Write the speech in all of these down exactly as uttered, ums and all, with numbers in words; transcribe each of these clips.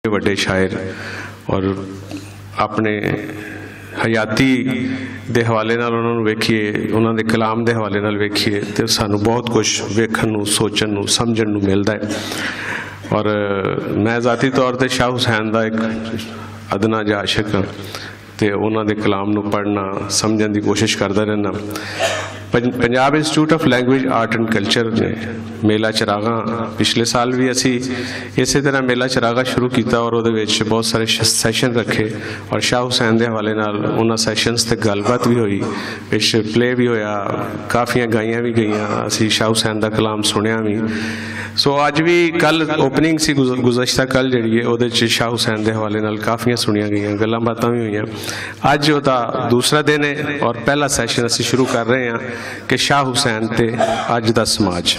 وڈے شاعر اور اپنے حیاتی دے حوالے نال انہاں نوں ویکھیے، انہاں دے کلام دے حوالے نال ویکھیے تے سانوں بہت کچھ ویکھن نوں، سوچن نوں، سمجھن نوں ملدا ہے۔ اور میں ذاتی طور تے شاہ حسین دا ایک ادنا جا عاشق ہاں تے انہاں دے کلام نوں پڑھنا، سمجھن دی کوشش کردا رہنا۔ Punjab institute of language art and culture نے میلہ چراغاں پچھلے سال وی اسی اسے طرح میلہ چراغاں شروع کیتا اور اودے وچ بہت سارے سیشن رکھے اور شاہ حسین دے حوالے نال انہاں سیشنز تے گل بات وی ہوئی، وچ پلے وی ہویا، کافیاں گائیاں وی گئیاں، اسی شاہ حسین دا کلام سنیا وی۔ سو اج وی کل اوپننگ سی، گزشتہ کل جیہڑی ہے اودے وچ شاہ حسین دے حوالے نال کافیاں سنیاں گئیاں، گلاں باتاں وی ہوئیاں۔ اج اوہدا دوسرا دن ہے اور پہلا سیشن اسی شروع کر رہے ہیں کہ شاہ حسین تے اج دا سماج۔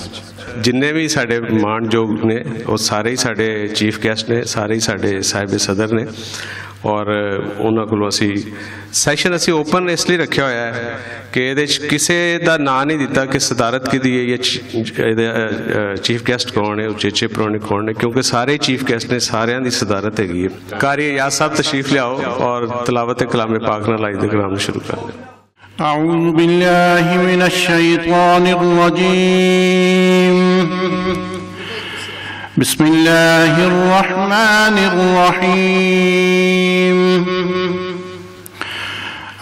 جنہیں وی ساڈے مان جوگ نے، او سارے ہی ساڈے چیف گیسٹ نے، سارے ہی ساڈے صاحب صدر نے۔ اور انہاں کولوں اسی سیشن اسی اوپن اس لئی رکھیا ہویا ہے کہ ایہدے وچ کسے دا ناں نہیں دتا کہ صدارت کیہدی ہے یا چیف گیسٹ کون ہے، اچیچے پرونے کون نے، کیونکہ سارے چیف گیسٹ نے، ساریاں دی صدارت ہے۔ قاری ایاز صاحب تشریف لیاؤ اور تلاوت کلام پاک نال آج دے کلام نوں شروع کر دیں۔ اعوذ باللہ من الشیطان الرجیم۔ بسم اللہ الرحمن الرحیم۔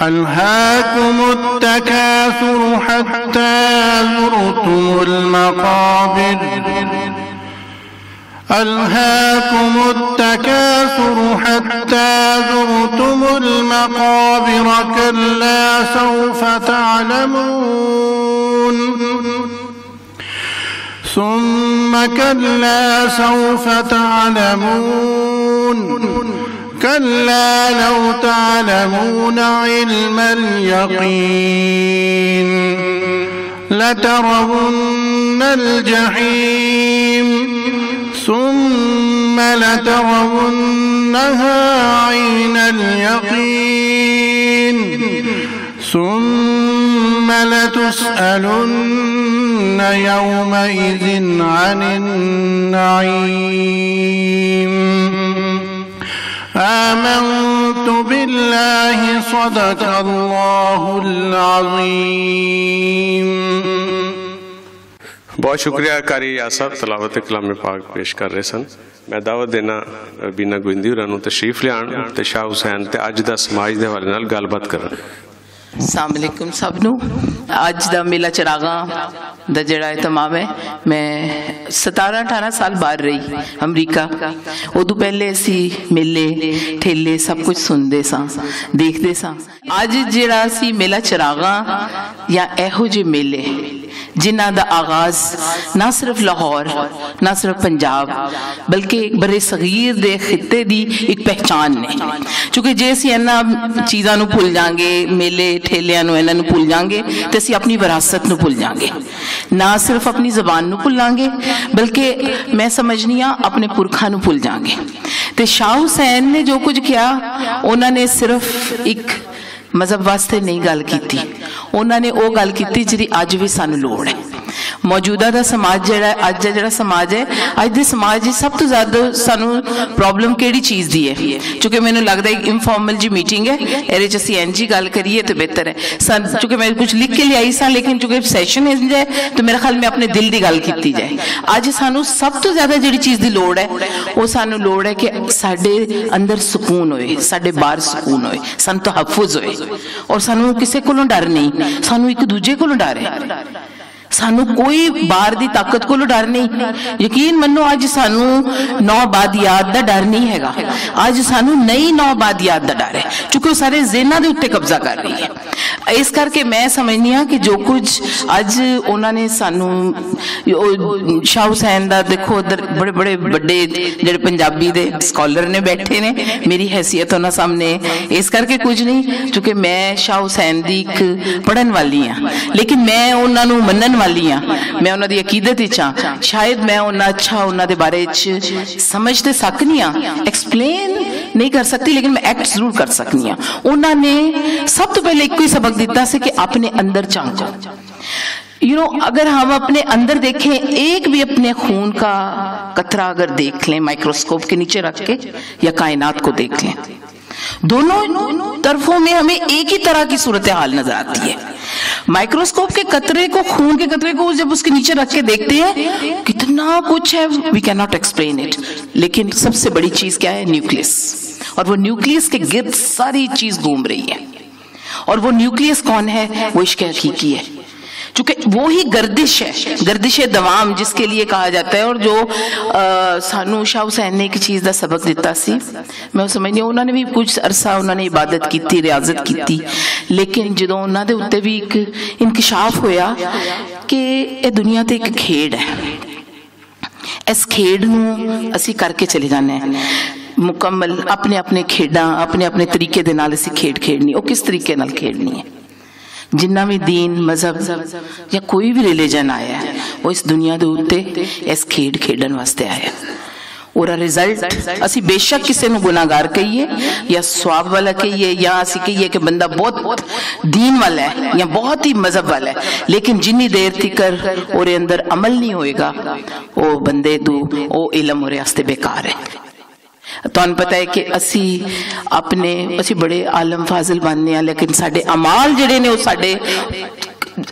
ألهاكم التكاثر حتى زرتم المقابر. ألهاكم التكاثر حتى زرتم المقابر، كلا سوف تعلمون. ثم كلا سوف تعلمون. كلا لو تعلمون علم اليقين لترون الجحيم ثم لترونها عين اليقين ثم لتسألن يومئذ عن النعيم. آمنت بالله، صدق الله العظيم. بہت شکریہ قاری یاسر، تلاوت کلام پاک پیش کر رہے سن۔ میں دعوت دینا بینا گوئندی ہوراں نوں تشریف لیان تے شاہ حسین تے اج دا سماج دے حوالے نال گل بات کرن۔ السلام علیکم سب نوں۔ اج دا میلہ چراغاں دا جڑا اہتمام ہے، میں ستارہ اٹھارہ سال باہر رہی امریکہ۔ ادوں پہلے اسی میلے، ٹھیلے سب کچھ سندے ساں، دیکھدے ساں۔ اج جڑا اسی میلہ چراغاں یا ایہو جے میلے جنہاں دا آغاز نہ صرف لاہور، نہ صرف پنجاب، بلکہ بر صغیر دے خطے دی ایک پہچان نے۔ چونکہ جے اسی انہاں چیزاں نوں بھل جاں گے، میلے ٹھیلیاں نوں انہاں نوں بھل جاں گے، تے اسی اپنی وراثت نوں بھل جاں گے۔ نہ صرف اپنی زبان نوں بھلاں گے، بلکہ میں سمجھنی ہاں اپنے پرکھاں نوں بھل جاں گے۔ تے شاہ حسین نے جو کچھ کیا، انہاں نے صرف ایک مذہب واسطے نہیں گل کیتی، انہاں نے او گل کیتی جڑی اج وی سانوں لوڑ ہے۔ موجودہ دا سماج جڑا ہے، اج دا جڑا سماج ہے، اج دے سماج دی سب تو زیادہ سانوں پرابلم کیڑی چیز دی ہے؟ چونکہ مینوں لگدا ہے انفارمل جی میٹنگ ہے، ایرے چ اسی این جی گل کریے تے بہتر ہے۔ سن چونکہ میں کچھ لکھ کے لے آئی سا، لیکن چونکہ سیشن ہے جائے تو میرا خیال میں اپنے دل دی گل کیتی جائے۔ اج سانوں سب تو زیادہ جڑی چیز دی لوڑ ہے، وہ سانوں لوڑ ہے کہ ساڈے اندر سکون ہوئے، ساڈے باہر سکون ہوئے، سانوں تحفظ ہوئے، اور سانوں کسے کولوں ڈر نہیں، سانوں ایک دوجے کولوں ڈر ہے۔ سانوں کوئی باہر دی طاقت کولوں ڈر نہیں۔ یقین منو، اج سانوں نو آبادیات دا ڈر نہیں ہے گا۔ اج سانوں نئی نو آبادیات دا ڈر ہے، چونکہ وہ سارے ذہناں دے اُتے قبضہ کر رہی ہے۔ اس کر کے میں سمجھنی ہاں کہ جو کچھ اج انہاں نے سانوں، او شاہ حسین دا دیکھو، ادھر بڑے بڑے وڈے جڑے پنجابی دے اسکالر نے بیٹھے نے، میری حیثیت انہاں سامنے اس کر کے کچھ نہیں، کیونکہ میں شاہ حسین دی ایک پڑھن والی ہاں، لیکن میں انہاں نوں منن والی ہاں، میں انہاں دی عقیدت وچ ہاں۔ شاید میں انہاں اچھا انہاں دے بارے وچ سمجھ تے سکنی ہاں، ایکسپلین نہیں کر سکتی، لیکن میں ایکٹ ضرور کر سکنی ہاں۔ انہاں نے سب تو پہلے ایک ہی سبق دتا سی کہ اپنے اندر جھانکو۔ یو نو، اگر ہم اپنے اندر دیکھیں، ایک بھی اپنے خون کا قطرہ اگر دیکھ لیں مائیکروسکوپ کے نیچے رکھ کے، یا کائنات کو دیکھ لیں، دونوں طرفوں میں ہمیں ایک ہی طرح کی صورتحال نظر آتی ہے۔ مائیکروسکوپ کے قطرے کو، خون کے قطرے کو جب اس کے نیچے رکھ کے دیکھتے ہیں، کتنا کچھ ہے، we cannot explain it۔ لیکن سب سے بڑی چیز کیا ہے؟ نیوکلیس۔ اور وہ نیوکلیس کے گرد ساری چیز گھوم رہی ہے۔ اور وہ نیوکلیس کون ہے؟ وہ عشق حقیقی ہے۔ چونکہ وہی گردش ہے، گردش دوام جس کے لیے کہا جاتا ہے، اور جو آ، سانو شاہ حسین نے ایک چیز دا سبق دتا سی۔ میں سمجھنی ہوں، انہوں نے بھی کچھ عرصہ انہوں نے عبادت کیتی، ریاضت کیتی، لیکن جدوں انہوں دے اُتے بھی ایک انکشاف ہویا کہ اے دنیا تے ایک کھیڈ ہے، اس کھیڈ نوں اسی کر کے چلے جانے ہیں، مکمل اپنے اپنے کھیڈاں، اپنے اپنے طریقے دے نال اسی کھیڈ کھیڈنی، او کس طریقے نال کھیڈنی ہے؟ جنہ بھی دین، مذہب یا کوئی بھی ریلیجن آیا ہے، وہ اس دنیا دے اُتے اس کھیڈ کھیڈن واسطے آیا ہے۔ اور رزلٹ، اسی بے شک کسے نوں گناہگار کہیے یا ثواب والا کہیے، یا اسی کہیے کہ بندہ بہت دین والا ہے یا بہت ہی مذہب والا ہے، لیکن جنی دیر تکر اور اندر عمل نہیں ہوئے گا، وہ بندے تو وہ علم اور واسطے بیکار ہے۔ تہانوں پتہ ہے کہ اسی اپنے، اسی بڑے عالم فاضل بننے آں، لیکن ساڈے اعمال جڑے نے، وہ ساڈے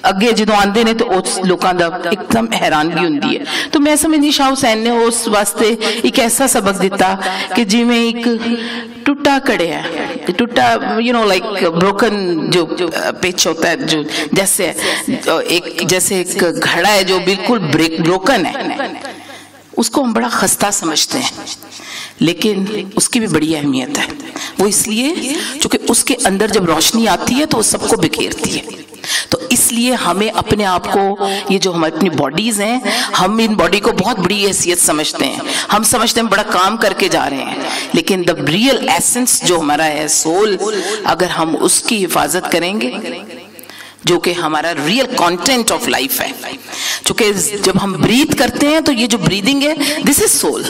اگے جدوں آندے نے، تو اس لوکاں دا ایک دم حیرانگی ہوندی ہے۔ تو میں سمجھنی، شاہ حسین نے اس واسطے ایک ایسا سبق دتا کہ جویں ایک ٹوٹا کڑیا ہے، ٹوٹا، یو نو، لائک بروکن، جو پچ ہوتا ہے، جو جیسے ایک، جیسے ایک گھڑا ہے جو بالکل بریک، بروکن ہے، اس کو ہم بڑا خستہ سمجھتے ہیں، لیکن اس کی بھی بڑی اہمیت ہے۔ وہ اس لیے، چونکہ اس کے اندر جب روشنی آتی ہے تو وہ سب کو بکھیرتی ہے۔ تو اس لیے ہمیں اپنے آپ کو، یہ جو ہم اپنی باڈیز ہیں، ہم ان باڈی کو بہت بڑی حیثیت سمجھتے ہیں، ہم سمجھتے ہیں بڑا کام کر کے جا رہے ہیں، لیکن دا ریئل ایسنس جو ہمارا ہے، سول، اگر ہم اس کی حفاظت کریں گے، جو کہ ہمارا ریئل کانٹینٹ آف لائف ہے۔ چونکہ جب ہم بریتھ کرتے ہیں تو یہ جو بریدنگ ہے، دس از سول،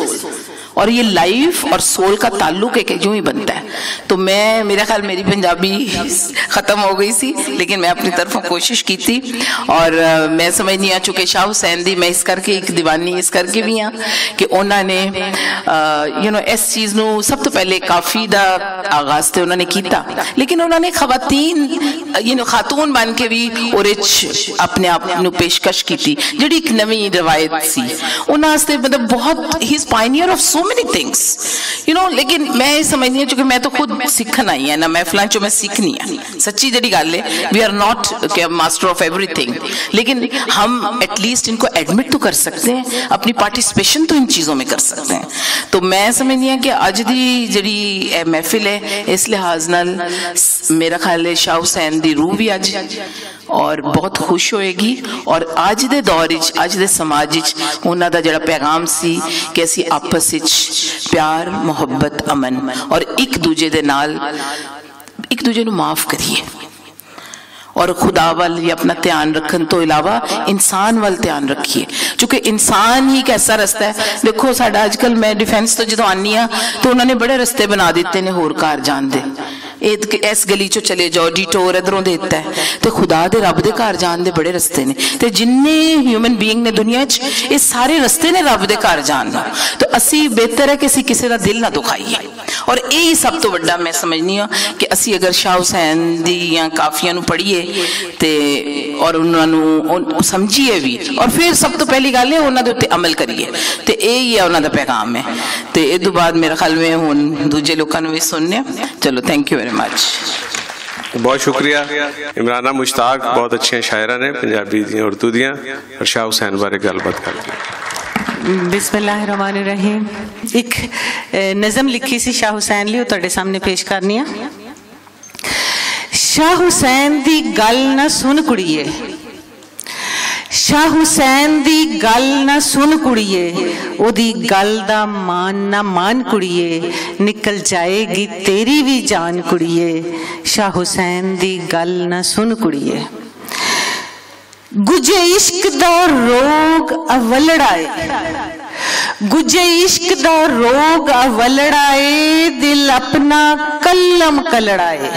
اور یہ لائف اور سول کا تعلق ہے کہ یوں ہی بنتا ہے۔ تو میں، میرا خیال میری پنجابی ختم ہو گئی سی، لیکن میں اپنی طرفوں کوشش کی تھی۔ اور آ، میں سمجھنی ہاں، چونکہ شاہ حسین دی میں اس کر کے ایک دیوانی اس کر کے بھی ہاں کہ انہوں نے، یو نو، اس چیز نو سب تو پہلے کافی دا آغاز تے انہوں نے کیتا، لیکن انہوں نے خواتین، یو نو، خاتون بن کے بھی اور اپنے آپ نو پیشکش کیتی، جڑی ایک نویں روایت سی انہاں واسطے، مطلب، بہت، ہی is pioneer of so many things, you know. لیکن میں یہ سمجھنی ہوں، چونکہ میں تو خود سیکھن آئی ہاں نا، محفلاں چوں میں سیکھنی ہاں، سچی جڑی گل ہے، we are not master of everything, لیکن ہم ایٹ لیسٹ ان کو ایڈمٹ تو کر سکتے ہیں، اپنی پارٹیسپیشن تو ان چیزوں میں کر سکتے ہیں۔ تو میں سمجھنی ہوں کہ اج دی جڑی اے محفل ہے، اس لحاظ نال میرا خیال ہے شاہ حسین دی روح بھی اج اور بہت خوش ہوئے گی، اور اج دے دور وچ، اج دے سماج وچ انہاں دا جڑا پیغام سی کہ اسی آپس وچ پیار، محبت، امن اور ایک دوجے دے نال، ایک دوجے نوں معاف کریے اور خدا ول یہ اپنا دھیان رکھن تو علاوہ انسان ول دھیان رکھیے، کیونکہ انسان ہی ایک ایسا رستہ ہے۔ دیکھو، ساڈا اج کل، میں ڈیفنس تو جدوں آنی ہاں تو انہاں نے بڑے رستے بنا دیتے نے ہور گھر جان دے۔ اے تے اس گلی چوں چلے جاؤ، ڈیٹور ادھروں دیتا ہے۔ تے خدا دے، رب دے گھر جان دے بڑے رستے نے۔ تے جننے ہیومن بینگ نے دنیا چ، اے سارے رستے نے رب دے گھر جان نوں۔ تو اسی بہتر ہے کہ اسی کسے دا دل نہ دکھائیے۔ اور یہی سب تو وڈا میں سمجھنی ہاں کہ اسی اگر شاہ حسین دی یا کافیاں نوں پڑھیے تے اور انہاں نوں ان-، سمجھیے بھی، اور پھر سب تو پہلی گل ہے انہاں دے اُتے عمل کریے، تے یہی ہے انہاں دا پیغام ہے۔ تے اس تو بعد میرا خیال میں ہن دوجے لوکاں نوں بھی سننے۔ چلو، تھینک یو ویری مچ۔ بہت شکریہ۔ عمرانہ مشتاق بہت اچھیاں شاعرہ نے، پنجابی دیاں، اردو دیاں، اور شاہ حسین بارے گل بات کر کے۔ بسم اللہ الرحمن الرحیم۔ ایک، اے، نظم لکھی سی شاہ حسین لئی، او تہاڈے سامنے پیش کرنی آ۔ شاہ حسین دی گل نہ سن کڑیے، شاہ حسین دی گل نہ سن کڑیے، او دی گل دا مان نہ مان کڑیے، نکل جائے گی تیری وی جان کڑیے، شاہ حسین دی گل نہ سن کڑیے۔ گجے عشق دا روگ اولڑا اے، گجے عشق دا روگ اولڑا اے، دل اپنا قلم کلڑا اے۔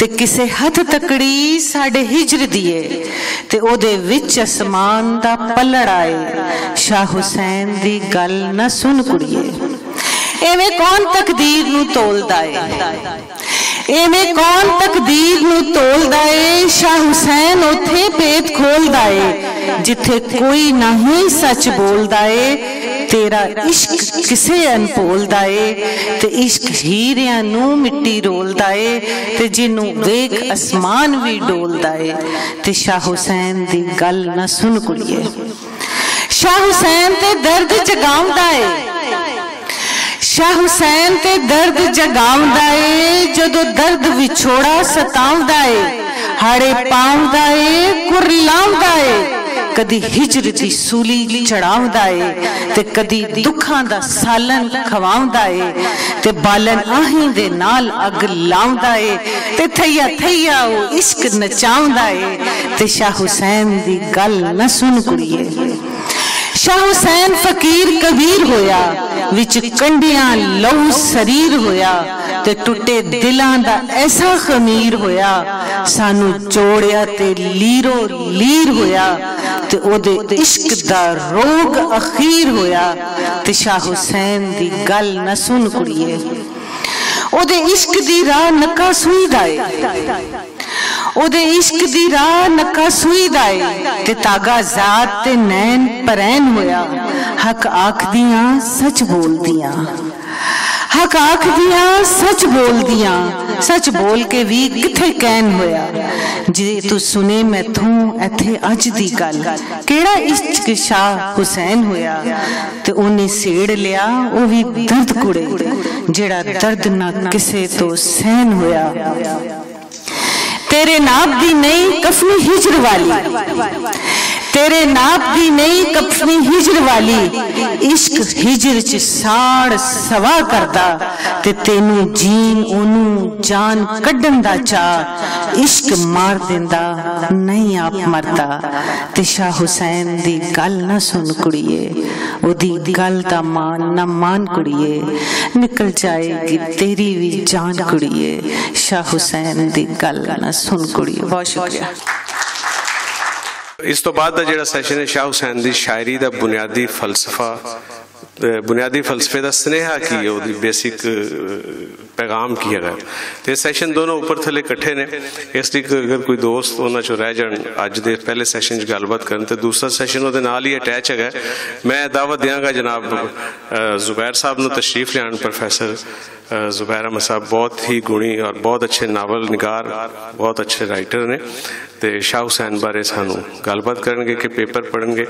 تے کسے ہتھ تکڑی ساڈے ہجر دیے، تے او دے وچ اسمان دا پلڑ آئے۔ شاہ حسین دی گل نہ سن کڑیے۔ ایویں کون تقدیر نوں تولدا اے؟ ایویں کون تقدیر نوں تولدا اے؟ شاہ حسین اوتھے پیت کھولدا اے، جتھے کوئی نہ ہی سچ بولدا اے۔ تیرا عشق کسے انپولدا اے، تے عشق ہیریاں نوں مٹی رولدا اے، تے جنوں ویکھ اسمان وی ڈولدا اے۔ تے شاہ حسین دی گل نہ سن کڑیے۔ شاہ حسین تے درد جگاوندا اے۔ شاہ حسین تے درد جگاوندا اے، جدوں درد وچھوڑا ستاوندا اے، ہاڑے پاوندا اے، کرلاوندا اے، کدی ہجر دی سولی چڑھاوندا اے، تے کدی دکھاں دا سالن کھواوندا اے، تے بالن آہیں دے نال اگ لاوندا اے، تے تھیا تھیا او عشق نچاوندا اے۔ تے شاہ حسین دی گل نہ سن کڑیے۔ شاہ حسین فقیر کبیر ہویا، وچ کنڈیاں لہو سریر ہویا، تے ٹٹے دلاں دا ایسا خمیر ہویا، سانو جوڑیا تے لیرو لیر ہویا، تے او دے عشق دا روگ اخیر ہویا۔ تے شاہ حسین دی گل نہ سن کڑیے۔ او دے عشق دی راہ نکا سوئی دائے۔ او دے عشق دی راہ نکا سوئی دائے، تے تاگا ذات تے نین پرین ہویا۔ حق آکھ دیاں، سچ بول دیاں۔ حق آکھ دیاں، سچ بول دیاں۔ سچ بول کے وی کتھے کین ہویا۔ جے تو سنے میتھوں ایتھے اج دی گل، کیڑا عشق شاہ حسین ہویا؟ تے اونے سیڑ لیا او وی درد کڑے، جیڑا درد نہ کسے تو سہن ہویا۔ تیرے ناپ دی نئی کفنی ہجر والی، تیرے ناپ دی نئی کفنی ہجر والی، عشق ہجر چ ساڑ سوا کردا، تے تینوں جین اونوں جان کڈن دا چا، عشق مار دیندا نہیں آپ مردا۔ تے شاہ حسین دی گل نہ سن کڑیے، او دی گل دا مان نہ مان کڑیے، نکل جائے گی تیری وی جان کڑیے۔ شاہ حسین دی گل نہ سن کڑیے۔ بہت شکریہ۔ اس تو بعد دا جڑا سیشن ہے، شاہ حسین دی شاعری دا بنیادی فلسفہ، اے، بنیادی فلسفے دا سنیہا کی ہے، او دی بیسک، اے، پیغام کی ہے۔ تے سیشن دونوں اوپر تھلے اکٹھے نے، اس لیے کہ اگر کوئی دوست انہاں چوں رہ جان، اج دے پہلے سیشن چ گل بات کرن، تے دوسرا سیشن او دے نال ہی اٹیچ ہے۔ میں دعوت دیاں گا جناب، اے، زبیر صاحب نوں تشریف لیان، پروفیسر، اے، زبیر احمد صاحب بہت ہی گنی اور بہت اچھے ناول نگار، بہت اچھے رائٹر نے، تے شاہ حسین بارے سانوں گل بات کرن گے کہ پیپر پڑھن گے۔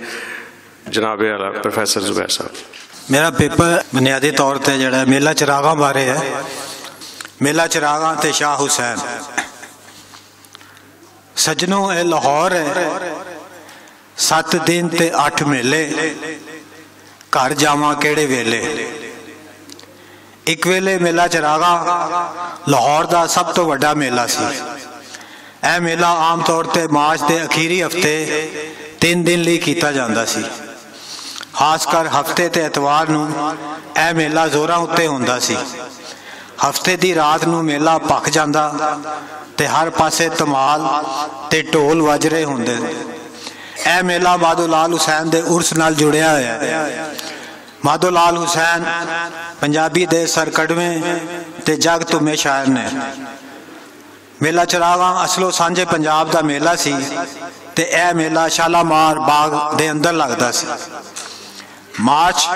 جناب اعلیٰ پروفیسر زبیر صاحب۔ میرا پیپر بنیادی طور تے جڑا ہے، میلہ چراغاں بارے ہے۔ میلہ چراغاں تے شاہ حسین۔ سجنوں، اے لاہور ہے، ست دن تے اٹھ میلے، گھر جاواں کیڑے ویلے۔ اک ویلے میلہ چراغاں لاہور دا سب توں وڈا میلہ سی۔ اے میلہ عام طور تے مارچ دے اخیری ہفتے تین دن لئی کیتا جاندا سی۔ خاص کر ہفتے تے اتوار نوں اے میلہ زوراں اُتے ہوندا سی۔ ہفتے دی رات نوں میلہ پک جاندا تے ہر پاسے تمال تے ڈھول وج رہے ہوندے۔ اے میلہ مادو لال حسین دے عرس نال جڑیا ہویا ہے۔ مادو لال حسین پنجابی دے سرکڑویں تے جگ تمے شاعر نے۔ میلہ چراغاں اصلوں سانجھے پنجاب دا میلہ سی تے اے میلہ شالامار باغ دے اندر لگدا سی۔ مارچ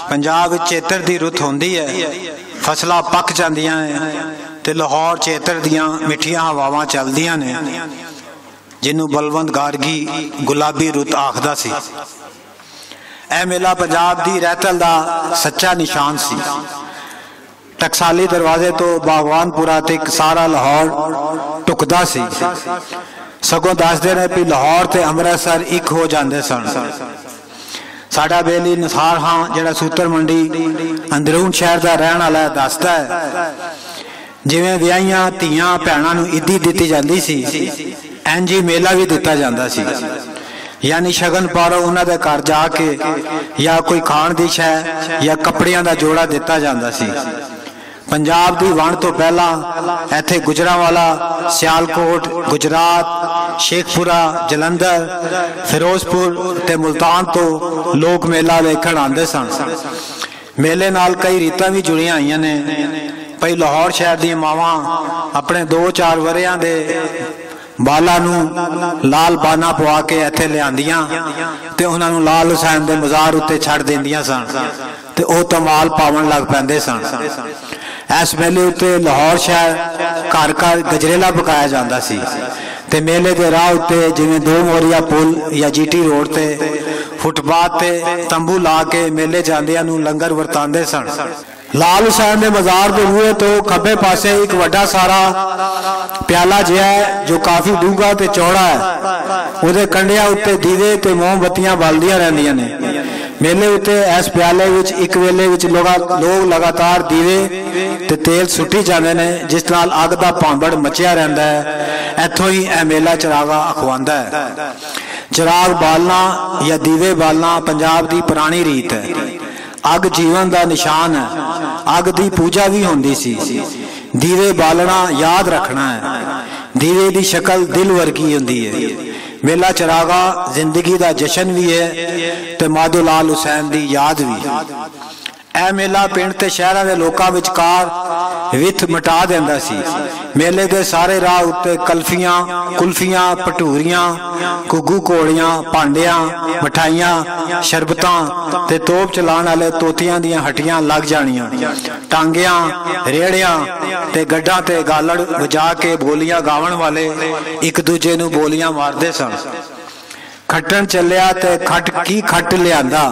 پنجاب وچ چیتر دی رت ہوندی ہے، فصلاں پک جاندیاں ہیں تے لاہور چیتر دیاں مٹھیاں ہواواں چلدیاں نے، جنوں بلوند گارگی گلابی رت آکھدا سی۔ اے میلہ پنجاب دی رہتل دا سچا نشان سی۔ ٹکسالی دروازے تو باغوان پورا تک سارا لاہور ٹکدا سی۔ سگوں دسدے نے بھی لاہور تے امرتسر اک ہو جاندے سن۔ ساڈا بیلی نثار ہاں جڑا سوتر منڈی اندرون شہر دا رہن والا ہے، دسدا ہے، جویں ویاہیاں دھیاں بھیناں نوں عیدی دتی جاندی سی، اینج ہی میلہ وی دتا جاندا سی۔ یعنی شگن پارو انہاں دے گھر جا کے یا کوئی کھان دی شے یا کپڑیاں دا جوڑا دتا جاندا سی۔ پنجاب دی ونڈ تو پہلا ایتھے گجرانوالا، سیالکوٹ، گجرات، شیخپورہ، جلندر، فیروزپور تے ملتان تو لوک میلہ ویکھن آندے سن۔ میلے نال کئی ریتاں وی جڑیاں ہوئیاں نے۔ پئی لاہور شہر دیاں ماواں اپنے دو چار وریاں دے بالاں نوں لال بانا پوا کے ایتھے لیاندیاں تے انہاں نوں لال حسین دے مزار اُتے چھڈ دیندیاں سن تے او تمال پاون لگ پیندے سن۔ اس میلے اُتے لاہور شہر گھر گھر گجریلا پکایا جاندا سی تے میلے دے راہ اُتے جویں دو موریا پل یا جی ٹی روڈ تے فٹ پاتھ تے تمبو لا کے میلے جاندیاں نوں لنگر ورتاندے سن۔ لال حسین دے مزار دے بوئے تو کھبے پاسے اک وڈا سارا پیالہ جہا ہے جو کافی ڈونگا تے چوڑا ہے۔ اودے کنڈیاں اُتے دیوے تے موم بتیاں بلدیاں رہندیاں نے۔ میلے اُتے اس پیالے وچ اک ویلے وچ لوگا- لوگ لگاتار دیوے تے تیل سٹی جاندے نے، جس نال اگ دا پانبڑ مچیا رہندا ہے۔ ایتھوں ہی اے میلہ چراغا اخواندا ہے۔ چراغ بالنا یا دیوے بالنا پنجاب دی پرانی ریت ہے۔ اگ جیون دا نشان ہے۔ اگ دی پوجا وی ہوندی سی۔ دیوے بالنا یاد رکھنا ہے۔ دیوے دی شکل دل ورگی ہوندی ہے۔ میلہ چراغا زندگی دا جشن وی ہے تے مادو لال حسین دی یاد وی۔ اے میلہ پنڈ تے شہراں دے لوکاں وچکار وتھ مٹا دیندا سی۔ میلے دے سارے راہ اُتے کلفیاں، کلفیاں، پٹوریاں، گگو کوڑیاں، پانڈیاں، مٹھائیاں، شربتاں تے توپ چلان والے توتیاں دیاں ہٹیاں لگ جانیاں۔ ٹانگیاں، ریڑیاں تے گڈاں تے گالڑ وجا کے بولیاں گاون والے اک دوجے نوں بولیاں ماردے سن۔ کھٹن چلیا تے کھٹ کی کھٹ لیاندا؟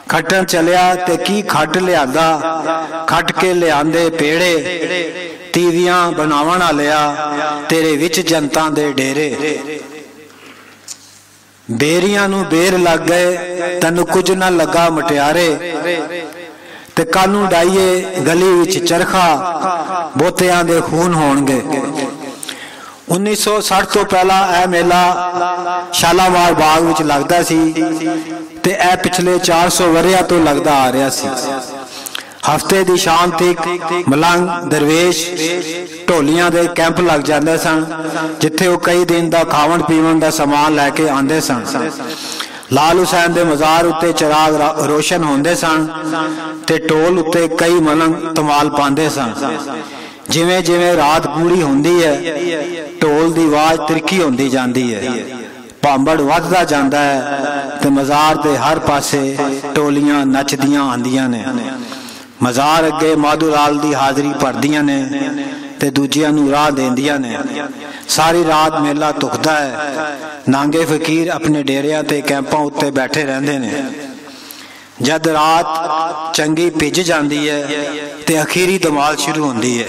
کھٹن چلیا تے کی کھٹ لیاندا؟ کھٹ کے لیاندے پیڑے، تیویاں بناون آلیا، تیرے وچ جنتاں دے ڈیرے۔ بیریاں نوں بیر لگ گئے، تینوں کچھ نہ لگا مٹیارے۔ تے کانوں ڈائیے گلی وچ چرخا، بوتیاں دے خون ہون گے۔ انیس سو سٹھ تو پہلا اے میلہ شالامار باغ وچ لگدا سی تے اے پچھلے چار سو وریاں تو لگدا آ رہیا سی۔ ہفتے دی شام تک ملنگ درویش ڈھولیاں دے کیمپ لگ جاندے سن، جتھے او کئی دن دا کھاون پیون دا سامان لے کے آندے سن۔ لال حسین دے مزار اُتے چراغ را- روشن ہوندے سن تے ٹول اُتے کئی ملنگ تمال پاندے سن۔ جویں جویں رات گوڑی ہوندی ہے، ڈھول دی آواز ترکھی ہوندی جاندی ہے۔ پامبڑ ودھدا جاندا ہے تے مزار دے ہر پاسے ٹولیاں نچدیاں آندیاں نے۔ مزار اگے مادھو لال دی حاضری پڑھدیاں نے تے دوجیاں نوں راہ دیندیاں نے۔ ساری رات میلہ تکدا ہے۔ نانگے فقیر اپنے ڈیریاں تے کیمپاں اُتے بیٹھے رہندے نے۔ جد رات چنگی پج جاندی ہے تے اخیری دمال شروع ہوندی ہے۔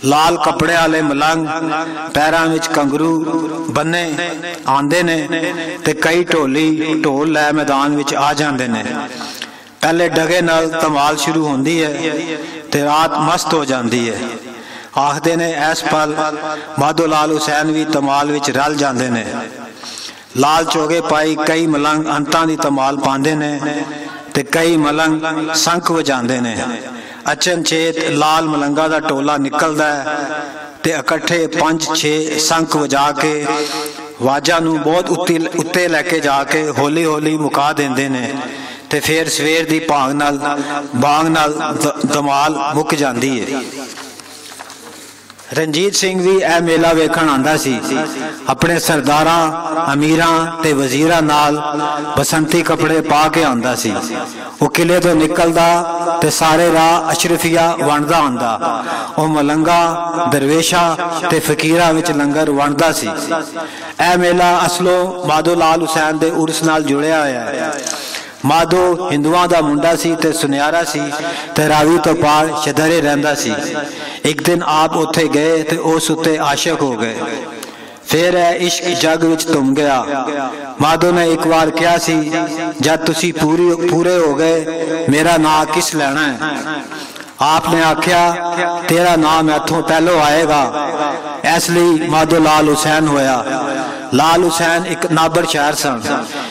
لال کپڑے والے ملنگ پیراں وچ کنگرو بننے آندے نے تے کئی ڈھولی ڈھول لے میدان وچ آ جاندے نے۔ پہلے ڈگے نال دمال شروع ہوندی ہے تے رات مست ہو جاندی ہے۔ آکھدے نے ایس پل مادھو لال حسین وی دمال وچ رل جاندے نے۔ لال چوگے پائی کئی ملنگ انتاں دی تمال پاندے نے تے کئی ملنگ سنک وجاندے نے۔ اچن چیت لال ملنگا دا ٹولا نکلدا ہے تے اکٹھے پنج چھ سنک وجا کے واجاں نوں بہت اتی اتے لے کے جا کے ہولی ہولی مکا دیندے نے تے فیر سویر دی بھانگ نال بھانگ نال د- دمال مک جاندی ہے۔ رنجیت سنگھ وی اے میلہ ویکھن آندا سی۔ اپنے سرداراں، امیراں تے وزیراں نال بسنتی کپڑے پا کے آندا سی۔ او قلعے تو نکلدا تے سارے راہ اشرفیہ ونڈدا آندا۔ او ملنگا، درویشاں تے فقیراں وچ لنگر ونڈدا سی۔ اے میلہ اصلوں مادھو لال حسین دے عرس نال جڑیا ہویا ہے۔ مادھو ہندوؤں دا منڈا سی تے سنیارا سی تے راوی تو پار شدرے رہندا سی۔ ایک دن آپ اوتھے گئے تے اس اتے عاشق ہو گئے۔ پھر اے عشق جگ وچ تم گیا۔ مادھو نے ایک وار کہا سی، "جد تسی پوری پورے ہو گئے، میرا ناں کس لینا ہے؟" آپ نے آکھیا، "تیرا ناں میتھوں پہلو آئے گا۔" اس لئی مادھو لال حسین ہویا۔ لال حسین ایک نابر شاعر سن۔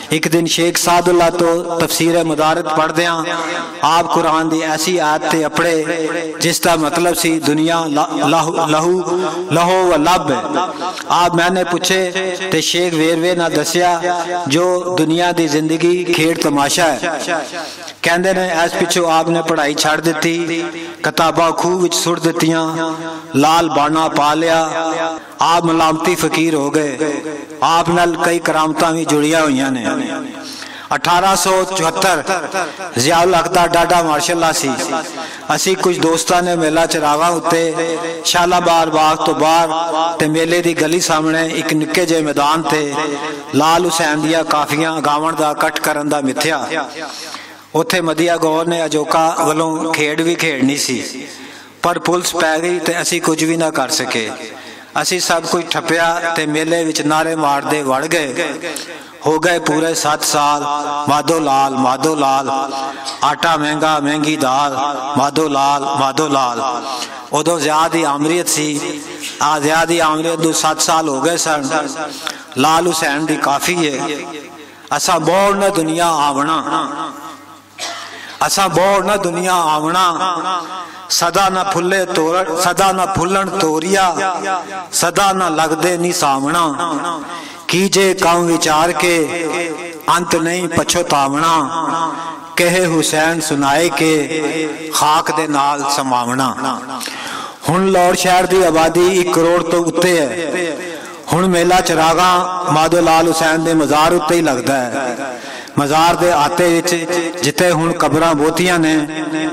ایک دن شیخ سعد اللہ تو تفسیر مدارت پڑھدیاں آپ قرآن دی ایسی آیت تے اپڑے، جس دا مطلب سی دنیا لا-، لہو، لہو، لہو و لب ہے۔ آپ میں نے پوچھے تے شیخ ویروے نہ دسیا جو دنیا دی زندگی کھیڈ تماشا ہے۔ کہندے نے ایس پچھو آپ نے پڑھائی چھڑ دتی، کتاباں کھوہ وچ سٹ دتیاں، لال بانا پا لیا۔ آپ ملامتی فقیر ہو گئے۔ آپ نال کئی کرامتاں وی جڑیاں ہوئیاں نے۔ اٹھارہ سو چوہتر، ضیاء الحق دا ڈاڈا مارشل اللہ سی۔ اسی کچھ دوستاں نے میلہ چراغاں اتے شالا بار باغ تو باہر تے میلے دی گلی سامنے ایک نکے جے میدان تے لال حسین دیاں کافیاں گاون دا اکٹھ کرن دا متھیا۔ اوتھے مدیا گور نے اجوکا ولوں کھیڈ وی کھیڈنی سی، پر پولیس پے گئی تے اسی کچھ وی نہ کر سکے۔ اسی سب کچھ ٹھپیا تے میلے وچ نعرے مار دے وڑ گئے۔ ہو گئے پورے ست سال، مادو لال، مادو لال، آٹا مہنگا، مہنگی دال، مادو لال، مادو لال۔ ادو زیادہ ہی آمریت سی۔ آ زیادہ ہی آمریت نوں ست سال ہو گئے سن۔ لال حسین دی کافی ہے۔ اساں بہت نہ دنیا آونا۔ اساں بہت نہ دنیا آونا، سدا نہ پھلے توڑ، سدا نہ پھلن توریا، سدا نہ لگدے نی سامنا۔ کیجے کم وچار کے، انت نہیں پچھتاونا۔ کہے حسین سنائے کے، خاک دے نال سماونا۔ ہن لاہور شہر دی آبادی ایک کروڑ تو اتے ہے۔ ہن میلہ چراغاں مادو لال حسین دے مزار اتے ہی لگدا ہے۔ مزار دے آتے وچ جتھے ہن قبراں بہتیاں نے،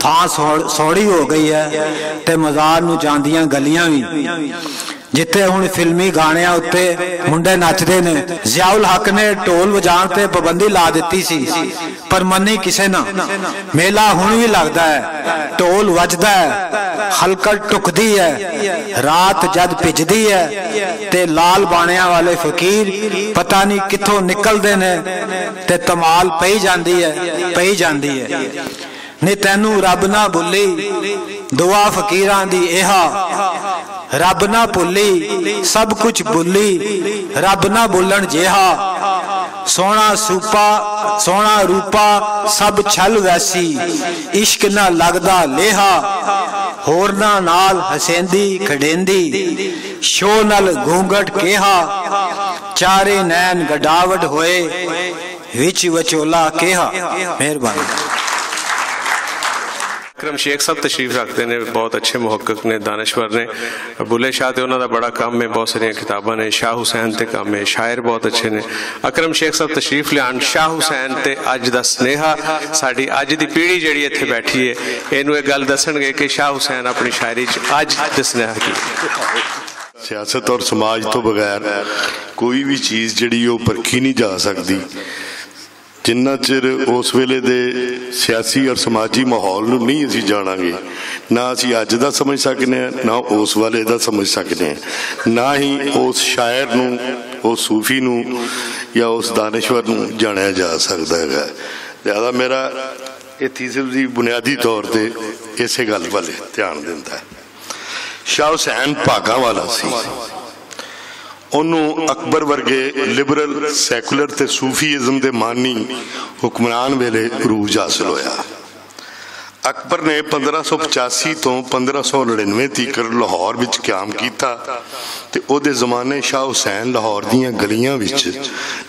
تھاں سوڑ-، سوڑی ہو گئی ہے تے مزار نوں جاندیاں گلیاں وی۔ جتھے ہن فلمی گانیاں اتے منڈے نچدے نے، ضیاء الحق نے ڈھول وجان تے پابندی لا دتی سی، پر منی کسے نہ۔ میلہ ہن وی لگدا ہے، ڈھول وجدا ہے، خلقت ٹکدی ہے، رات جد بھجدی ہے تے لال بانیاں والے فقیر پتہ نہیں کتھوں نکلدے نے تے تمال پئی جاندی ہے، پئی جاندی ہے۔ نی تینوں رب نہ بھلی، دعا فقیراں دی ایہا۔ رب نہ بھلی، سب کچھ بھلی، رب نہ بھلن جیہا۔ سونا سوپا، سونا روپا، سب چھل ویسی، عشق نہ لگدا لیہا۔ ہورناں نال ہسیندی کھڑیندی، شو نال گھونگٹ کیہا۔ چارے نین گڈاوٹ ہوئے، وچ وچولا کیہا۔ مہربانی۔ اکرم شیخ صاحب تشریف رکھتے نے، بہت اچھے محقق نے، دانشور نے۔ بلے شاہ تے انہاں دا بڑا کم ہے، بہت ساریاں کتاباں نے، شاہ حسین تے کم ہے، شاعر بہت اچھے نے۔ اکرم شیخ صاحب تشریف لیان، شاہ حسین تے اج دا سنیہا۔ ساڈی اج دی پیڑھی جڑی ایتھے بیٹھی ہے، اینوں یہ گل دسن گے کہ شاہ حسین اپنی شاعری چ اج تے سنیہا کی۔ سیاست اور سماج تو بغیر کوئی بھی چیز جڑی وہ پرکھی نہیں جا سکتی۔ جنہ چر اس ویلے دے سیاسی اور سماجی ماحول نوں نہیں اسی جاناں گے، نہ اسی اج دا سمجھ سکنے ہیں، نہ اس ویلے دا سمجھ سکنے ہیں، نہ ہی اس شاعر نوں، اس صوفی نوں یا اس دانشور نوں جانیا جا سکدا ہے۔ لہذا میرا یہ تھیسس بھی بنیادی طور تے اسے گل والے دھیان دیندا ہے۔ شاہ حسین بھاگاں والا سی۔ انہوں اکبر ورگے لبرل، سیکولر تے صوفی ازم دے مانی حکمران ویلے عروج حاصل ہویا۔ اکبر نے پندرہ سو پچاسی تو پندرہ سو نڑینوے تیکر لاہور وچ قیام کیتا تے او دے زمانے شاہ حسین لاہور دیاں گلیاں وچ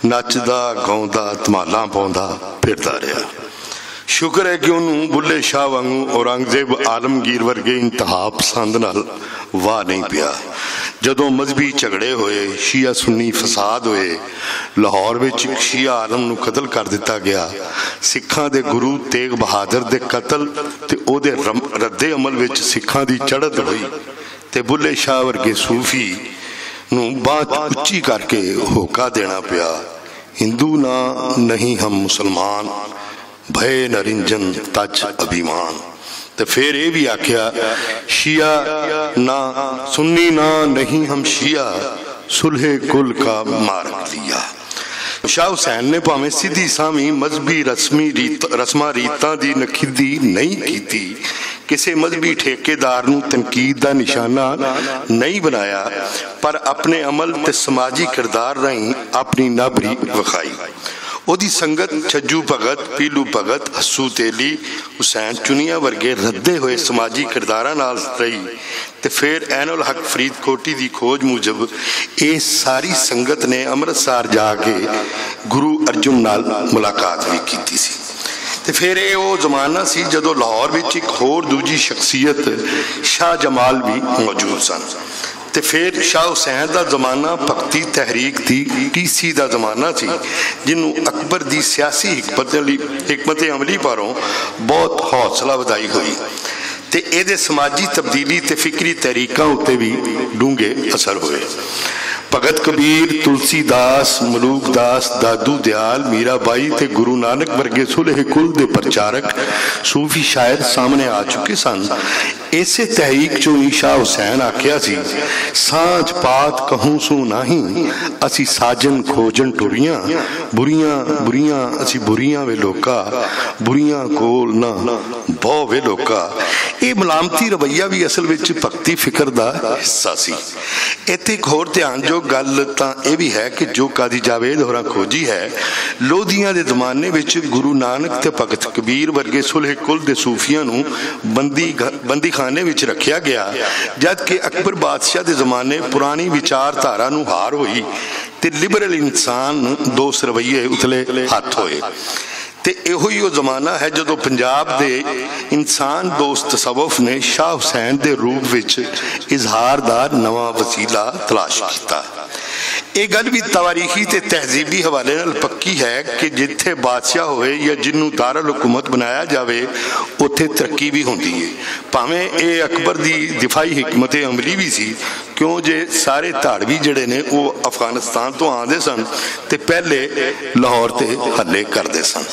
نچدا، گاؤندا، دھمالاں پاؤندا پھردا رہیا۔ شکر ہے کہ انہوں بلے شاہ وانگوں اورنگزیب عالمگیر ورگے انتہا پسند نال واہ نہیں پیا۔ جدوں مذہبی جھگڑے ہوئے، شیعہ سنی فساد ہوئے، لاہور وچ شیعہ عالم نوں قتل کر دتا گیا۔ سکھاں دے گرو تیغ بہادر دے قتل تے او دے رم-، رد عمل وچ سکھاں دی چڑھت ہوئی تے بلے شاہ ورگے صوفی نوں بانہہ اچی کر کے ہوکا دینا پیا، "ہندو نہ نہیں ہم مسلمان، بھئے نرنجن تج ابھیمان۔" تے پھر یہ بھی آکھیا، "شیعہ نہ، سنی نہ نہیں ہم شیعہ، صلح کل کا مارک لیا۔" شاہ حسین نے بھاویں سیدھی سامی مذہبی رسمی ریت، رسماں ریتاں دی نکھیدی نہیں کیتی، کسے مذہبی ٹھیکیدار نوں تنقید دا نشانہ نہیں بنایا، پر اپنے عمل تے سماجی کردار راہیں اپنی نابری وکھائی۔ اوہدی سنگت چھجو بھگت، پیلو بھگت، ہسو تیلی، حسین چنیا ورگے ردے ہوئے سماجی کرداراں نال رہی۔ تے فیر عین الحق فرید کوٹی دی کھوج موجب ایہہ ساری سنگت نے امرتسر جا کے گرو ارجن نال ملاقات وی کیتی سی۔ تے فیر ایہہ او زمانہ سی جدوں لاہور وچ اک ہور دوجی شخصیت شاہ جمال وی موجود سن۔ تے فیر شاہ حسین دا زمانہ بھکتی تحریک دی ٹی سی دا زمانہ سی، جنوں اکبر دی سیاسی حکمت عملی پاروں بہت حوصلہ ودائی ہوئی۔ تے ایہدے سماجی تبدیلی تے فکری تحریکاں اتے وی ڈونگے اثر ہوئے۔ بھگت کبیر، تلسی داس، ملوک داس، دادو دیال، میرا بائی تے گرو نانک ورگے سلہے کل دے پرچارک صوفی شاعر سامنے آ چکے سن۔ ایسے تحریک چوں ہی شاہ حسین آکھیا سی، سانچ پات کہوں سوں ناہیں، اسی ساجن کھوجن ٹریاں، بریاں بریاں اسی بریاں وے لوکا، بریاں کول نہ بہو وے لوکا۔ ایہہ ملامتی رویہ وی اصل وچ بھکتی فکر دا حصہ سی۔ ایتھے اک ہور دھیان جو گل تاں ایہہ وی ہے کہ جو قاضی جاوید ہوراں کھوجی ہے، لودھیاں دے زمانے وچ گرو نانک تے بھگت کبیر ورگے سلہے کل دے صوفیاں نوں بندی خانے وچ رکھیا گیا، جد کہ اکبر بادشاہ دے زمانے پرانی وچار دھارا نوں ہار ہوئی تے لبرل انسان دوست رویے اتلے ہتھ ہوئے۔ تے ایہو ہی او زمانہ ہے جدوں پنجاب دے انسان دوست تصوف نے شاہ حسین دے روپ وچ اظہار دا نواں وسیلہ تلاش کیتا۔ ایہہ گل وی تواریخی تے تہذیبی حوالے نال پکی ہے کہ جتھے بادشاہ ہوئے یا جنوں دارالحکومت بنایا جاوے، اتھے ترقی وی ہوندی ہے۔ پاویں ایہہ اکبر دی دفاعی حکمت عملی وی سی، کیوں جے سارے دھاڑوی جیہڑے نے او افغانستان توں آندے سن تے پہلے لاہور تے حلے کردے سن۔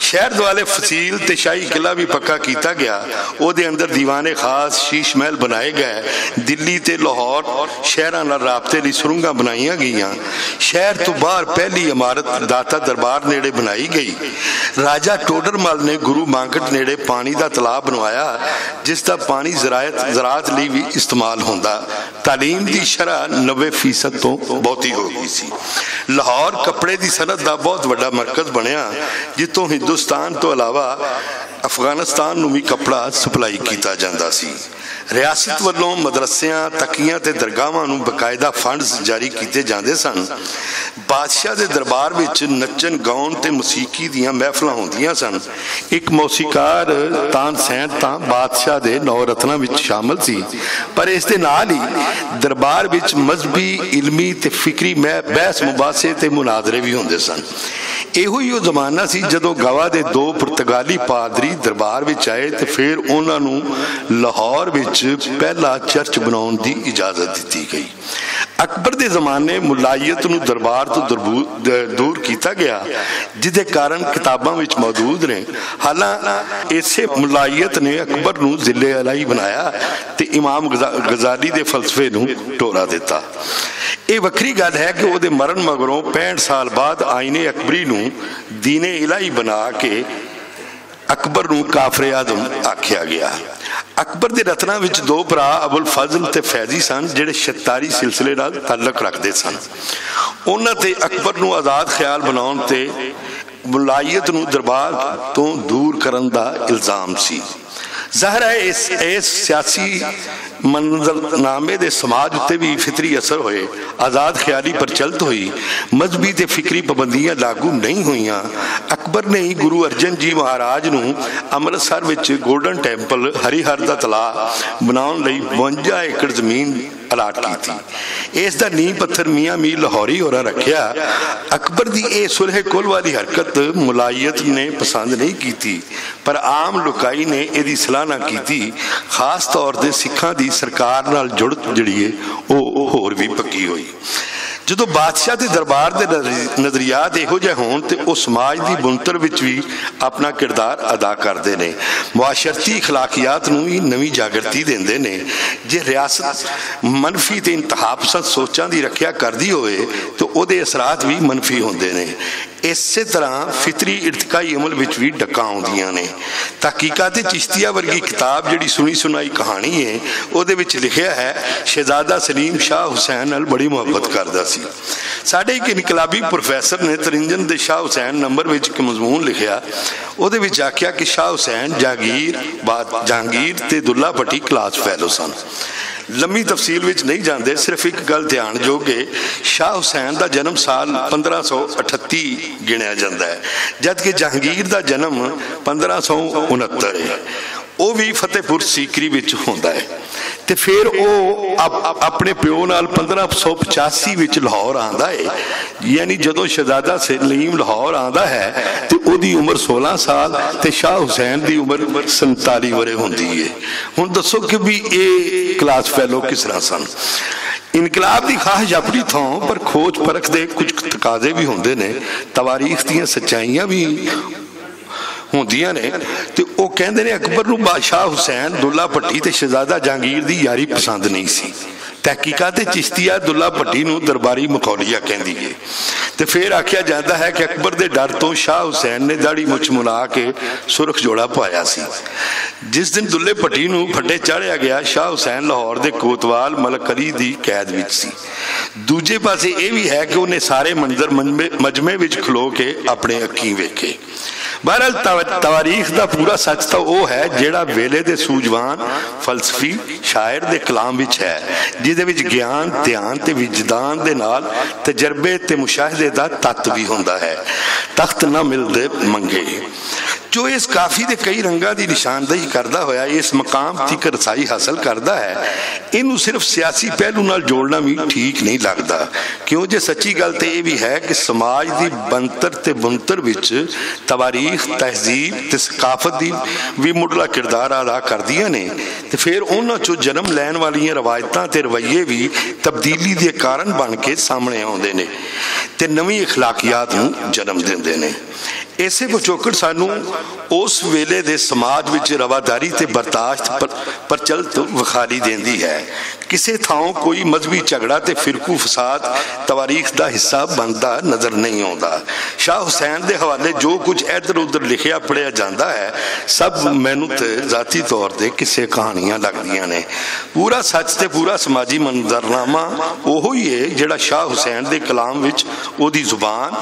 شہر دوالے فصیل تے شاہی قلعہ وی پکا کیتا گیا۔ اوہدے اندر دیوان خاص، شیش محل بنائے گئے۔ دلی تے لاہور شہراں نال رابطے لئی سرنگاں بنائیاں گئیاں۔ شہر توں باہر پہلی عمارت داتا دربار نیڑے بنائی گئی۔ راجا ٹوڈر مل نے گرو مانکٹ نیڑے پانی دا تالاب بنوایا، جس دا پانی زراعت لئی وی استعمال ہوندا۔ تعلیم دی شرح نوے فیصد توں بہتی ہو گئی سی۔ لاہور کپڑے دی صنعت دا بہت وڈا مرکز بنیا، جتھوں ہندوستان توں علاوہ افغانستان نوں وی کپڑا سپلائی کیتا جاندا سی۔ ریاست ولوں مدرسیاں، تکیاں تے درگاہواں نوں باقاعدہ فنڈز جاری کیتے جاندے سن۔ بادشاہ دے دربار وچ نچن گاؤن تے موسیقی دیاں محفلاں ہوندیاں سن۔ اک موسیقار تان سین تاں بادشاہ دے نو رتناں وچ شامل سی، پر اس دے نال ہی دربار وچ مذہبی، علمی تے فکری بحث مباحثے تے مناظرے وی ہوندے سن۔ ایہو ہی او زمانہ سی جدوں گوا دے دو پرتگالی پادری دربار وچ آئے تے فیر انہاں نوں لاہور وچ پہلا چرچ بناؤن دی اجازت دتی گئی۔ اکبر دے زمانے ملائیت نوں دربار توں دور کیتا گیا، جس دے کارن کتاباں وچ موجود نے۔ حالانکہ ایسے ملائیت نے اکبر نوں ذلے الہی بنایا تے امام غزالی دے فلسفے نوں ٹورا دیتا۔ ایہہ وکھری گل ہے کہ اوہدے مرن مگروں پینٹ سال بعد آئین اکبری نوں دین الہی بنا کے اکبر نوں کافر اعظم آکھیا گیا۔ اکبر دے رتناں وچ دو بھرا ابوالفضل تے فیضی سن، جہڑے شتاری سلسلے نال تعلق رکھدے سن۔ انہاں تے اکبر نوں آزاد خیال بناؤن تے ملائیت نوں دربار توں دور کرن دا الزام سی۔ ظاہر ہے اس سیاسی منظرنامے دے سماج اتے وی فطری اثر ہوئے۔ آزاد خیالی پرچلت ہوئی، مذہبی تے فکری پابندیاں لاگو نہیں ہوئیاں۔ اکبر نے ہی گرو ارجن جی مہاراج نوں امرتسر وچ گولڈن ٹیمپل، ہری ہر دا تلاہ بناؤن لئی بونجا ایکڑ زمین الاٹ کیتی۔ اس دا نیم پتھر میاں میر لاہوری ہوراں رکھیا۔ اکبر دی ایہہ سلہے کل والی حرکت ملائیت نے پسند نہیں کیتی، پر عام لوکائی نے ایہدی سلاہنا کیتی۔ خاص طور تے سکھاں دی سرکار نال جڑت جڑی ہے، او ہور وی پکی ہوئی۔ جدوں بادشاہ دے دربار دے نظریات ایہو جہے ہون تے او سماج دی بنتر وچ وی اپنا کردار ادا کردے نے۔ معاشرتی اخلاقیات نوں وی نوی جاگرتی دیندے نے۔ جے ریاست منفی تے انتہا پسند سوچاں دی رکھیا کردی ہووے، تے اوہدے اثرات وی منفی ہوندے نے۔ اسے طرح فطری ارتقائی عمل وچ وی ڈکاں آؤندیاں نے۔ تحقیقات چشتیہ ورگی کتاب، جڑی سنی سنائی کہانی ہے، اوہدے وچ لکھیا ہے، شہزادہ سلیم شاہ حسین نال بڑی محبت کردا سی۔ ساڈے اک انقلابی پروفیسر نے ترنجن دے شاہ حسین نمبر وچ اک مضمون لکھیا۔ اوہدے وچ آکھیا کہ شاہ حسین جہانگیر، باد جہانگیر تے دلہ پٹی کلاس فیلو سن۔ لمبی تفصیل وچ نہیں جاندے، صرف اک گل دھیان جو کہ شاہ حسین دا جنم سال پندرہ سو اٹھتی گنیا جاندا ہے، جدکہ جہانگیر دا جنم پندرہ سو انہتر ہے۔ او وی فتح پور سیکری وچ ہوندا ہے۔ تے فیر او اپ- اپنے پیو نال پندرہ سو پچاسی وچ لاہور آندا ہے۔ یعنی جدوں شہزادہ سلیم لاہور آندا ہے، تے اوہدی عمر سولہ سال، تے شاہ حسین دی عمر سنتالی ورے ہوندی ہے۔ ہن دسو کہ بھی اے کلاس فیلو کس طرح سن؟ انقلاب دی خواہش اپنی تھاں، پر کھوج پرکھ دے کچھ تقاضے بھی ہوندے نے۔ تواریخ دیاں سچائیاں بھی ہوندیاں نے۔ تے او کہندے نے، اکبر نوں بادشاہ حسین، دلہ پٹی تے شہزادہ جہانگیر دی یاری پسند نہیں سی۔ تحقیقات چشتیہ دلہ پٹی نوں درباری مخولیہ کہندی ہے۔ تے فیر آکھیا جاندا ہے کہ اکبر دے ڈر توں شاہ حسین نے داڑھی مچھ منا کے سرخ جوڑا پایا سی۔ جس دن دلے پٹی نوں پھٹے چاڑھیا گیا، شاہ حسین لاہور دے کوتوال ملک علی دی قید وچ سی۔ دوجے پاسے اے وی ہے کہ انہیں سارے منظر مجمع- مجمع وچ کھلو کے اپنے اکھیں ویکھے۔ بہرحال، توا- تواریخ دا پورا سچ تاں او ہے جیڑا ویلے دے سوجوان فلسفی شاعر دے کلام وچ ہے، جس دے وچ گیان، دھیان تے وجدان دے نال تجربے تے مشاہدے دا تت وی ہوندا ہے۔ تخت نہ ملدے منگے، جو اس کافی دے کئی رنگاں دی نشاندہی کردا ہویا اس مقام تک رسائی حاصل کردا ہے، اینوں صرف سیاسی پہلو نال جوڑنا وی ٹھیک نہیں لگدا۔ کیوں جے سچی گل تے اے وی ہے کہ سماج دی بنتر تے بنتر وچ تواریخ، تہذیب تے ثقافت دی وی مڈلا کردار ادا کردیاں نے، تے فیر انہاں چوں جنم لین والیاں روایتاں تے رویے وی تبدیلی دے کارن بن کے سامنے آوندے نے تے نویں اخلاقیات نوں جنم دیندے نے۔ ایسے پچھوکڑ سانوں اس ویلے دے سماج وچ رواداری تے برداشت پر- پرچلت وخالی دیندی ہے۔ کسے تھاؤں کوئی مذہبی جھگڑا تے فرقو فساد تواریخ دا حصہ بندا نظر نہیں آوندا۔ شاہ حسین دے حوالے جو کچھ ادھر ادھر لکھیا پڑھیا جاندا ہے، سب مینوں تے ذاتی طور تے کسے کہانیاں لگدیاں نے۔ پورا سچ تے پورا سماجی منظرنامہ اوہو ہی ہے جڑا شاہ حسین دے کلام وچ اوہدی زبان،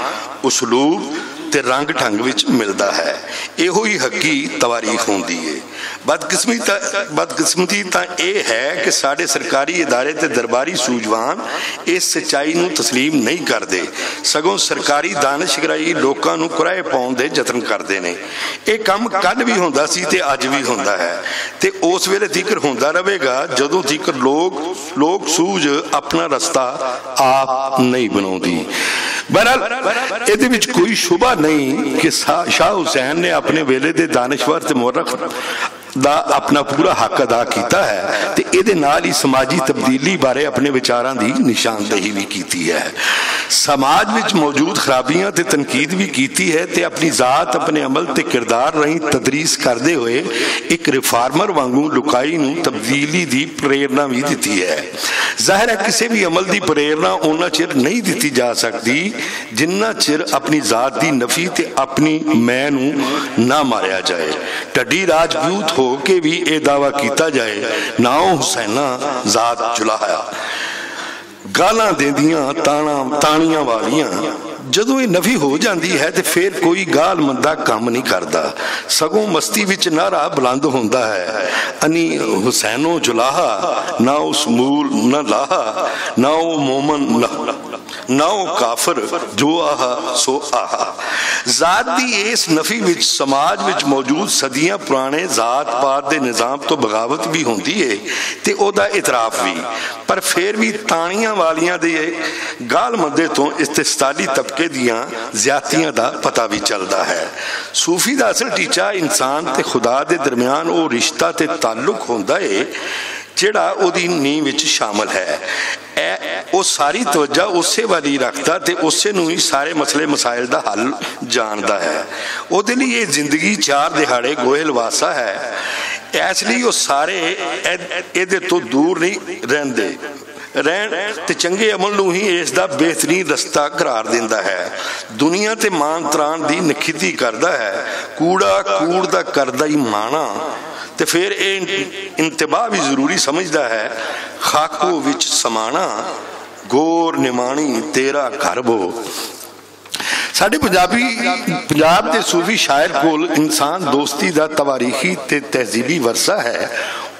اسلوب تے رنگ ڈھنگ وچ ملدا ہے۔ ایہو ہی حقی تواریخ ہوندی ہے۔ بدقسمتی تاں- بدقسمتی تاں ایہہ ہے کہ ساڈے سرکاری ادارے تے درباری سوجوان اس سچائی نوں تسلیم نہیں کردے، سگوں سرکاری دانشگرائی لوکاں نوں کرائے پاؤن دے جتن کردے نے۔ ایہہ کم کل وی ہوندا سی تے اج وی ہوندا ہے، تے اس ویلے تیکر ہوندا رہے گا جدوں تیکر لوگ لوگ سوج اپنا رستہ آپ نہیں بناؤندی۔ بہرحال، ایہدے وچ کوئی شبہ نہیں کہ سا- شاہ حسین نے اپنے ویلے دے دانشور تے مورخ دا اپنا پورا حق ادا کیتا ہے، تے ایہدے نال ہی سماجی تبدیلی بارے اپنے وچاراں دی نشاندہی وی کیتی ہے۔ سماج وچ موجود خرابیاں تے تنقید وی کیتی ہے، تے اپنی ذات، اپنے عمل تے کردار رہیں تدریس کردے ہوئے اک ریفارمر وانگوں لکائی نوں تبدیلی دی پریرنا وی دتی ہے۔ ظاہر ہے، کسے وی عمل دی پریرنا اونا چر نہیں دتی جا سکدی، جنہ چر اپنی ذات دی نفی تے اپنی میں نوں نہ ماریا جائے۔ ڈڈی راجپوت ہو کے وی ایہہ دعویٰ کیتا جائے، نہ او حسینہ ذات جلاہا۔ گالاں دیندیاں تاناں- تانیاں والیاں، جدوں ایہہ نفی ہو جاندی ہے تے فیر کوئی گال مندہ کم نہیں کردا، سگوں مستی وچ نعرہ بلند ہوندا ہے، انی حسینوں جلاہا، نہ اس مول نہ لاہا، نہ او مومن نہ نہ او کافر، جو آہا سو آہا۔ ذات دی اس نفی وچ سماج وچ موجود صدیاں پرانے ذات پات دے نظام توں بغاوت وی ہوندی ہے تے اوہدا اعتراف وی، پر فیر وی تانیاں والیاں دے گال مندے توں استحصالی طبقے دیاں زیادتیاں دا پتہ وی چلدا ہے۔ صوفی دا اصل ٹیچہ انسان تے خدا دے درمیان او رشتہ تے تعلق ہوندا ہے جڑا اوہدی نیں وچ شامل ہے۔ او ساری توجہ اسے والی رکھدا تے اسے نوں ہی سارے مسئلے مسائل دا حل جاندا ہے۔ اوہدے لئی ایہہ زندگی چار دہاڑے گوہل واسا ہے۔ ایس لئی او سارے ایہدے توں دور نہیں رہندے۔ رہن تے چنگے عمل نوں ہی اس دا بہترین رستہ قرار دیندا ہے۔ دنیا تے مان تران دی نکھیتی کردا ہے۔ کوڑا کوڑ دا کردا ہی مانا تے پھر اے انتباہ بھی ضروری سمجھدا ہے۔ خاکو وچ سمانا، گور نمانی تیرا گھر بو۔ ساڈے پنجابی پنجاب دے صوفی شاعر کول انسان دوستی دا تواریخی تے تہذیبی ورثہ ہے۔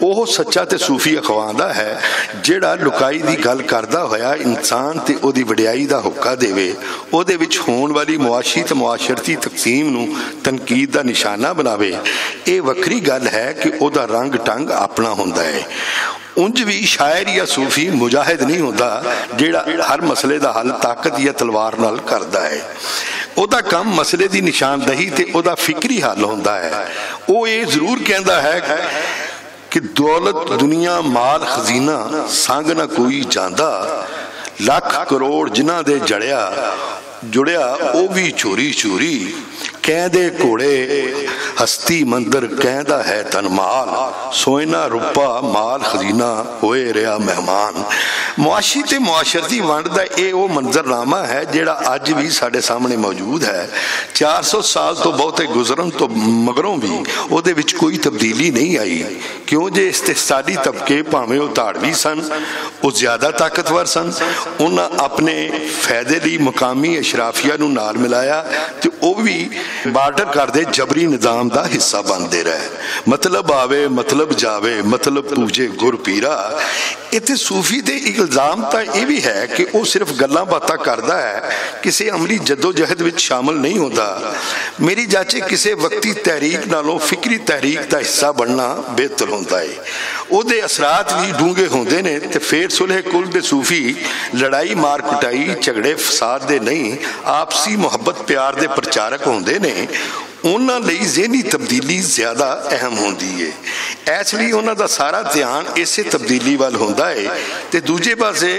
اوہ سچا تے صوفی اخوان دا ہے، جیڑا لکائی دی گل کردا ہویا انسان تے اوہدی وڈیائی دا حکا دے وے، اوہدے وچ ہون والی معاشی تے معاشرتی تقسیم نوں تنقید دا نشانہ بناوے۔ ایہہ وکری گل ہے کہ اوہدا رنگ ٹنگ اپنا ہوندا ہے۔ انج وی شاعر یا صوفی مجاہد نہیں ہوندا، جیڑا ہر مسئلے دا حل طاقت یا تلوار نال کردا ہے۔ اوہدا کم مسئلے دی نشاندہی تے اوہدا فکری حل ہوندا ہے۔ او ایہہ ضرور کہندا ہے کہ دولت دنیا مال خزینہ سنگ نہ کوئی جاندا، لکھ کروڑ جنہاں دے جڑیا جڑیا او وی چوری چوری۔ کہندے کوڑے ہستی مندر کہندا ہے تن مال، سوئنا روپا مال خزینہ ہوئے رہیا مہمان۔ معاشی تے معاشرتی ونڈ دا اے او منظرنامہ ہے جیڑا اج وی ساڈے سامنے موجود ہے۔ چار سو سال تو بہتے گزرن تو مگروں وی اوہدے وچ کوئی تبدیلی نہیں آئی۔ کیوں جے استحصالی طبقے پاویں او تاڑوی سن، او زیادہ طاقتور سن، انہاں اپنے فائدے لئی مقامی اشرافیہ نوں نال ملایا تے او وی بارڈر کردے جبری نظام دا حصہ بندے رہے۔ مطلب آوے مطلب جاوے، مطلب پوجے گر پیرا۔ اتھے صوفی دے الزام تاں ایہہ وی ہے کہ او صرف گلاں باتاں کردا ہے، کسے عملی جدوجہد وچ شامل نہیں ہوندا۔ میری جاچے کسے وقتی تحریک نالوں فکری تحریک دا حصہ بننا بہتر ہوندا ہے۔ اوہدے اثرات وی ڈونگے ہوندے نے تے فیر سلح کل دے صوفی لڑائی مار کٹائی جھگڑے فساد دے نہیں، آپسی محبت پیار دے پرچارک ہوندے نے۔ انہاں لئی ذہنی تبدیلی زیادہ اہم ہوندی ہے۔ ایس لئی انہاں دا سارا دھیان اسے تبدیلی ول ہوندا ہے۔ تے دوجے پاسے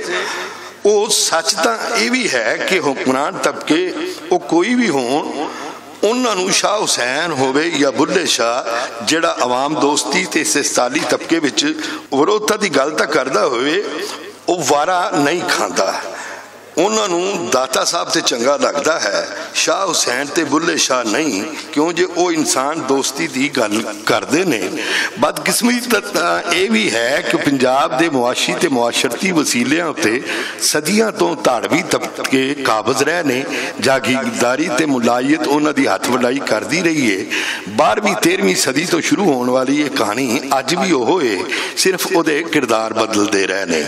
او سچ تاں ایہہ وی ہے کہ حکمران طبقے او کوئی وی ہون، انہاں نوں شاہ حسین ہووے یا بلے شاہ، جیہڑا عوام دوستی تے استحصالی طبقے وچ وروتھا دی گل تاں کردا ہووے، او وارا نہیں کھاندا۔ انہاں نوں داتا صاحب تے چنگا لگدا ہے، شاہ حسین تے بلے شاہ نہیں۔ کیوں جے او انسان دوستی دی گل کردے نے۔ بدقسمتی تاں ایہہ وی ہے کہ پنجاب دے معاشی تے معاشرتی وسیلیاں اتے صدیاں توں تاڑوی طبقے قابض رہے نے۔ جاگیرداری تے ملائیت انہاں دی ہتھ وڈائی کردی رہی ہے۔ بارہویں تیرہویں صدی توں شروع ہون والی ایہہ کہانی اج وی اوہو ہے، صرف اوہدے کردار بدلدے رہے نے۔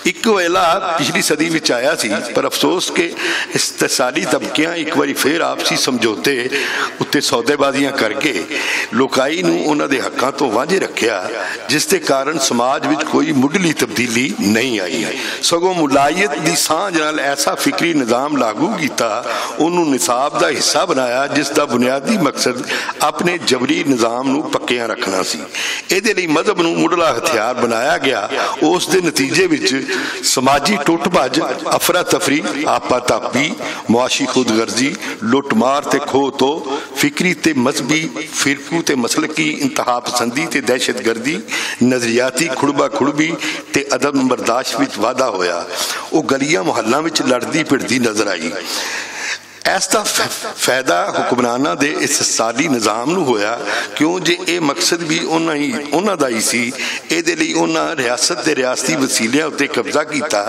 اک ویلا پچھلی صدی وچ آیا سی، پر افسوس کہ استحصالی طبقیاں اک واری فیر آپسی سمجھوتے اتے سودے بازیاں کر کے لوکائی نوں انہاں دے حقاں توں وانجھے رکھیا، جس دے کارن سماج وچ کوئی مڈلی تبدیلی نہیں آئی۔ سگوں ملائیت دی سانجھ نال ایسا فکری نظام لاگو کیتا، انہوں نصاب دا حصہ بنایا، جس دا بنیادی مقصد اپنے جبری نظام نوں پکیاں رکھنا سی۔ ایہدے لئی مذہب نوں مڈلا ہتھیار بنایا گیا۔ اس دے نتیجے وچ سماجی ٹوٹ بھج، افراتفری، آپا تاپی، معاشی خود غرضی، لوٹ مار تے کھو تو، فکری تے مذہبی، فرقو تے مسلکی انتہا پسندی تے دہشت گردی، نظریاتی کھڑبا کھڑبی تے عدم برداشت وچ وادھا ہویا۔ او گلیاں محلاں وچ لڑدی پھردی نظر آئی۔ ایس دا فائدہ حکمراناں دے اس سالی نظام نوں ہویا، کیوں جے ایہہ مقصد وی انہاں دا ہی سی۔ ایہدے لئی انہاں ریاست دے ریاستی وسیلیاں اتے قبضہ کیتا،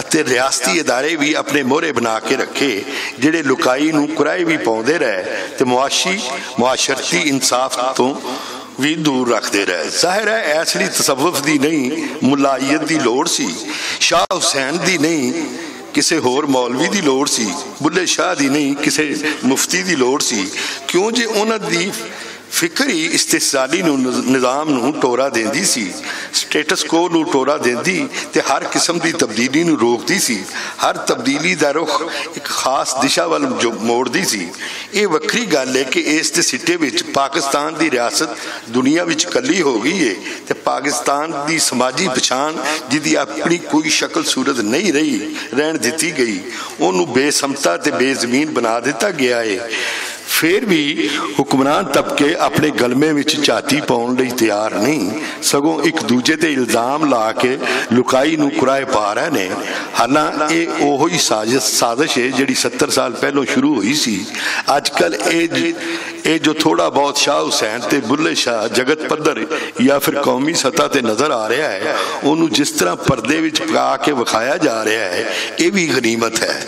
اتے ریاستی ادارے وی اپنے مورے بنا کے رکھے، جیہڑے لکائی نوں کرائے وی پاؤندے رہے تے معاشی معاشرتی انصاف توں وی دور رکھدے رہے۔ ظاہر ہے ایس لئی تصوف دی نہیں، ملائیت دی لوڑ سی۔ شاہ حسین دی نہیں، کسے ہور مولوی دی لوڑ سی۔ بلے شاہ دی نہیں، کسے مفتی دی لوڑ سی۔ کیوں جے انہاں دی فکر ہی استحصالی نوں نظام نوں ٹورا دیندی سی، سٹیٹس کو نوں ٹورا دیندی، تے ہر قسم دی تبدیلی نوں روکدی سی۔ ہر تبدیلی دا رخ اک خاص دشا ول موڑدی سی۔ ایہہ وکھری گل ہے کہ اس دے سٹے وچ پاکستان دی ریاست دنیا وچ کلی ہو گئی ہے، تے پاکستان دی سماجی پچھان، جس دی اپنی کوئی شکل صورت نہیں رہی، رہن دتی گئی، انہوں بے سمتا تے بے زمین بنا دتا گیا ہے۔ فیر وی حکمران طبقے اپنے گلمے وچ جھاتی پاؤن لئی تیار نئیں، سگوں اک دوجے تے الزام لا کے لکائی نوں کرائے پا رہے نیں۔ حالانکہ ایہہ اوہی سازش سازش ہے جیہڑی ستر سال پہلوں شروع ہوئی سی۔ اج کل ایہہ جو تھوڑا بہت شاہ حسین تے بلے شاہ جگت پدر یا فیر قومی سطح تے نظر آ رہیا ہے، انہوں جس طرح پردے وچ پا کے وکھایا جا رہیا ہے، ایہہ وی غنیمت ہے۔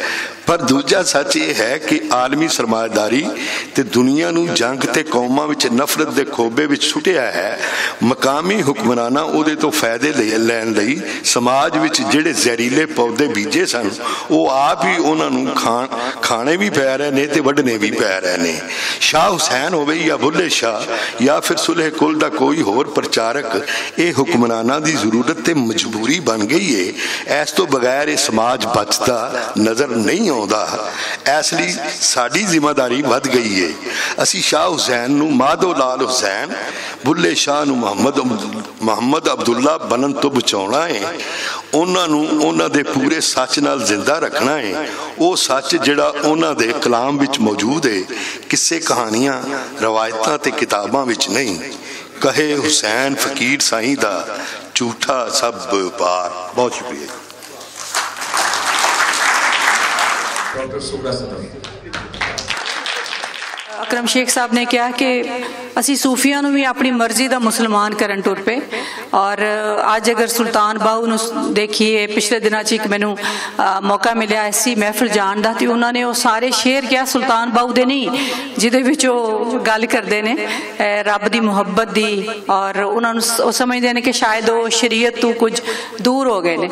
پر دوجا سچ ایہہ ہے کہ عالمی سرمایہ داری تے دنیا نوں جنگ تے قوماں وچ نفرت دے کھوبے وچ سٹیا ہے۔ مقامی حکمراناں اوہدے توں فائدے لین لئی سماج وچ جیہڑے زہریلے پودے بیجے سن، او آپ ہی انہاں نوں کھانے وی پے رہے نیں تے وڈھنے وی پے رہے نیں۔ شاہ حسین ہووے یا بلے شاہ یا فیر صلح کل دا کوئی ہور پرچارک، ایہہ حکمراناں دی ضرورت تے مجبوری بن گئی ہے۔ ایس توں بغیر ایہہ سماج بچدا نظر نئیں آندا۔ ایس لئی ساڈی ذمہ داری ودھ گئی ہے۔ اسی شاہ حسین نوں مادھو لال حسین، بلے شاہ نوں محمد محمد عبداللہ بنن توں بچاؤنا ہے۔ انہاں نوں انہاں دے پورے سچ نال زندہ رکھنا ہے۔ او سچ جیہڑا انہاں دے کلام وچ موجود ہے، قصے کہانیاں، روایتاں تے کتاباں وچ نئیں۔ کہے حسین فقیر سائیں دا، جھوٹا سب پار۔ بہت شکریہ۔ اکرم شیخ صاحب نے کہا کہ اسی صوفیاں نوں وی اپنی مرضی دا مسلمان کرن ٹر پے۔ اور اج اگر سلطان باہو نوں دیکھیے، پچھلے دناں چ اک مینوں موقع ملیا ایسی محفل جان دا، تے انہاں نے او سارے شعر کہا سلطان باہو دے نئیں، جدے وچ او گل کردے نے رب دی محبت دی، اور انہاں نوں او سمجھدے نے کہ شاید او شریعت توں کچھ دور ہو گئے نے۔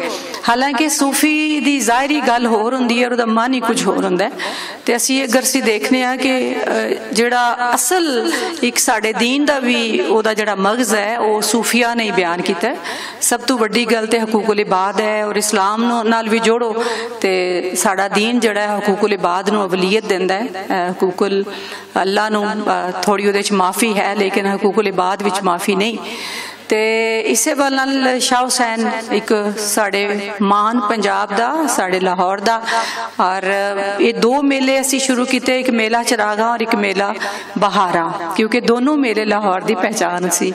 حالانکہ صوفی دی ظاہری گل ہور ہوندی ہے اور اوہدا من ہی کچھ ہور ہوندا ہے۔ تے اسی اگر اسی دیکھنے آں کہ جیہڑا اصل اک ساڈے دین دا وی اوہدا جیہڑا مغز ہے او صوفیاں نے ہی بیان کیتا ہے۔ سب توں وڈی گل تے حقوق العباد ہے، اور اسلام نال وی جوڑو تے ساڈا دین جیہڑا ہے حقوق العباد نوں اولیت دیندا ہے۔ حقوق اللہ نوں تھوڑی اوہدے وچ معافی ہے، لیکن حقوق العباد وچ معافی نئیں۔ تے اسے بل نال شاہ حسین اک ساڈے مان پنجاب دا، ساڈے لاہور دا۔ اور ایہہ دو میلے اسی شروع کیتے، اک میلہ چراغاں اور اک میلہ بہاراں، کیونکہ دونوں میلے لاہور دی پہچان سی۔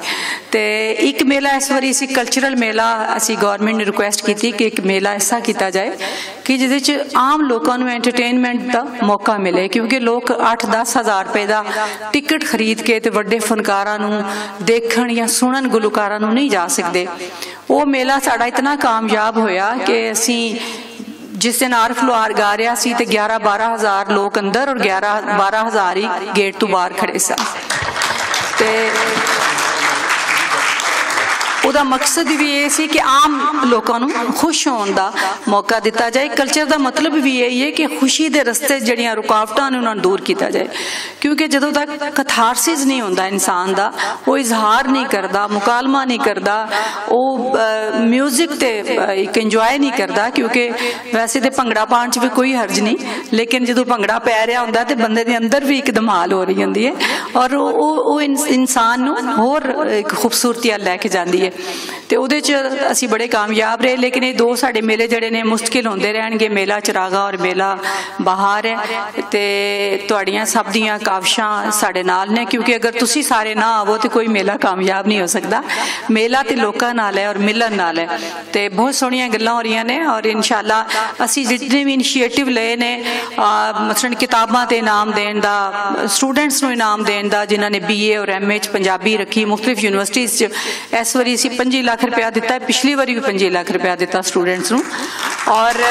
تے اک میلہ اس واری اسی کلچرل میلہ، اسی گورنمنٹ نوں ریکویسٹ کیتی کہ اک میلہ ایسا کیتا جائے کہ جس وچ عام لوکاں نوں انٹرٹینمنٹ دا موقع ملے، کیونکہ لوک اٹھ دس ہزار روپے دا ٹکٹ خرید کے تے وڈے فنکاراں نوں دیکھن یا سنن، گلوکاراں نوں نہیں جا سکدے۔ او میلہ ساڈا اتنا کامیاب ہویا کہ اسی جس دن عارف لوہار گا رہیا سی تے گیارہ بارہ ہزار لوک اندر اور گیارہ بارہ ہزار ہی گیٹ توں باہر کھڑے سن۔ تے اوہدا مقصد وی ایہہ سی کہ عام لوکاں نوں خوش ہون دا موقع دتا جائے۔ کلچر دا مطلب وی ایہہ ہے کہ خوشی دے رستے جیہڑیاں رکاوٹاں نوں انہاں نوں دور کیتا جائے، کیونکہ جدوں تک کتھارسز نہیں ہوندا انسان دا، او اظہار نہیں کردا، مکالمہ نہیں کردا، او میوزک تے اک انجوائے نہیں کردا۔ کیونکہ ویسے تے بھنگڑا پان چ وی کوئی حرج نہیں، لیکن جدوں بھنگڑا پے رہیا ہوندا تے بندے دے اندر وی اک دھمال ہو رہی ہوندی ہے، اور او انسان نوں ہور اک خوبصورتی لے کے جاندی ہے۔ تے اوہدے چ اسی بڑے کامیاب رہے، لیکن ایہہ دو ساڈے میلے جیہڑے نے مستقل ہوندے رہن گے، میلہ چراغا اور میلہ بہار ہے۔ تے تہاڈیاں سب دیاں کاوشاں ساڈے نال نے، کیونکہ اگر تسی سارے نہ آوو تے کوئی میلہ کامیاب نہیں ہو سکدا۔ میلہ تے لوکاں نال ہے اور ملن نال ہے۔ تے بہت سوہنیاں گلاں ہو رہیاں نے، اور انشاءاللہ اسی جتنے وی انیشیٹو لئے نے، مثلا کتاباں تے انعام دین دا، سٹوڈنٹس نوں انعام دین دا، جنہاں نے بی اے اور ایم اے چ پنجابی رکھی مختلف یونیورسٹیز چ، ایس واری اسی پنجی لکھ روپیہ دتا ہے، پچھلی واری وی پنجی لکھ روپیہ دتا سٹوڈنٹس نوں۔ اور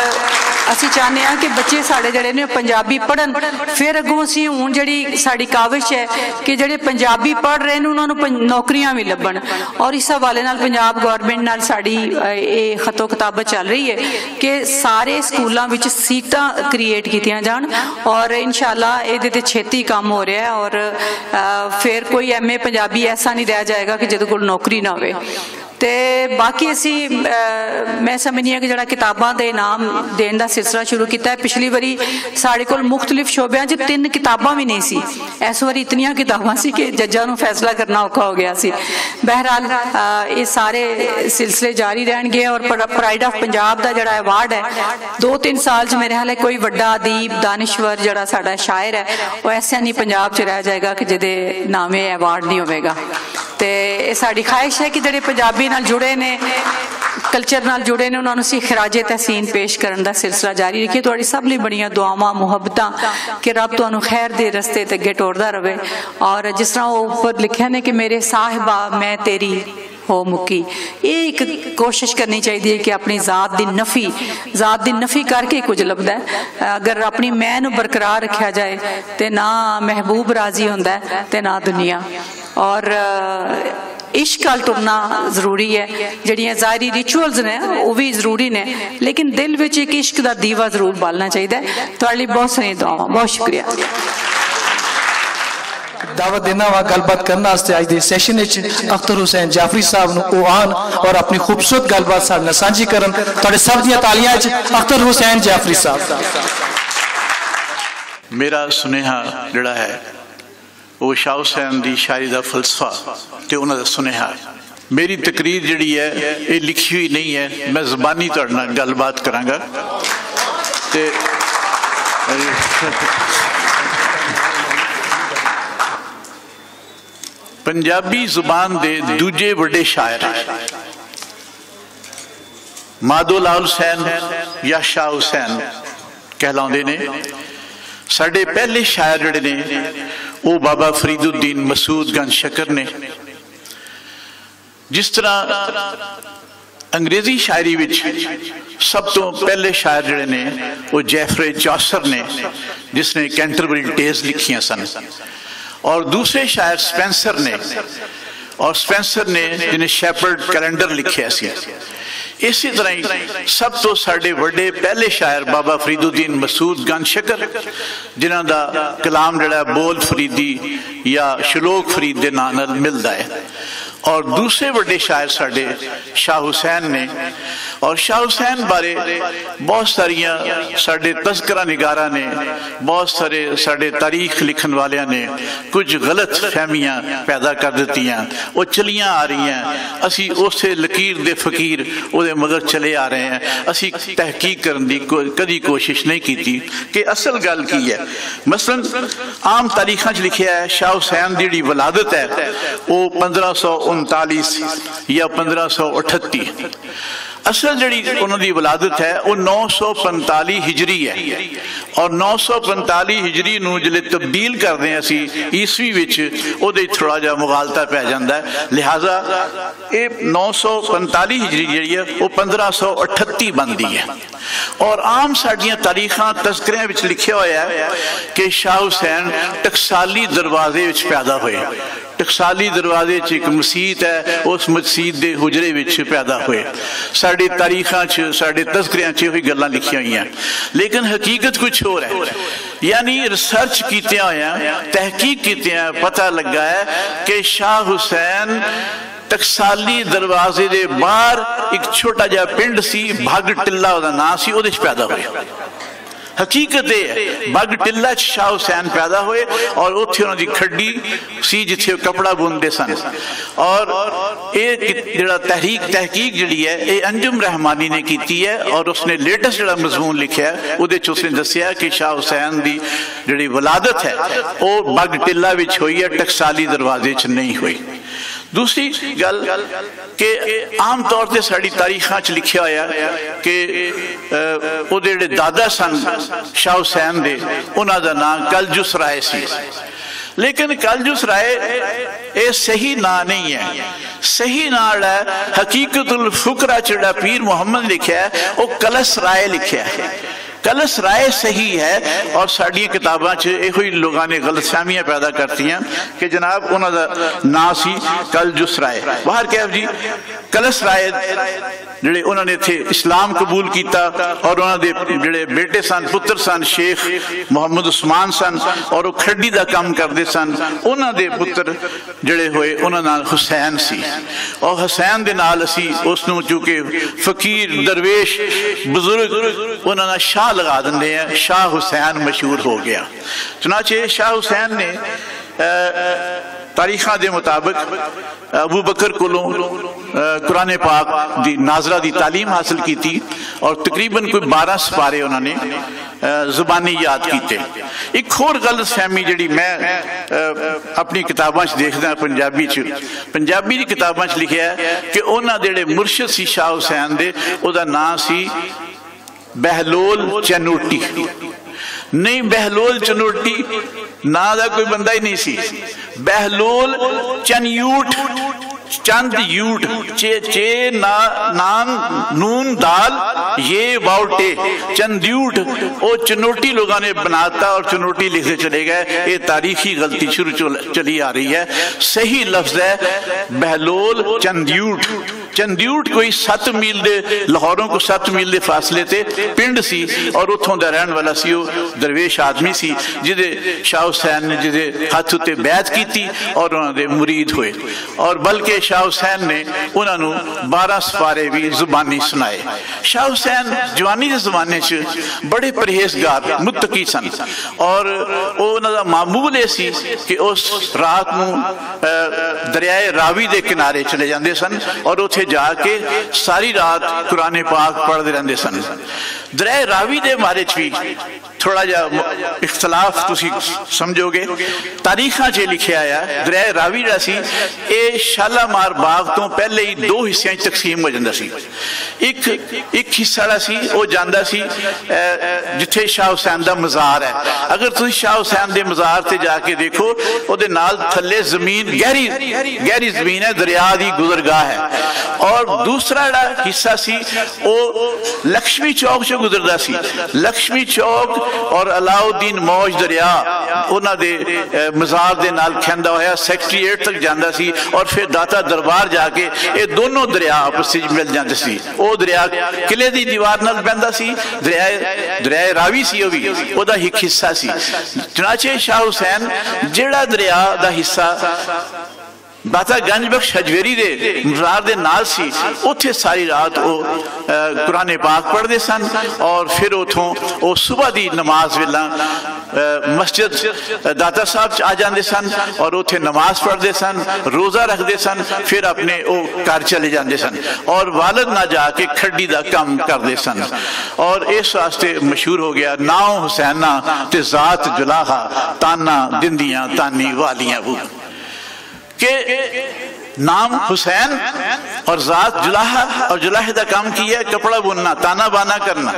اسی چاہنے ہاں کہ بچے ساڈے جیہڑے نے پنجابی پڑھن، فیر اگوں اسی ہن جیہڑی ساڈی کاوش ہے کہ جیہڑے پنجابی پڑھ رہے نے انہاں نوں نوکریاں وی لبھن۔ اور اس حوالے نال پنجاب گورنمنٹ نال ساڈی ایہہ خط و کتابت چل رہی ہے کہ سارے سکولاں وچ سیٹاں کریئیٹ کیتیاں جان، اور انشاءاللہ ایہدے تے چھیتی کم ہو رہیا ہے، اور فیر کوئی ایم اے پنجابی ایسا نہیں رہ جائے گا کہ جدوں کول نوکری نہ ہووے۔ تے باقی اسی میں سمجھنی ہاں کہ جڑا کتاباں دے انعام دین دا سلسلہ شروع کیتا ہے، پچھلی واری ساڈے کول مختلف شعبیاں چ تین کتاباں وی نہیں سی۔ ایس واری اتنیاں کتاباں سی کہ ججاں نوں فیصلہ کرنا اوکھا ہو گیا سی۔ بہرحال، یہ سارے سلسلے جاری رہن گے اور پرائیڈ آف پنجاب دا جڑا ایوارڈ ہے، دو تین سال چ میرے حال ہے کوئی وڈا ادیب دانشور جڑا ساڈا شاعر ہے، وہ ایسے نہیں پنجاب چ رہ جائے گا کہ جدے ناویں ایوارڈ نہیں ہوئے گا۔ تے ساڈی خواہش ہے کہ جڑے پنجابی نال جڑے نے، کلچر نال جڑے نے، انہاں نوں سی خراج تحسین پیش کرن دا سلسلہ جاری رکھیے۔ تہاڈی سب لئی بڑیاں دعاواں، محبتاں کہ رب تہانوں خیر دے رستے تے اگے ٹوردا رہے۔ اور جس طرح وہ اوپر لکھیا نے کہ میرے صاحبہ میں تیری ہو مکی، یہ ایک کوشش کرنی چاہیے کہ اپنی ذات دی نفی، ذات دی نفی کر کے کچھ لبدا ہے۔ اگر اپنی میں نوں برقرار رکھیا جائے تے نہ محبوب راضی ہوندا ہے تے نہ دنیا۔ اور عشق نال ٹرنا ضروری ہے۔ جڑیاں ظاہری ریچولز نے، وہ بھی ضروری نے، لیکن دل وچ ایک عشق دا دیوا ضرور بالنا چاہیے۔ تہاڈے لئی بہت ساریاں دعاواں، بہت شکریہ۔ دعوت دینا وا گل بات کرن واسطے اج دے سیشن وچ اختر حسین جعفری صاحب نوں او آن اور اپنی خوبصورت گل بات ساڈے نال سانجھی کرن۔ تہاڈے سب دیاں تالیاں وچ اختر حسین جعفری صاحب۔ میرا سنیہا جڑا ہے، وہ شاہ حسین دی شاعری دا فلسفہ تے انہاں دا سنیہا۔ میری تقریر جڑی ہے، یہ لکھی ہوئی نہیں ہے، میں زبانی تہاڈے نال گل بات کراں گا۔ تے پنجابی زبان دے دوجے وڈے شاعر مادو لال حسین یا شاہ حسین کہلاوندے نے۔ ساڈے پہلے شاعر جڑے نے، او بابا فرید الدین مسعود گنج شکر نے۔ جس طرح انگریزی شاعری وچ سب تو پہلے شاعر جڑے نے، وہ جیفرے چاسر نے، جس نے کینٹربری ڈیز لکھیاں سن۔ اور دوسرے شاعر سپینسر نے، اور سپینسر نے جنہیں شیپرڈ کیلنڈر لکھیا سی۔ اسی طرح ہی سب تو ساڈے وڈے پہلے شاعر بابا فرید الدین مسعود گنج شکر، جنہاں دا کلام جڑا ہے بول فریدی یا شلوک فرید دے ناں نال ملدا ہے۔ اور دوسرے وڈے شاعر ساڈے شاہ حسین نے، اور شاہ حسین بارے بہت ساریاں ساڈے تذکرہ نگاراں نے، بہت سارے ساڈے تاریخ لکھن والیاں نے کچھ غلط فہمیاں پیدا کر دتیاں۔ وہ چلیاں آ رہی ہیں، اسی اسے لکیر دے فقیر، وہ دے مگر چلے آ رہے ہیں۔ اسی تحقیق کرن دی کو-، کدی کوشش نہیں کیتی کہ اصل گل کی ہے۔ مثلاً، عام تاریخاں چ لکھیا ہے، شاہ حسین دی جڑی ولادت ہے، وہ پندرہ سو انتالیس یا پندرہ سو اٹھتی۔ اصل جڑی انہاں دی ولادت ہے، وہ نو سو پنتالی ہجری ہے۔ اور نو سو پنتالی ہجری نو جلے تبدیل کردے ہیں اسی عیسوی وچ، او دے تھوڑا جہا مغالطہ پہ جاندا ہے۔ لہذا یہ نو سو پنتالی ہجری جڑی ہے، وہ پندرہ سو اٹھتی بنتی ہے۔ اور عام ساڈیاں تاریخاں تذکریاں وچ لکھیا ہویا ہے کہ شاہ حسین ٹکسالی دروازے وچ پیدا ہوئے۔ ٹکسالی دروازے وچ ایک مسیت ہے، اس مسیت دے حجرے وچ پیدا ہوئے۔ ساڈی تاریخاں چ، ساڈے تذکریاں چ یہ گلاں لکھیاں ہوئی ہیں، لیکن حقیقت کچھ ہور ہے۔ یعنی ریسرچ کیتیاں ہویا، تحقیق کیتیاں پتہ لگا ہے کہ شاہ حسین ٹکسالی دروازے دے باہر ایک چھوٹا جہا پنڈ سی، بھگ ٹلا دا نام سی، اودے وچ پیدا ہوئے۔ حقیقت یہ ہے، بھگ ٹلا چ شاہ حسین پیدا ہوئے اور اتھے انہاں دی کھڈی سی جتھے وہ کپڑا بندے سن۔ اور یہ جڑا تحریک، تحقیق جڑی ہے، یہ انجم رحمانی نے کیتی ہے اور اس نے لیٹسٹ جڑا مضمون لکھیا ہے، اودے چ اس نے دسیا کہ شاہ حسین دی جڑی ولادت ہے، وہ بھگ ٹلا وچ ہوئی ہے، ٹکسالی دروازے چ نہیں ہوئی۔ دوسری گل کہ عام طور تے ساڈی تاریخاں چ لکھیا ہویا کہ، اہ، او جڑے دادا سن شاہ حسین دے، انہاں دا نام کلجس رائے سی۔ لیکن کلجس رائے اے صحیح نام نہیں ہے۔ صحیح نام جڑا ہے، حقیقت الفقرا چ جڑا پیر محمد لکھیا ہے، او کلس رائے لکھیا ہے۔ کلس رائے صحیح ہے، اور ساڈیاں کتاباں چ ایہو ہی لوگاں نے غلط فہمیاں پیدا کرتیاں کہ جناب انہاں دا ناں سی کل جس رائے۔ باہر کیف جی، کلس رائے جڑے انہاں نے اتھے اسلام قبول کیتا، اور انہاں دے جڑے بیٹے سن، پتر سن، شیخ محمد عثمان سن، اور وہ کھڈی دا کم کردے سن۔ انہاں دے پتر جڑے ہوئے، انہاں نال حسین سی، اور حسین دے نال اسی اس نوں، چونکہ فقیر، درویش، بزرگ، انہاں نال شاہ لگا دندے ہیں، شاہ حسین مشہور ہو گیا۔ چنانچہ شاہ حسین نے، اہ، تاریخاں دے مطابق ابو بکر کولوں، اہ، قرآن پاک دی ناظرہ دی تعلیم حاصل کیتی، اور تقریباً کوئی بارہ سپارے انہاں نے، اہ، زبانی یاد کیتے۔ ایک ہور غلط فہمی جڑی میں، اہ، اپنی کتاباں چ دیکھدا پنجابی چ، پنجابی دی کتاباں چ لکھیا ہے کہ انہاں دے جڑے مرشد سی شاہ حسین دے، او دا ناں سی بہلول چنوٹی۔ نہیں، بہلول چنوٹی ناں دا کوئی بندہ ہی نہیں سی۔ بہلول چنیوٹ، چند یوٹ، چے، چے نا-، نام نون دال، یہ واؤ ٹے، چندیوٹ۔ او چنوٹی لوگاں نے بناتا اور چنوٹی لکھتے چلے گئے۔ یہ تاریخی غلطی شروع چل-، چلی آ رہی ہے۔ صحیح لفظ ہے بہلول چندیوٹ۔ چندیوٹ کوئی ست میل دے، لاہوروں کو ست میل دے فاصلے تے پنڈ سی، اور اتھوں دا رہن والا سی۔ وہ درویش آدمی سی، جدے شاہ حسین نے جدے ہاتھ اتے بیعت کیتی اور انہاں دے مرید ہوئے، اور بلکہ شاہ حسین نے انہاں نوں بارہ سپارے بھی زبانی سنائے۔ شاہ حسین جوانی دے زمانے چ بڑے پرہیزگار، متقی سن، اور او انہاں دا معمول اے سی کہ اس رات نوں، اہ، دریائے راوی دے کنارے چلے جاندے سن اور اتھے جا کے ساری رات قرآن پاک پڑھدے رہندے سن۔ دریائے راوی دے بارے چ بھی تھوڑا جہا م-، اختلاف تسی سمجھو گے۔ تاریخاں چ لکھیا آیا، دریائے راوی جڑا سی، اے شالامار باغ تو پہلے ہی دو حصیاں وچ تقسیم ہو جاندا سی۔ ایک، ایک حصہ جڑا سی، او جاندا سی، اے، جتھے شاہ حسین دا مزار ہے۔ اگر تسی شاہ حسین دے مزار تے جا کے دیکھو، او دے نال تھلے زمین گہری، گہری زمین ہے، دریا دی گزرگاہ ہے۔ اور دوسرا جڑا حصہ سی، او لکشمی چوک چ گزردا سی۔ لکشمی چوک اور علاؤ الدین موج دریا انہاں دے، اے، مزار دے نال کھیندا ہویا سیکرٹریٹ تک جاندا سی، اور پھر داتا دربار جا کے اے دونوں دریا آپس وچ مل جاندے سی۔ او دریا قلعے دی دیوار نال بہندا سی، دریا، دریائے راوی سی، او وی او دا ایک حصہ سی۔ چنانچہ شاہ حسین جڑا دریا دا حصہ داتا گنج بخش ہجویری دے مزار دے نال سی، اتھے ساری رات او، اے، قرآن پاک پڑھدے سن، اور پھر اتھوں او صبح دی نماز ویلا، اے، مسجد داتا صاحب چ آ جاندے سن اور اتھے نماز پڑھدے سن، روزہ رکھدے سن، پھر اپنے او گھر چلے جاندے سن، اور والد نہ جا کے کھڈی دا کم کردے سن۔ اور اس واسطے مشہور ہو گیا ناؤ حسینہ تے ذات جلاہا، تانا دندیاں تانی والیاں وہ۔ کہ نام حسین اور ذات جلاہا، اور جلاہے دا کام کی ہے؟ کپڑا بننا، تانا بانا کرنا۔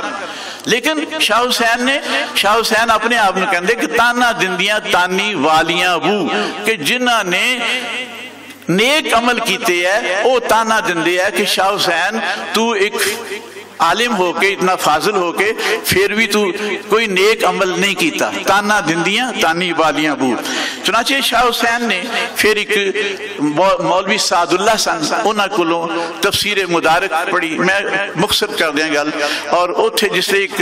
لیکن شاہ حسین نے، شاہ حسین اپنے آپ نوں کہندے کہ تانا دندیاں تانی والیاں وہ، کہ جنہاں نے نیک عمل کیتے ہے، او تانا دندے ہے کہ شاہ حسین، تو ایک عالم ہو کے، اتنا فاضل ہو کے، پھر بھی تو کوئی نیک عمل نہیں کیتا۔ تانا دندیاں تانی والیاں بو۔ چنانچہ شاہ حسین نے پھر ایک مو-، مولوی سعد اللہ سن، انہاں کولوں تفسیر مدارک پڑھی۔ میں مختصر کر دیاں گل۔ اور اوتھے جس لے ایک،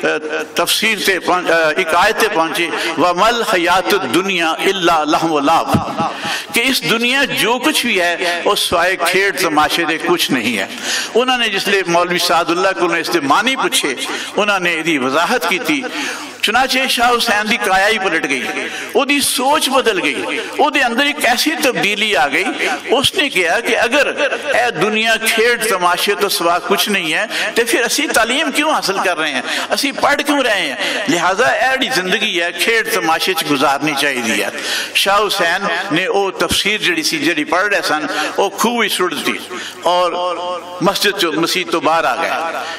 اہ، تفسیر تے پہنچ-، اہ، ایک آیت تے پہنچے، "وَمَا الْحَيَاةُ الدُّنْيَا إِلَّا لَهْوٌ وَلَعِبٌ"، کہ اس دنیا جو کچھ بھی ہے، وہ سوائے کھیڈ تماشے دے کچھ نہیں ہے۔ انہاں نے جس لے مولوی سعد اللہ کو اس دے معنی پوچھے، انہاں نے ایدی وضاحت کیتی۔ چنانچہ شاہ حسین دی کایا ہی پلٹ گئی، او دی سوچ بدل گئی، او دے اندر ایک ایسی تبدیلی آ گئی۔ اس نے کہا کہ اگر اے دنیا کھیڈ تماشے تو سوا کچھ نہیں ہے، تے پھر اسی تعلیم کیوں حاصل کر رہے ہیں؟ اسی پڑھ کیوں رہے ہیں؟ لہذا اے جڑی زندگی ہے، کھیڈ تماشے چ گزارنی چاہیے ہے۔ شاہ حسین نے او تفسیر جڑی سی، جڑی پڑھ رہے سن، او کھوہ وچ سٹ دتی اور مسجد چ، مسیت تو باہر آ گئے۔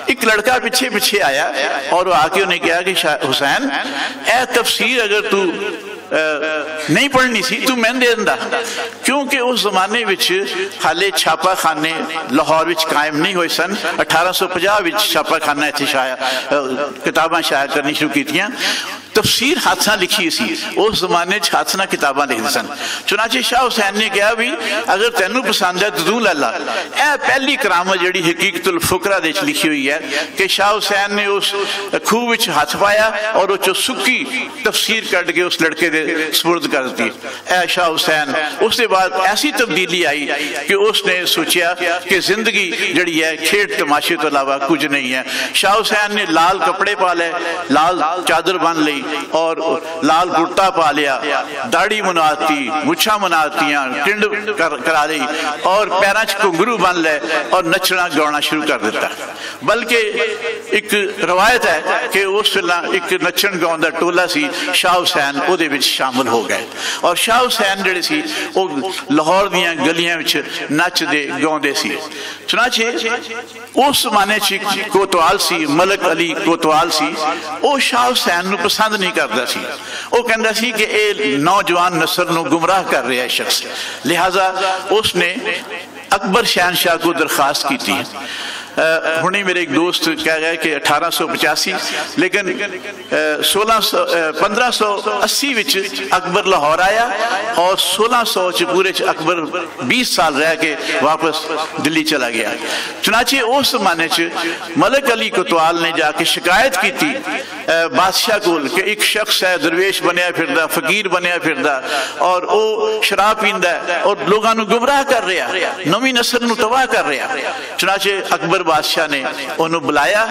ایک لڑکا پیچھے پیچھے آیا اور وہ آ کے انہیں کہا کہ شاہ حسین، اے تفسیر اگر تو نہیں پڑھنی سی، تو میں دے دیندا۔ کیونکہ اس زمانے وچ حالے چھاپا خانے لاہور وچ قائم نہیں ہوئے سن۔ اٹھارہ سو پنجاہ وچ چھاپا خانہ ایتھے شائع، کتاباں شائع کرنی شروع کیتیاں۔ تفسیر ہاتھ نال لکھی سی، اس زمانے چ ہاتھ نال کتاباں لکھدے سن۔ چنانچہ شاہ حسین نے کہا بھی، اگر تینوں پسند ہے تو توں لے لا۔ اے پہلی کرامت جڑی حقیقت الفقرا دے وچ لکھی ہوئی ہے کہ شاہ حسین نے اس کھوہ وچ ہاتھ پایا اور او چوں سکی تفسیر کڈ کے اس لڑکے دے سپرد کر دتی۔ اے شاہ حسین، اس دے بعد ایسی تبدیلی آئی کہ اس نے سوچیا کہ زندگی جڑی ہے کھیڈ تماشے تو علاوہ کچھ نہیں ہے۔ شاہ حسین نے لال کپڑے پا لے، لال چادر بن لئی اور لال کرتا پا لیا، داڑھی مناتی، مچھاں مناتیاں، ٹنڈ کر-، کرا لئی اور پیراں چ گھنگرو بن لے اور نچنا گاؤنا شروع کر دتا۔ بلکہ ایک روایت ہے کہ اس ویلے ایک نچن گاؤن دا ٹولہ سی، شاہ حسین اودے وچ شامل ہو گئے اور شاہ حسین جڑے سی، او لاہور دیاں گلیاں وچ نچدے گاؤندے سی۔ چنانچہ اس زمانے چ کوتوال سی، ملک علی کوتوال سی، او شاہ حسین نو پسند نہیں کردا سی۔ او کہندا سی کہ اے نوجوان نسل نو گمراہ کر رہا ہے شخص، لہذا اس نے اکبر شہنشاہ کو درخواست کی تھی۔ ہنی میرے ایک دوست کہہ گئے کہ اٹھارہ سو پچاسی، لیکن سولہ سو پندرہ سو اسی وچ اکبر لاہور آیا اور سولہ سو چ پورے چ اکبر بیس سال رہ کے واپس دلی چلا گیا۔ چنانچہ اس زمانے چ ملک علی کوتوال نے جا کے شکایت کی تھی بادشاہ کول کہ ایک شخص ہے، درویش بنیا پھردا، فقیر بنیا پھردا، اور او شراب پیندا ہے اور لوگاں نوں گمراہ کر رہا، نویں نسل نوں تباہ کر رہا۔ چنانچہ اکبر بادشاہ نے انہوں بلایا،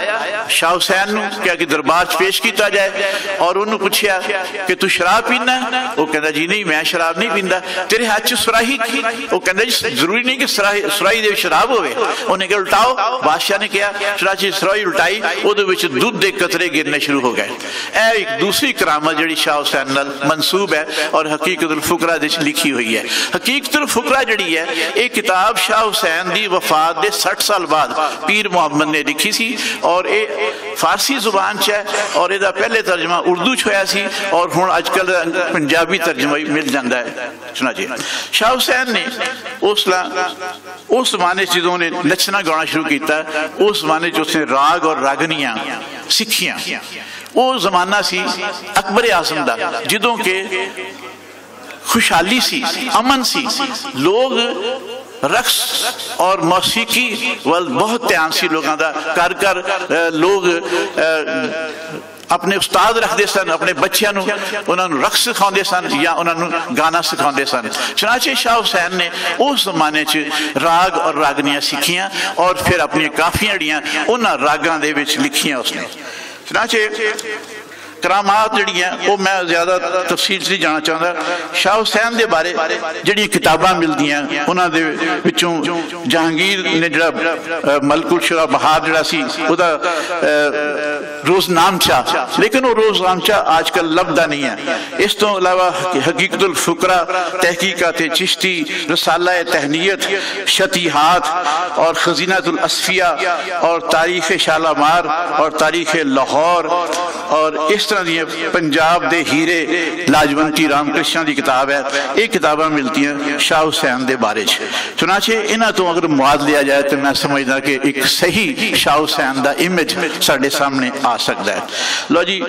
شاہ حسین نوں کہا کہ دربار چ پیش کیتا جائے، اور انہوں پوچھیا کہ تو شراب پینا ہے؟ وہ کہندا جی نہیں، میں شراب نہیں پیندا۔ تیرے ہاتھ چ سراہی کی؟ وہ کہندا جی ضروری نہیں کہ سراہی، سراہی دے وچ شراب ہوئے۔ انہیں کہ الٹاؤ، بادشاہ نے کہا، چنانچہ سراہی الٹائی، اودے وچ دودھ دے قطرے گرنے شروع ہو گئے۔ اے ایک دوسری کرامت جڑی شاہ حسین نال منسوب ہے اور حقیقت الفقرا دے وچ لکھی ہوئی ہے۔ حقیقت الفقرا جڑی ہے، یہ کتاب شاہ حسین دی وفات دے سٹھ سال بعد پیر محمد نے لکھی سی، اور یہ فارسی زبان چ ہے، اور یہ پہلے ترجمہ اردو چ ہویا سی، اور ہن اج کل پنجابی ترجمہ بھی مل جاندا ہے۔ سنا جی، شاہ حسین نے اس لا-، اس زمانے چ جدوں نے نچنا گانا شروع کیتا، اس زمانے چ اس نے راگ اور راگنیاں سکھیاں۔ وہ زمانہ سی اکبر اعظم دا، جدوں کہ خوشحالی سی، امن سی، لوگ رقص اور موسیقی ول بہت دھیان سی لوگاں دا۔ کر کر، اے، لوگ، اے، اپنے استاد رکھدے سن، اپنے بچیاں نوں، انہاں نوں رقص سکھاوندے سن یا انہاں نوں گانا سکھاوندے سن۔ چنانچہ شاہ حسین نے اس زمانے چ راگ اور راگنیاں سکھیاں اور پھر اپنی کافیاں جڑیاں انہاں راگاں دے وچ لکھیاں اس نے۔ چنانچہ کرامات جڑیاں، وہ میں زیادہ تفصیل سے نہیں جانا چاہتا۔ شاہ حسین دے بارے جڑیاں کتاباں ملدیاں، انہاں دے وچوں جہانگیر نے جڑا، اے، ملک الشعراء بہار جڑا سی، او دا، اے، روزنامچہ، لیکن وہ روزنامچہ آج کل لبدا نہیں ہے۔ اس تو علاوہ حقیقت الفقرا، تحقیقات چشتی، رسالہ تہنیت، شتیحات اور خزینۃ الاصفیہ اور تاریخ شالامار اور تاریخ لاہور اور اس طرح دی پنجاب دے ہیرے لاجونتی رام کرشنا دی کتاب ہے۔ یہ کتاباں ملتی ہیں شاہ حسین دے بارے چ۔ چنانچہ انہاں تو اگر مواد لیا جائے تو میں سمجھدا کہ ایک صحیح شاہ حسین دا امیج ساڈے سامنے آ سکدا ہے۔ لو جی،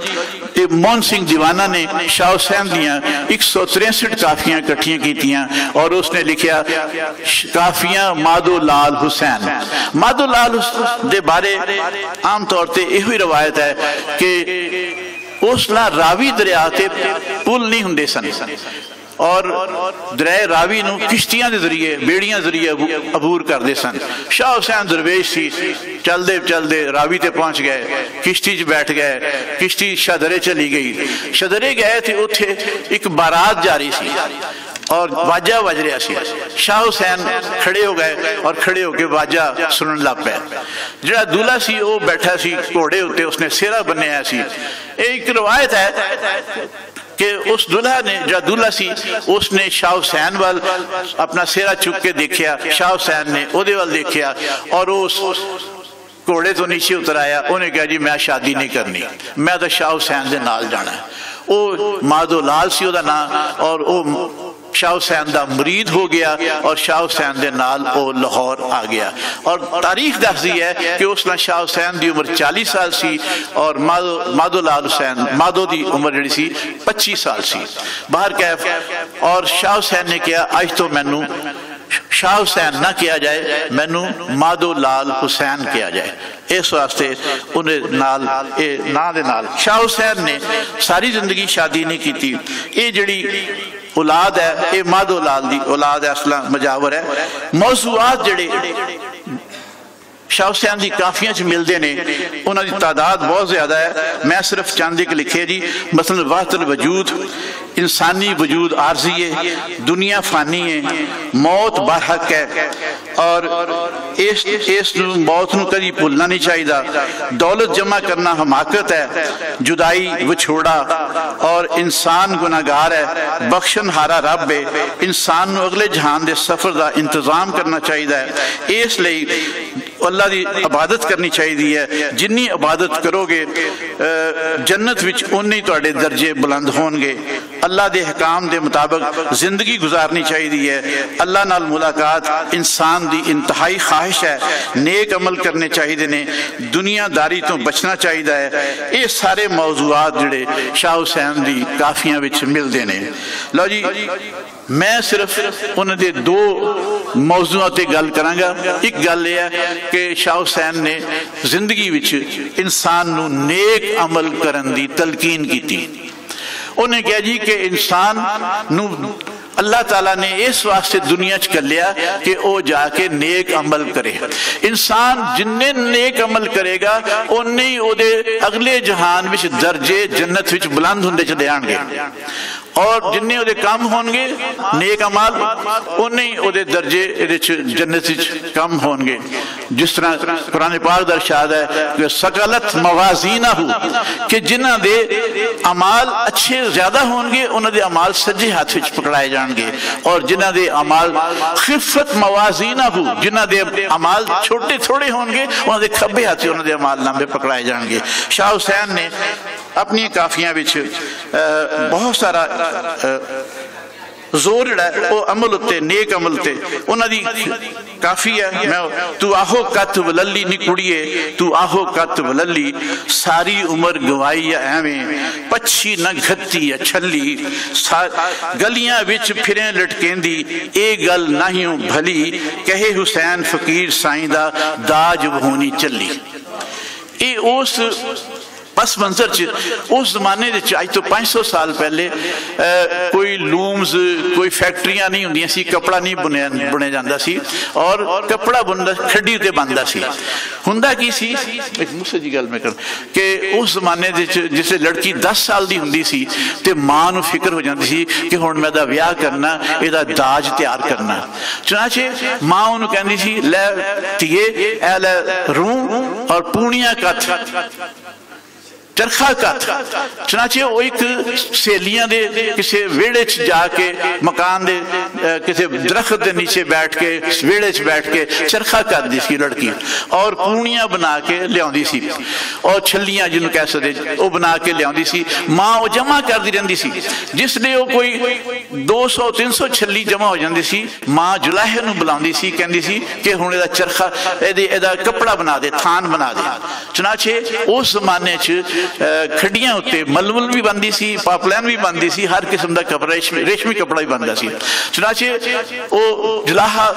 یہ موہن سنگھ دیوانہ نے شاہ حسین دیاں ایک سو تریسٹھ کافیاں اکٹھیاں کیتیاں اور اس نے لکھیا ش-، کافیاں مادو لال حسین۔ مادو لال حس-، دے بارے عام طور تے ایہو ہی روایت ہے کہ اس لا راوی دریا تے پل نہیں ہوندے سن اور دریا راوی نوں کشتیاں دے ذریعے، بیڑیاں ذریعے عبو-، عبور کردے سن۔ شاہ حسین درویش سی، چلدے چلدے راوی تے پہنچ گئے، کشتی چ بیٹھ گئے، کشتی شدرے چلی گئی۔ شدرے گئے تے اتھے ایک بارات جا رہی سی اور واجہ وج رہا سی۔ شاہ حسین کھڑے ہو گئے اور کھڑے ہو کے واجہ سنن لگ پے۔ جڑا دولہا سی، وہ بیٹھا سی گھوڑے اتے، اس نے سیرا بنیا سی۔ یہ ایک روایت ہے کہ اس دولہا نے، جڑا دولہا سی، اس نے شاہ حسین وال اپنا سیرا چک کے دیکھیا، شاہ حسین نے اودے وال دیکھیا اور اس گھوڑے تو نیچے اتر آیا۔ انہیں کہا، "جی، میں شادی نہیں کرنی، میں تو شاہ حسین دے نال جانا ہے۔" او مادو لال سی او دا نام، اور او شاہ حسین دا مرید ہو گیا، اور شاہ حسین دے نال او لاہور آ گیا۔ اور تاریخ دسدی ہے کہ اس نال شاہ حسین دی عمر چالیس سال سی، اور مادو مادو لال حسین، مادو دی عمر جڑی سی، پچیس سال سی۔ باہر کیف، اور شاہ حسین نے کہا، اج تو مینوں شاہ حسین نہ کہا جائے، مینوں مادو لال حسین کہا جائے۔ اس واسطے انہیں نال، اے ناں دے نال شاہ حسین نے ساری زندگی شادی نہیں کیتی۔ اے جڑی اولاد ہے، اے مادو لال دی اولاد ہے، اصلاً مجاور ہے۔ موضوعات جڑے شاہ حسین دی کافیاں چ ملدے نے، انہاں دی تعداد بہت زیادہ ہے۔ میں صرف چند ایک لکھے جی، مثلاً وحدت الوجود، انسانی وجود عارضی ہے، دنیا فانی ہے، موت برحق ہے، اور اس اس نوں، موت نوں کدی بھولنا نہیں چاہیدا۔ دولت جمع کرنا حماقت ہے، جدائی وچھوڑا، اور انسان گناہگار ہے، بخشن ہارا رب ہے۔ انسان نوں اگلے جہان دے سفر دا انتظام کرنا چاہیدا ہے۔ اس لئی اللہ دی عبادت کرنی چاہیدی ہے۔ جنی عبادت کرو گے، اے، جنت وچ اُنے ہی تہاڈے درجے بلند ہون گے۔ اللہ دے حکام دے مطابق زندگی گزارنی چاہیدی ہے۔ اللہ نال ملاقات انسان دی انتہائی خواہش ہے۔ نیک عمل کرنے چاہیدے نے، دنیا داری تو بچنا چاہیدا ہے۔ یہ سارے موضوعات جڑے شاہ حسین دی کافیاں وچ ملدے نے۔ لو جی، میں صرف انہاں دے دو موضوعاں تے گل کراں گا۔ ایک گل یہ ہے کہ شاہ حسین نے زندگی وچ انسان نوں نیک عمل کرن دی تلقین کیتی۔ انہیں کہا جی کہ انسان نوں اللہ تعالیٰ نے اس واسطے دنیا چ کلیا کہ او جا کے نیک عمل کرے۔ انسان جننے نیک عمل کرے گا، اُنے ہی او دے اگلے جہان وچ درجے جنت وچ بلند ہوندے چلے آن گے۔ اور جننے او دے کم ہون گے، نیک اعمال، اُنے ہی او دے درجے ایہدے چ جنت وچ کم ہون گے۔ جس طرح قرآن پاک دا ارشاد ہے کہ ثقلت موازینہ، کہ جنہاں دے اعمال اچھے زیادہ ہون گے، انہاں دے اعمال سجے ہاتھ وچ پکڑائے جان گے، اور جنہاں دے اعمال خفت موازینہ، جنہاں دے اعمال چھوٹے تھوڑے ہون گے، انہاں دے کھبے ہاتھ وچ انہاں دے اعمال لمبے پکڑائے جان گے۔ شاہ حسین نے اپنی کافیاں وچ، اہ، بہت سارا، اہ، زور جڑا ہے، او عمل اُتے، نیک عمل اُتے، انہاں دی کافی ہے۔ میں، تو آہو کت وللی نی کڑیے، تو آہو کت وللی، ساری عمر گوائی یا ایویں، پچھی نہ گھتی یا چھلی، سا-، گلیاں وچ پھریں لٹکیندی، اے گل ناہیوں بھلی، کہے حسین فقیر سائیں دا، داج وہونی چلی۔ اے اس پس منظر چ، اس زمانے دے چ، اج تو پانچ سو سال پہلے، اے، کوئی لومز، کوئی فیکٹریاں نہیں ہوندیاں سی، کپڑا نہیں بنیا، بنیا جاندا سی، اور کپڑا بندا کھڈی تے بندا سی۔ ہوندا کی سی؟ ایک مجھ سے جی گل میں کر، کہ اس زمانے دے چ جسے لڑکی دس سال دی ہوندی سی تے ماں نو فکر ہو جاندی سی کہ ہن میں دا ویاہ کرنا، اے دا داج تیار کرنا۔ چنانچہ ماں انہوں کہندی سی، لے تیے، اے لے روم اور پونیاں کتھ، چرخا کتھ۔ چنانچہ وہ ایک سہیلیاں دے کسے ویڑے چ جا کے، مکان دے، اے، کسے درخت دے نیچے بیٹھ کے، ویڑے چ بیٹھ کے چرخا کتھ دی سی لڑکی، اور پونیاں بنا کے لیاوندی سی، اور چھلیاں جنوں کہہ سکدے، وہ بنا کے لیاوندی سی۔ ماں وہ جمع کردی رہندی سی۔ جس لے وہ کوئی دو سو تین سو چھلی جمع ہو جاندی سی، ماں جلاہے نوں بلاندی سی، کہندی سی کہ ہن اے دا چرخا، اے دے، اے دا کپڑا بنا دے، تھان بنا دے۔ چنانچہ اس زمانے چ، اے، کھڈیاں اُتے ململ بھی بندی سی، پاپلین بھی بندی سی، ہر قسم دا کپڑا، ریشمی، ریشمی کپڑا بھی بندا سی۔ چنانچہ او جلاہا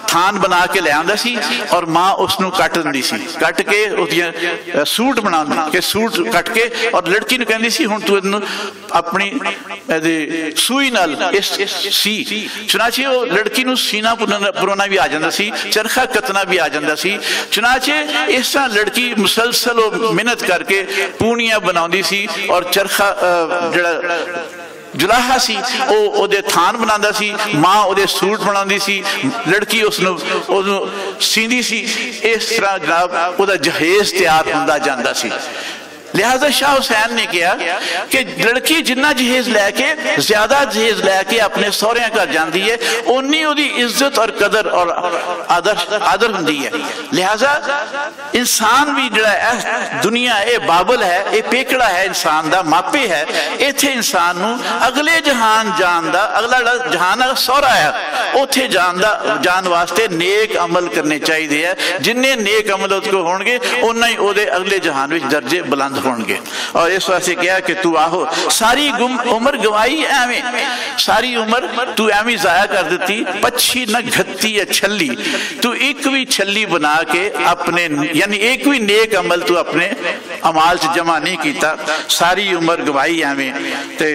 تھان بنا کے لے آندا سی اور ماں اس نوں کٹ دیندی سی۔ کٹ کے اس دیاں، اے، سوٹ بنا کے، سوٹ کٹ کے اور لڑکی نوں کہندی سی، ہن تو اپنی، اے دے، سوئی نال اس سی۔ چنانچہ وہ لڑکی نوں سینہ پرونا، پرونا بھی آ جاندا سی، چرخا کتنا بھی آ جاندا سی۔ چنانچہ اس طرح لڑکی مسلسل وہ محنت کر کے پونیاں بناوندی سی اور چرخا، آ، جڑا جلاحا سی، او، او دے تھان بناندا سی، ماں او دے سوٹ بناندی سی، لڑکی اس نوں، اس نوں سیندی سی۔ اس طرح جناب، او دا جہیز تیار ہوندا جاندا سی۔ لہذا شاہ حسین نے کہا کہ لڑکی جنہ جہیز لے کے، زیادہ جہیز لے کے اپنے سہریاں گھر جاندی ہے، اونی اودی عزت اور قدر اور آدر آدر ہوندی ہے۔ لہذا انسان بھی جڑا ہے، دنیا اے بابل ہے، اے پیکڑا ہے، انسان دا ماپے ہے۔ ایتھے انسان نو اگلے جہان جان دا، اگلا جہان سہرا ہے، اوتھے جان دا، جان واسطے نیک عمل کرنے چاہیے ہے۔ جننے نیک عمل اس کو ہون گے، اُنّا ہی اودے اگلے جہان وچ درجے بلند ہون گے۔ اور اس واسطے کہا کہ تو آہو، ساری گم عمر گوائی ایویں، ساری عمر تو ایویں ضائع کر دتی، پچھی نہ گھتی ہے چھلی۔ تو ایک بھی چھلی بنا کے اپنے، یعنی ایک بھی نیک عمل تو اپنے اعمال چ جمع نہیں کیتا، ساری عمر گوائی ایویں۔ تے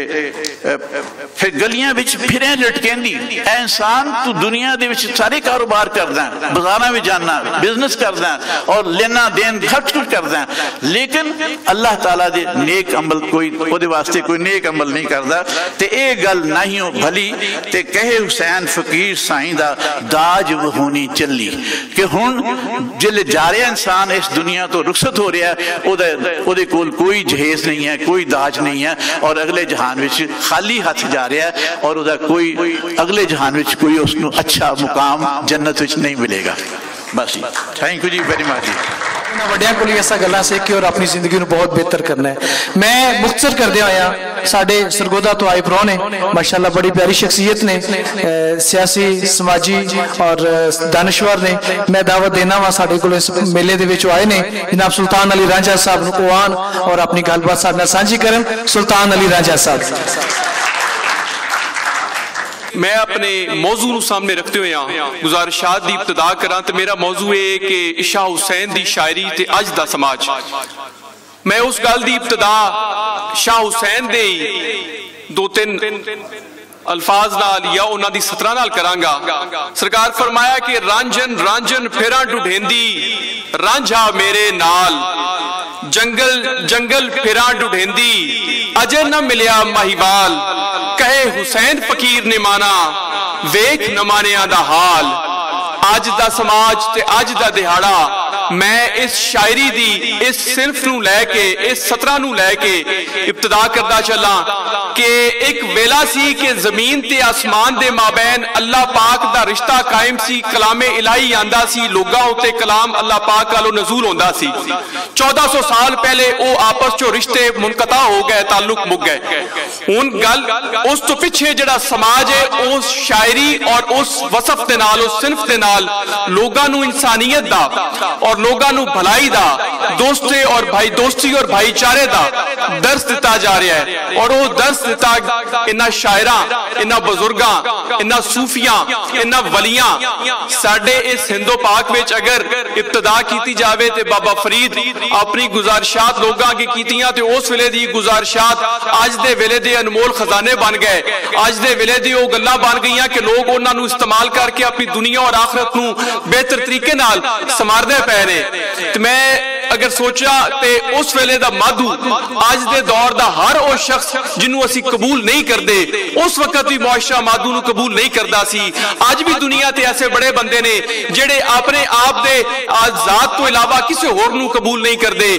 پھر گلیاں وچ پھریں لٹکیندی۔ اے انسان، تو دنیا دے وچ سارے کاروبار کردا ہے، بازاراں وچ جانا، بزنس کردا ہے، اور لینا دین گھٹ گھٹ کردا ہے، لیکن اللہ تعالیٰ دے نیک عمل کوئی، اودے واسطے کوئی نیک عمل نہیں کردا۔ تے اے گل نہیں ہو بھلی۔ تے کہے حسین فقیر سائیں دا، داج وہ ہونی چلی۔ کہ ہن جل جا رہا انسان، اس دنیا تو رخصت ہو رہا ہے، اودے، اودے کول کوئی جہیز نہیں ہے، کوئی داج نہیں ہے، اور اگلے جہان وچ خالی ہاتھ جا رہا ہے، اور اودے کوئی، اگلے جہان وچ کوئی اس نو اچھا مقام جنت وچ نہیں ملے گا۔ بس جی، تھینک یو جی ویری مچ جی۔ انہاں وڈیاں کولوں ایسا گلاں سیکھ کے اور اپنی زندگی نوں بہت بہتر کرنا ہے۔ میں مختصر کردے ہویا، ساڈے سرگودھا تو آئے پرو نے، ماشاءاللہ بڑی پیاری شخصیت نے، سیاسی، سماجی اور دانشور نے۔ میں دعوت دینا وا، ساڈے کول اس میلے دے وچ آئے نے، جناب سلطان علی رانجھا صاحب نوں او آن اور اپنی گل بات ساڈے نال سانجھی کرن۔ سلطان علی رانجھا صاحب۔ میں اپنے موضوع نوں سامنے رکھتے ہوئے ہاں، گزارشات دی ابتدا کراں تے میرا موضوع اے کہ شاہ حسین دی شاعری تے اج دا سماج۔ میں اس گل دی ابتدا شاہ حسین دے ہی دو تین الفاظ نال یا انہاں دی سطراں نال کراں گا۔ سرکار فرمایا کہ رانجھن رانجھن پھراں ڈڈھیندی، رانجھا میرے نال۔ جنگل جنگل پھراں ڈڈھیندی، اجے نہ ملیا ماہیوال۔ کہے حسین فقیر نے مانا، ویکھ نمانیاں دا حال۔ اج دا سماج تے اج دا دہاڑا، میں اس شاعری دی، اس صنف نوں لے کے، اس سطرہ نوں لے کے ابتدا کردا چلاں کہ ایک ویلا سی کہ زمین تے آسمان دے مابین اللہ پاک دا رشتہ قائم سی، کلام الہی آندا سی، لوگاں اُتے کلام اللہ پاک والوں نزول ہوندا سی۔ چودہ سو سال پہلے او آپس چوں رشتے منقطع ہو گئے، تعلق مک گئے۔ ہن گل اس تو پچھے جڑا سماج ہے، اس شاعری اور اس وصف دے نال، اس صنف دے نال لوگاں نوں انسانیت دا اور لوگاں نوں بھلائی دا، دوستے اور بھائی، دوستی اور بھائی چارے دا درس دتا جا رہا ہے۔ اور وہ درس دتا انہاں شاعراں، انہاں بزرگاں، انہاں صوفیاں، انہاں ولیاں، ساڈے اس ہندو پاک وچ اگر ابتدا کیتی جاوے تے بابا فرید اپنی گزارشات لوگاں اگے کیتیاں تے اس ویلے دی گزارشات اج دے ویلے دے انمول خزانے بن گئے۔ اج دے ویلے دی او گلاں بن گئیاں کہ لوگ انہاں نوں استعمال کر کے اپنی دنیا اور آخرت نوں بہتر طریقے نال سنوارنے پے نے۔ تے میں اگر سوچا تے اس ویلے دا مادھو، اج دے دور دا ہر او شخص جنوں اسی قبول نہیں کردے، اس وقت بھی معاشرہ مادھو نوں قبول نہیں کردا سی۔ اج بھی دنیا تے ایسے بڑے بندے نے جڑے اپنے آپ دے ذات تو علاوہ کسے ہور نوں قبول نہیں کردے۔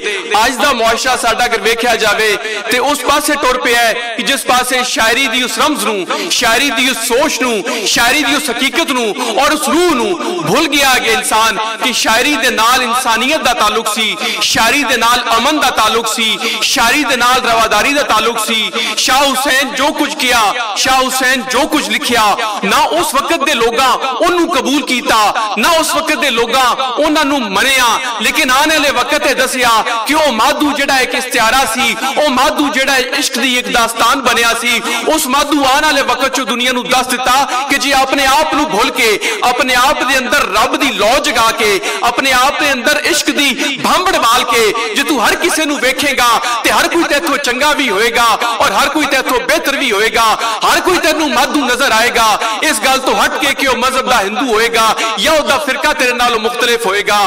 اج دا معاشرہ ساڈا اگر ویکھیا جاوے تے اس پاسے ٹر پیا ہے کہ جس پاسے شاعری دی اس رمز نوں، شاعری دی اس سوچ نوں، شاعری دی اس حقیقت نوں اور اس روح نوں بھل گیا کہ انسان کہ شاعری دے نال انسانیت دا تعلق سی، شاعری دے نال امن دا تعلق سی، شاعری دے نال رواداری دا تعلق سی۔ شاہ حسین جو کچھ کیا، شاہ حسین جو کچھ لکھیا، نہ اس وقت دے لوگاں انہوں قبول کیتا، نہ اس وقت دے لوگاں انہاں نوں منیا، لیکن آنے والے وقت تے دسیا کہ او مادھو جڑا ایک استعارہ سی، او مادھو جڑا عشق دی ایک داستان بنیا سی، اس مادھو آنے والے وقت چوں دنیا نوں دس دتا کہ جی اپنے آپ نوں بھول کے، اپنے آپ دے اندر رب دی لو جگا کے، اپنے آپ دے اندر عشق دی بھانبڑ وال کے، جے تو ہر کسے نوں ویکھیں گا تے ہر کوئی تیتھوں چنگا بھی ہوئے گا اور ہر کوئی تیتھوں بہتر بھی ہوئے گا، ہر کوئی تینوں مادھو نظر آئے گا۔ اس گل تو ہٹ کے کہ وہ مذہب دا ہندو ہوئے گا یا اس دا فرقہ تیرے نالوں مختلف ہوئے گا۔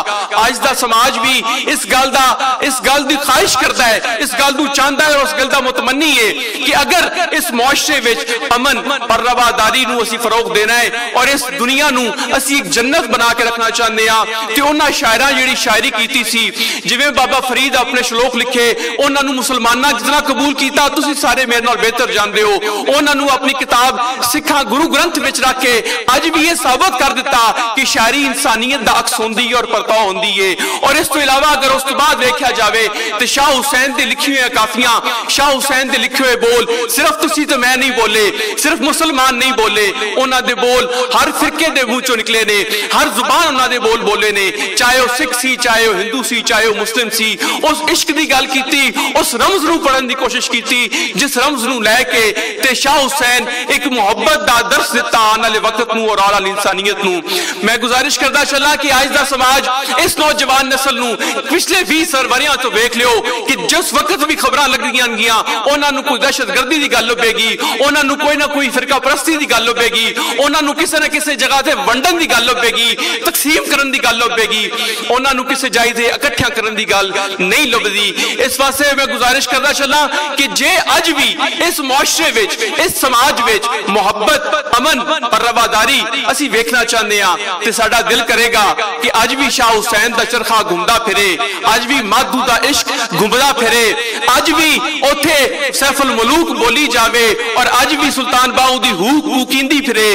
اج دا سماج بھی اس گل دا، اس گل دی خواہش کردا ہے، اس گل نوں چاہندا ہے اور اس گل دا متمنی ہے کہ اگر اس معاشرے وچ امن اور رواداری نوں اسی فروغ دینا ہے اور اس دنیا نوں اسی ایک جنت بنا کے رکھنا چاہندے ہاں، تے انہاں شاعراں جڑی شاعری کیتی سی، جویں بابا فرید اپنے شلوک لکھے، انہاں نوں مسلماناں جتنا قبول کیتا، تسی سارے میرے نال بہتر جاندے ہو۔ انہاں نوں اپنی کتاب سکھاں گرو گرنتھ وچ رکھ کے اج بھی یہ ثابت کر دتا کہ شاعری انسانیت دا عکس ہوندی ہے اور پرتاؤ ہوندی ہے۔ اور اس تو علاوہ اگر اس تو بعد ویکھیا جاوے تے شاہ حسین دے لکھی ہوئے کافیاں، شاہ حسین دے لکھے ہوئے بول صرف تسی تے میں نہیں بولے، صرف مسلمان نہیں بولے، انہاں دے بول ہر فرقے دے منہ چوں نکلے نے، ہر زبان انہاں دے بول بولے نے، چاہے وہ سکھ سی، چاہے وہ ہندو سی، چاہے وہ مسلم سی۔ اس عشق دی گل کیتی، اس رمز نوں پڑھن دی کوشش کیتی، جس رمز نوں لے کے تے شاہ حسین ایک محبت دا درس دتا آنے والے وقت نوں اور آنے والی انسانیت نوں۔ میں گزارش کردا چلاں کہ اج دا سماج اس نوجوان نسل نوں پچھلے ویہہ سال وریاں تو ویکھ لیو کہ جس وقت بھی خبراں لگدیاں گیاں، انہاں نوں کوئی دہشت گردی دی گل لبے گی، انہاں نوں کوئی نہ کوئی فرقہ پرستی دی گل لبے گی، انہاں نوں کسے نہ کسے جگہ تے ونڈن دی گل لبے گی، تقسیم کرن دی گل لبے گی، انہاں نوں کسے جائی تے اکٹھیاں کرن دی گل نہیں لبدی۔ اس واسطے میں گزارش کردا چلاں کہ جے اج بھی اس معاشرے وچ، اس سماج وچ محبت، امن اور رواداری اسی ویکھنا چاہندے ہاں تے ساڈا دل کرے گا کہ اج بھی شاہ حسین دا چرخا گھومدا پھرے، اج بھی مادھو دا عشق گھومدا پھرے، اج بھی اوتھے سیف الملوک بولی جاوے اور اج بھی سلطان باہو دی ہوک کوکیندی پھرے۔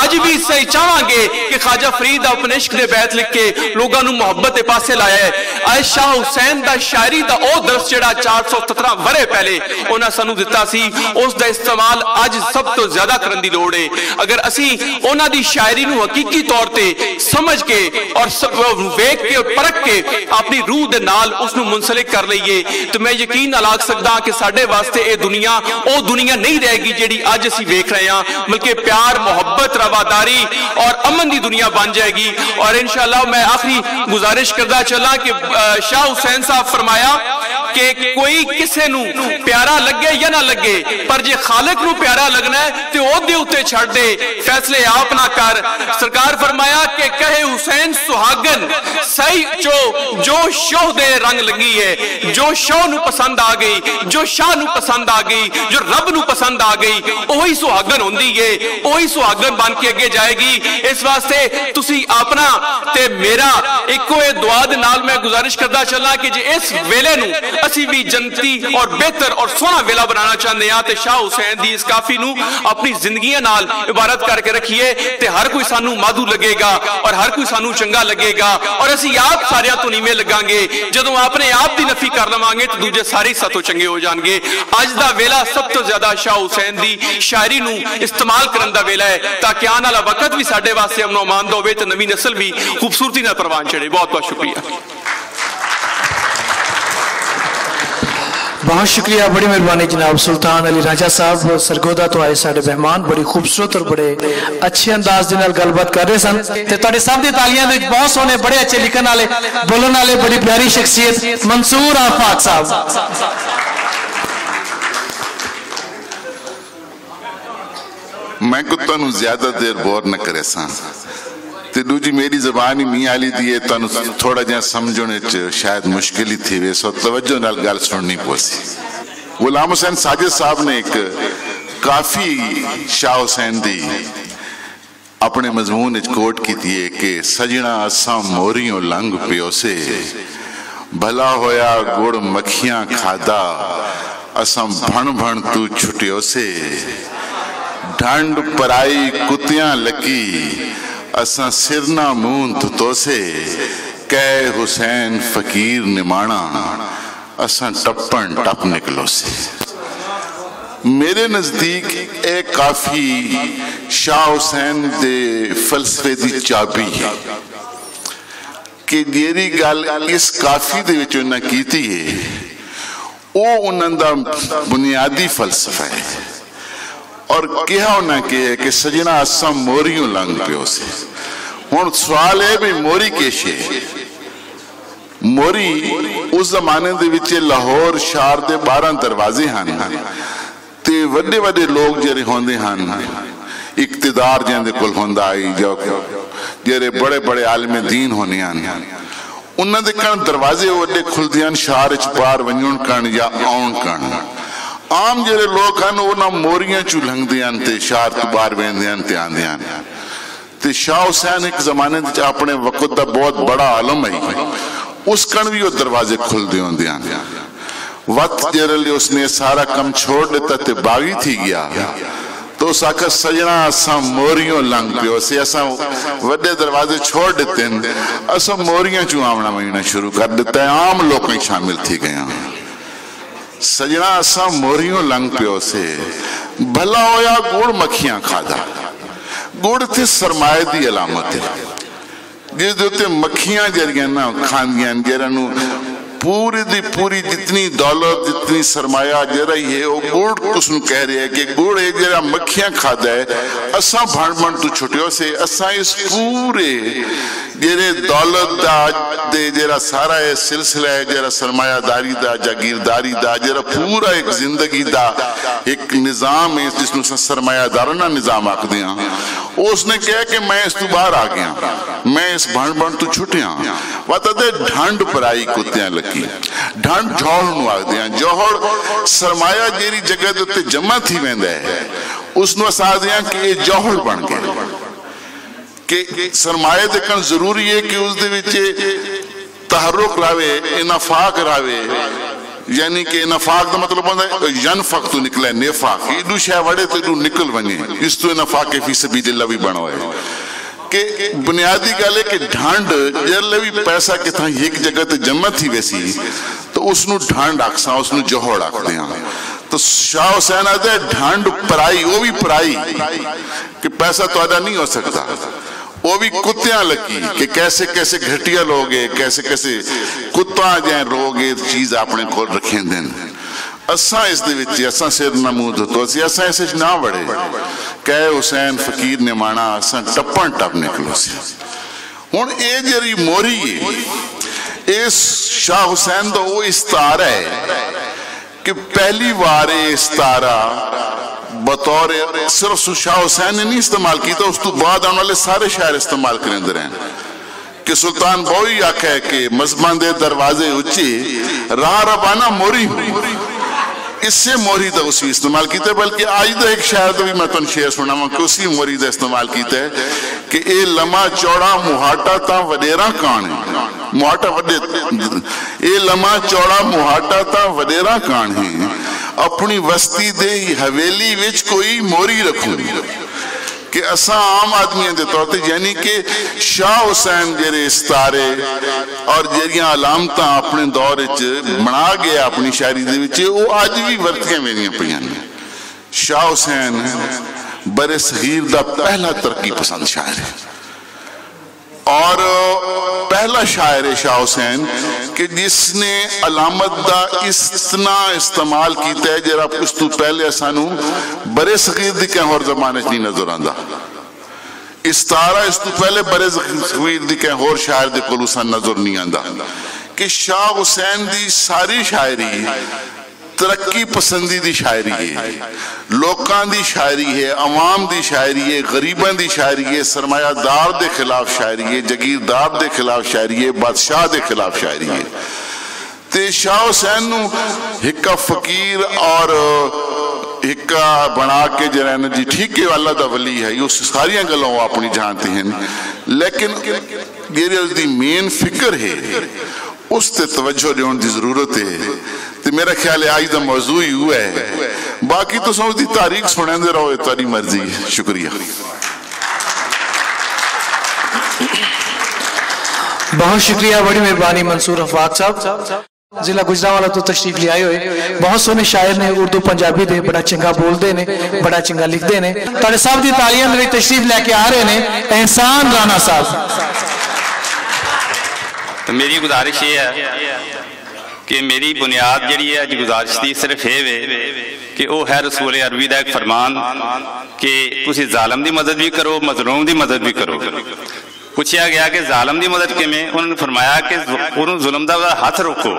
اج بھی سہی چاہواں گے کہ خواجہ فرید اپنے عشق دے بیت لکھ کے لوگاں نوں محبت دے پاسے لایا ہے۔ اج شاہ حسین دا شاعری دا او درس جڑا چار سو سترہ ورے پہلے انہاں سانوں دتا سی، اس دا استعمال اج سب تو زیادہ کرن دی لوڑ ہے۔ اگر اسی انہاں دی شاعری نوں حقیقی طور تے سمجھ کے اور س-، ویکھ کے اور پرکھ کے اپنی روح دے نال اس نوں منسلک کر لئیے، تو میں یقین نال آکھ سکدا ہاں کہ ساڈے واسطے اے دنیا او دنیا نہیں رہے گی جیڑی اج اسی ویکھ رہے ہاں، بلکہ پیار، محبت، رواداری اور امن دی دنیا بن جائے گی۔ اور انشاءاللہ میں آخری گزارش کردا چلاں کہ، آ، شاہ حسین صاحب فرمایا کہ کوئی کسے نوں پیارا لگے یا نہ لگے، پر جے خالق نوں پیارا لگنا ہے تے او دے اُتے چھڈ دے، فیصلے آپ نہ کر۔ سرکار فرمایا کہ کہے حسین سہاگن، سہی چو جو شوہ دے رنگ لگی ہے، جو شوہ نو پسند آ گئی، جو شاہ نو پسند آ گئی، جو رب نو پسند آ گئی، اوہی سہاگن ہوندی ہے، اوہی سہاگن بن کے اگے جائے گی۔ اس واسطے تسی اپنا تے میرا ایکو اے دعا دے نال میں گزارش کردا چلاں کہ جے اس ویلے نو اسی بھی جنتی اور بہتر اور سوہنا ویلا بنانا چاہندے ہاں تے شاہ حسین دی اس کافی نو اپنی زندگیاں نال عبارت کر کے رکھیے تے ہر کوئی سانو مادھو لگے گا اور ہر کوئی سانو چنگا لگے گا اور اسی آپ ساریاں تو نیویں لگاں گے۔ جدوں اپنے آپ دی نفی کر لواں گے تے دوجے سارے ہی ساتوں چنگے ہو جان گے۔ اج دا ویلا سب تو زیادہ شاہ حسین دی شاعری نو استعمال کرن دا ویلا ہے، تاکہ آنے والا وقت بھی ساڈے واسطے امن و امان دا ہوے تے نوی نسل بھی خوبصورتی نال پروان چڑھے۔ بہت بہت شکریہ۔ بہت شکریہ، بڑی مہربانی جناب سلطان علی راجہ صاحب سرگودا تو آئے ساڈے مہمان، بڑی خوبصورت اور بڑے اچھے انداز دے نال گل بات کر رہے سن۔ تے تہاڈے سب دی تالیاں دے وچ بہت سوہنے، بڑے اچھے لکھن والے، بولن والے، بڑی پیاری شخصیت منصور آفاق صاحب۔ میں کو تانوں زیادہ دیر بور نہ کرے ساں۔ تے دوجی میری زبان ہی میاں علی دی ہے، تانوں تھوڑا جہا سمجھن وچ شاید مشکل ہی تھی وے، سو توجہ نال گل سننی پوسی۔ غلام حسین ساجد صاحب نے ایک کافی شاہ حسین دی اپنے مضمون وچ کوٹ کیتی ہے کہ سجنا اساں موریوں لنگ پیوسے، بھلا ہویا گڑ مکھیاں کھادا، اساں بھن بھن تو چھٹیوسے۔ ڈھنڈ پرائی کتیاں لکی، اساں سرنا مون تھتوسے۔ کہے حسین فقیر نمانا، اساں ٹپن ٹپ نکلوسے۔ میرے نزدیک اے کافی شاہ حسین دے فلسفے دی چابی ہے۔ کہ جیڑی گل اس کافی دے وچ انہاں کیتی ہے، او انہاں دا بنیادی فلسفہ ہے۔ اور کہا انہاں کہ ہے کہ سجنا اساں موریوں لنگ پیو سے۔ ہن سوال ہے بھی موری کیش ہے؟ موری اس زمانے دے وچ لاہور شہر دے بارہ دروازے ہن۔ تے وڈے وڈے لوگ جڑے ہوندے ہن، اقتدار جیندے کول ہوندا آئی، جو جڑے بڑے بڑے عالم دین ہوندے ہن، انہاں دے کن دروازے وڈے کھلدے ہن، شہر وچ باہر ونجن کن یا آؤن کن۔ عام جڑے لوگ ہن، انہاں موریاں چوں لنگھدے ہن تے شہر تو باہر ویندے ہن تے آندے ہن۔ تے شاہ حسین ایک زمانے وچ اپنے وقت دا بہت بڑا عالم ہے۔ اس کن وی او دروازے کھلدے ہوندے ہن۔ وت جیرلے اس نے سارا کم چھوڑ دتا تے باغی تھی گیا، تو اس آکھیا، "سجنا، اساں موریوں لنگ پیو سے، اساں وڈے دروازے چھوڑ دتے ہن، اساں موریاں چوں آونا ونجنا شروع کر دتا ہے، عام لوکاں وچ شامل تھی گئے ہاں۔ سجنا، اساں موریوں لنگ پیو سے، بھلا ہویا گڑ مکھیاں کھادا۔" گڑ تے سرمایہ دی علامت ہے، جس دے اُتے مکھیاں جڑیاں نہ کھاندیاں ہن، جڑاں نوں پوری دی پوری جتنی دولت، جتنی سرمایہ جڑا ہی ہے، او گڑ اس نوں کہہ رہے ہے کہ گڑ ہے جڑا مکھیاں کھادا ہے۔ اساں بھن بھن تو چھٹیو سے، اساں اس پورے جڑے دولت دا دے جڑا سارا ہے سلسلہ ہے، جڑا سرمایہ داری دا، جاگیرداری دا، جڑا پورا ایک زندگی دا ایک نظام ہے، جس نوں اساں سرمایہ دارانہ نظام آکھدے ہاں۔ اس نے کہا کہ میں اس تو باہر آ گیا، میں اس بھن بھن تو چھٹیا۔ وت ادے ڈھنڈ پرائی کتیاں لکی۔ ڈھنڈ جوہڑ نوں آکھدے ہاں۔ جوہڑ سرمایہ جیری جگہ دے اُتے جمع تھی ویندا ہے، اس نوں اساں آکھدے ہاں کہ یہ جوہڑ بن گیا۔ کہ سرمایہ دے کن ضروری ہے کہ اس دے وچ تحرک راوے، انفاق راوے، یعنی کہ انفاق دا مطلب ہوندا ہے ینفق تو نکلے نیفاق، ایڈو شے وڑے تے ایڈو نکل ونجے، اس تو انفاق فی سبیل اللہ بھی بنا ہوئے۔ کہ بنیادی گل ہے کہ ڈھنڈ جلے بھی پیسہ کتھاں ایک جگہ تے جمع تھی ویسی، تو اس نو ڈھنڈ آکھساں، اس نو جوہڑ آکھدے ہاں۔ تو شاہ حسین آدھے، "ڈھنڈ پرائی، او بھی پرائی، کہ پیسہ تہاڈا نہیں ہو سکدا۔" او بھی کتیاں لکی کہ کیسے کیسے گھٹیا لوگ ہے، کیسے کیسے کتا جائیں لوگ ہے، چیز اپنے کول رکھیں دن۔ اساں اس دے وچ، اساں سر نہ منہ دھتو سی، اساں اس وچ نہ وڑے۔ کہے حسین فقیر نے مانا، اساں ٹپن ٹپ نکلو سی۔ ہن اے جڑی موری ہے، اے شاہ حسین دا او استعارہ ہے کہ پہلی وار اے استعارہ بطور، صرف شاہ حسین نے نہیں استعمال کیتا، اس تو بعد آنے والے سارے شاعر استعمال کریں دے رہے ہیں کہ سلطان بہوئی آکھے کہ مذہباں دے دروازے اچے، راہ ربانہ موری ہوں۔ اسے موری دا اسی استعمال کیتا ہے، بلکہ آج دا ایک شاعر دا بھی میں تن شعر سناواں کہ اسی موری دا استعمال کیتا ہے کہ اے لما چوڑا مہاٹا تاں وڈیراں کان ہے۔ مہاٹا وڈے، اے لما چوڑا مہاٹا تاں وڈیراں کان ہے، اپنی وستی دے حویلی وچ کوئی موری رکھوں۔ کہ اساں عام آدمیاں دے طور تے، یعنی کہ شاہ حسین جڑے استارے اور جڑیاں علامتاں اپنے دور وچ بنا گیا اپنی شاعری دے وچ، وہ اج بھی ورتیاں ویندیاں پیاں نے۔ شاہ حسین بر صغیر دا پہلا ترقی پسند شاعر ہے۔ اور پہلا شاعر ہے شاہ حسین کہ جس نے علامت دا اس طرح استعمال کیتا ہے جڑا اس تو پہلے سانو برے صغیر دی کہیں ہور زبان وچ نہیں نظر آندا۔ استعارہ اس تو پہلے برے صغیر دی کہیں ہور شاعر دے کولوں سانو نظر نہیں آندا کہ شاہ حسین دی ساری شاعری ترقی پسندی دی شاعری ہے، لوکاں دی شاعری ہے، عوام دی شاعری ہے، غریباں دی شاعری ہے، سرمایہ دار دے خلاف شاعری ہے، جگیردار دے خلاف شاعری ہے، بادشاہ دے خلاف شاعری ہے۔ تے شاہ حسین نو ہکا فقیر اور ہکا بنا کے جڑا ہے نا جی، ٹھیک ہے، اللہ دا ولی ہے، اس ساریاں گلاں وہ اپنی جان تے ہیں، لیکن جڑی اس دی مین فکر ہے، اس تے توجہ دیون دی ضرورت ہے۔ تے میرا خیال ہے آج دا موضوع ہی ہوا ہے۔ باقی تساں اس دی تاریخ سنیندے رہو، اے تہاڈی مرضی ہے۔ شکریہ۔ بہت شکریہ، بڑی مہربانی منصور افاق صاحب، ضلع گجرانوالہ تو تشریف لے آئے ہوئے۔ بہت سونے شاعر نے، اردو پنجابی دے، بڑا چنگا بول دے نے، بڑا چنگا لکھ دے نے۔ تہاڈے سب دی تالیاں دے وچ تشریف لے کے آ رہے نے احسان رانا صاحب۔ تو میری گزارش یہ ہے کہ میری بنیاد جڑی ہے اج گزارش دی صرف یہ وے کہ وہ ہے رسول عربی دا ایک فرمان کہ تسی ظالم دی مدد بھی کرو، مظلوم دی مدد بھی کرو۔ پوچھیا گیا کہ ظالم دی مدد کیویں؟ انہوں نے فرمایا کہ ظ-، انہوں ظلم دا ہاتھ روکو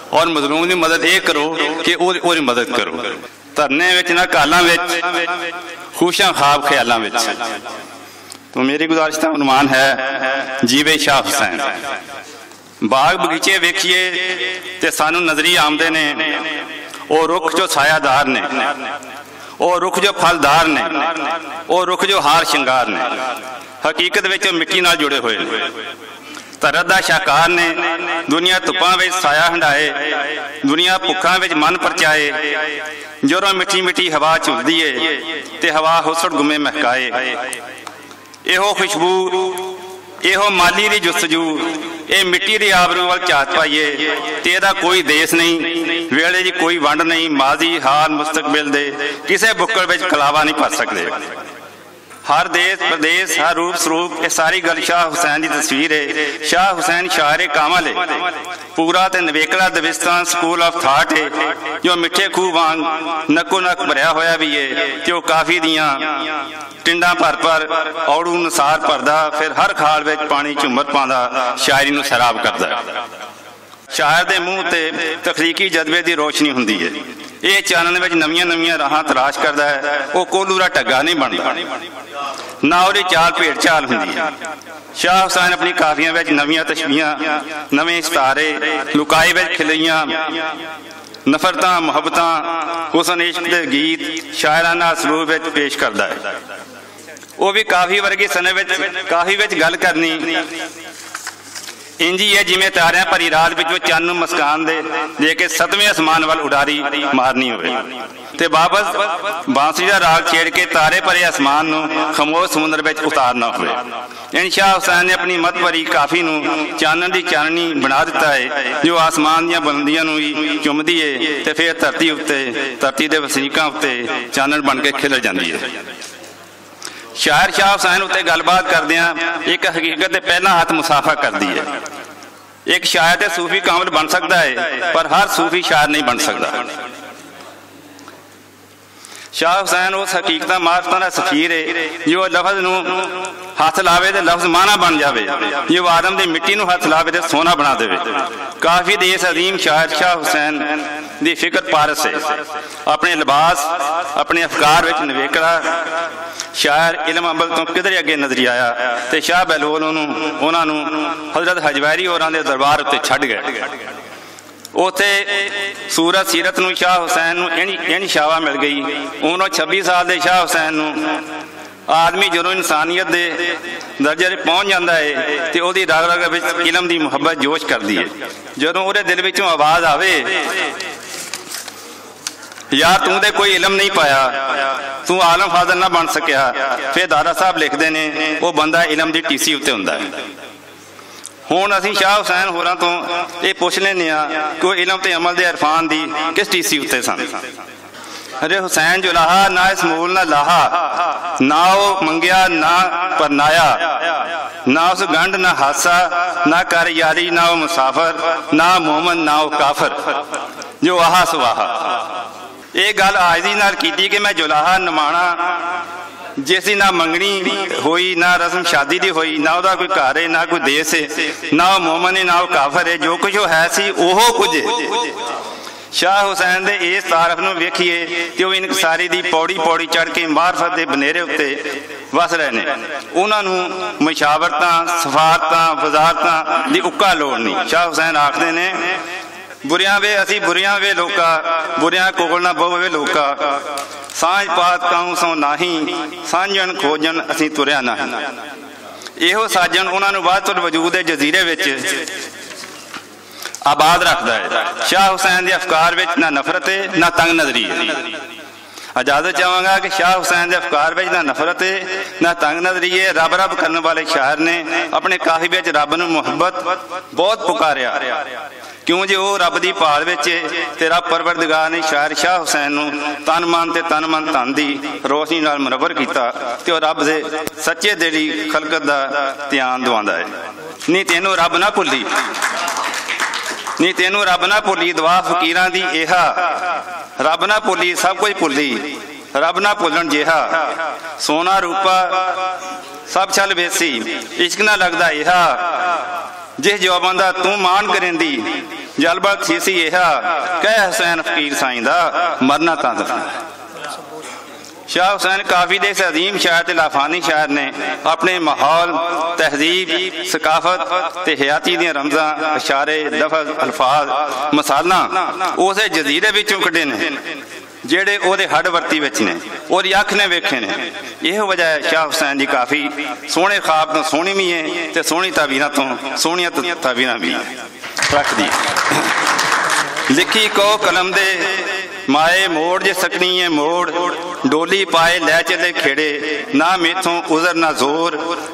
اور مظلوم دی مدد یہ کرو کہ وہ، وہ مدد کرو۔ دھرنے وچ نہ کالاں وچ، خوشاں خواب خیالاں وچ۔ تو میری گزارش دا عنوان ہے جیوے شاہ حسین۔ باغ بغیچے ویکھیے تے سانو نظری آمدے نے، او رکھ جو سایہ دار نے، او رکھ جو پھل دار نے، او رکھ جو ہار شنگار نے، حقیقت وچ مٹی نال جڑے ہوئے نے۔ ترت دا شاہکار نے دنیا تپاں وچ سایہ ہنڈائے، دنیا بھکھاں وچ من پرچائے۔ جدوں مٹھی مٹھی ہوا جھلدی ہے تے ہوا ہسڑ گمے مہکائے۔ ایہو خوشبو، ایہو مالی دی جستجو، اے مٹی دی آبرو ول چاہت پائیے۔ تے دا کوئی دیس نہیں، ویلے دی کوئی ونڈ نہیں، ماضی، حال، مستقبل دے کسے بکڑ وچ کلاوا نہیں پھر سکدے۔ ہر دیس پردیس، ہر روپ سروپ، اے ساری گل شاہ حسین دی تصویر ہے۔ شاہ حسین شاعر کامل ہے۔ پورا تے نویکلا دبستان، سکول آف تھاٹ ہے، جو مٹھے کھوہ وانگ نکو نک بھریا ہویا بھی ہے۔ تے او کافی دیاں ٹنڈاں پر پر اوڑو نثار پردا، پھر ہر کھال وچ پانی جھمر پاندا، شاعری نوں سراب کردا ہے۔ شاعر دے منہ تے تخلیقی جذبے دی روشنی ہوندی ہے۔ ایہہ چانن وچ نویاں نویاں راہاں تلاش کردا ہے۔ او کولورا ٹگا نہیں بندا، نہ اوہدی چال پھیڑ چال ہوندی ہے۔ شاہ حسین اپنی کافیاں وچ نویاں تشبیہاں، نویں ستارے، لکائی وچ کھلیاں نفرتاں، محبتاں، حسن عشق دے گیت شاعرانہ اسلوب وچ پیش کردا ہے۔ او وی کافی ورگی سنے وچ، کافی وچ گل کرنی انجی ہے، جویں تاریاں پری رات وچ وہ چن نوں مسکان دے دے کے ستویں اسمان ول اڈاری مارنی ہوئے تے واپس بانسری دا راگ چھیڑ کے تارے پرے آسمان نوں خموش سمندر وچ اتارنا ہوئے۔ ان شاہ حسین نے اپنی مت پری کافی نوں چانن دی چاننی بنا دتا ہے، جو آسمان دیاں بلندیاں نوں ہی چمدی ہے تے پھر دھرتی اُتے، دھرتی دے وسنیکاں اُتے چانن بن کے کھلر جاندی ہے۔ شاعر شاہ حسین اُتے گل بات کردیاں ایک حقیقت دے پہلا ہاتھ مسافہ کردی ہے۔ ایک شاعر تے صوفی کامل بن سکدا ہے، پر ہر صوفی شاعر نہیں بن سکدا۔ شاہ حسین اس حقیقت معرفتاں دا سفیر ہے، جو لفظ نوں ہاتھ لاوے تے لفظ مانا بن جاوے، جو آدم دے مٹی نوں ہاتھ لاوے تے سونا بنا دے۔ کافی دے اس عظیم شاعر شاہ حسین دی فکر پارس ہے۔ اپنے لباس، اپنے افکار وچ نویکڑا شاعر علم عمل توں کدھر اگے نظری آیا تے شاہ بہلول انہوں انہاں نوں حضرت حجویری اوراں دے دربار اُتے چھڈ گئے۔ اوتھے صورت سیرت نوں شاہ حسین نوں اینی اینی شاوا مل گئی۔ انہوں چھبی سال دے شاہ حسین نوں آدمی جدوں انسانیت دے درجے تے پہنچ جاندا ہے تے اوہدی رگ رگ وچ علم دی محبت جوش کردی ہے۔ جدوں اوہدے دل وچوں آواز آوے، یار توں تے کوئی علم نہیں پایا، توں عالم فاضل نہ بن سکیا، پھر دادا صاحب لکھدے نے، او بندہ علم دی ٹی سی اُتے ہوندا ہے۔ ہن اسی شاہ حسین ہوراں توں ایہہ پچھ لینے آں کہ او علم تے عمل دے عرفان دی کس ٹی سی اُتے سن؟ ارے حسین جو لاہا نہ اس مول نہ لاہا، نہ او منگیا نہ پرنایا، نہ اس گنڈ نہ ہاسا، نہ کر یاری نہ او مسافر، نہ مومن نہ او کافر۔ جو آہا سو آہا۔ ایہہ گل آج دی نال کیتی کہ میں جولاہا نمانا، جس دی نہ منگنی ہوئی، نہ رسم شادی دی ہوئی، نہ اوہدا کوئی گھر ہے، نہ کوئی دیس ہے، نہ او مومن ہے، نہ او کافر ہے، جو کچھ او ہے سی اوہو کچھ ہے۔ شاہ حسین دے اس تعارف نوں ویکھیے کہ او انکساری دی پوڑی پوڑی چڑھ کے معرفت دے بنیرے اُتے وس رہے نے۔ انہاں نوں مشاورتاں، سفارتاں، وزارتاں دی اکا لوڑ نہیں۔ شاہ حسین آکھدے نے، بریاں وے اسی بریاں وے لوکا، بریاں کول نہ بہو وے لوکا، سانج پات کاؤں سو ناہی، سانجن کھوجن اسی تریا ناہی۔ ایہو ساجن انہاں نوں واسط الوجود دے جزیرے وچ آباد رکھدا ہے۔ شاہ حسین دے افکار وچ نہ نفرت ہے نہ تنگ نظری ہے۔ اجازت چاہواں گا کہ شاہ حسین دے افکار وچ نہ نفرت ہے نہ تنگ نظری ہے۔ رب رب کرن والے شاعر نے اپنے کافی وچ رب نوں محبت بہت پکاریا، کیوں جے او رب دی پال وچ ہے تے رب پروردگار نے شاعر شاہ حسین نوں تن من تے تن من تن دی روشنی نال منور کیتا تے او رب دے سچے دلی خلقت دا دھیان دواندا ہے۔ نی تینوں رب نہ بھلی، نی تینوں رب نہ بھلی، دعا فقیراں دی ایہا۔ رب نہ بھلی، سب کچھ بھلی، رب نہ بھلن جیہا۔ سونا روپا سب چھل ویسی، عشق نہ لگدا ایہا۔ جس جواباں دا توں مان کریندی، جل بل تھیسی ایہا۔ کہہ حسین فقیر سائیں دا، مرنا تاں دفنا۔ شاہ حسین کافی دے اس عظیم شاعر تے لافانی شاعر نے اپنے ماحول، تہذیب، ثقافت تے حیاتی دیاں رمزاں، اشارے، لفظ، الفاظ، مثالاں اسے جزیرے وچوں کڈے نے۔ جہڑے اوہدے ہڈ ورتی وچ نے، اوہدی اکھ نے ویکھے نے۔ ایہو وجہ ہے شاہ حسین دی کافی سوہنے خواب توں سوہنی وی ہے تے سوہنی تعبیراں توں سوہنیاں ت- تعبیراں وی رکھدی۔ لکھی کو قلم دے مائے موڑ جے سکنی ہے موڑ، ڈولی پائے لے چلے کھیڑے، نہ میتھوں عذر نہ زور،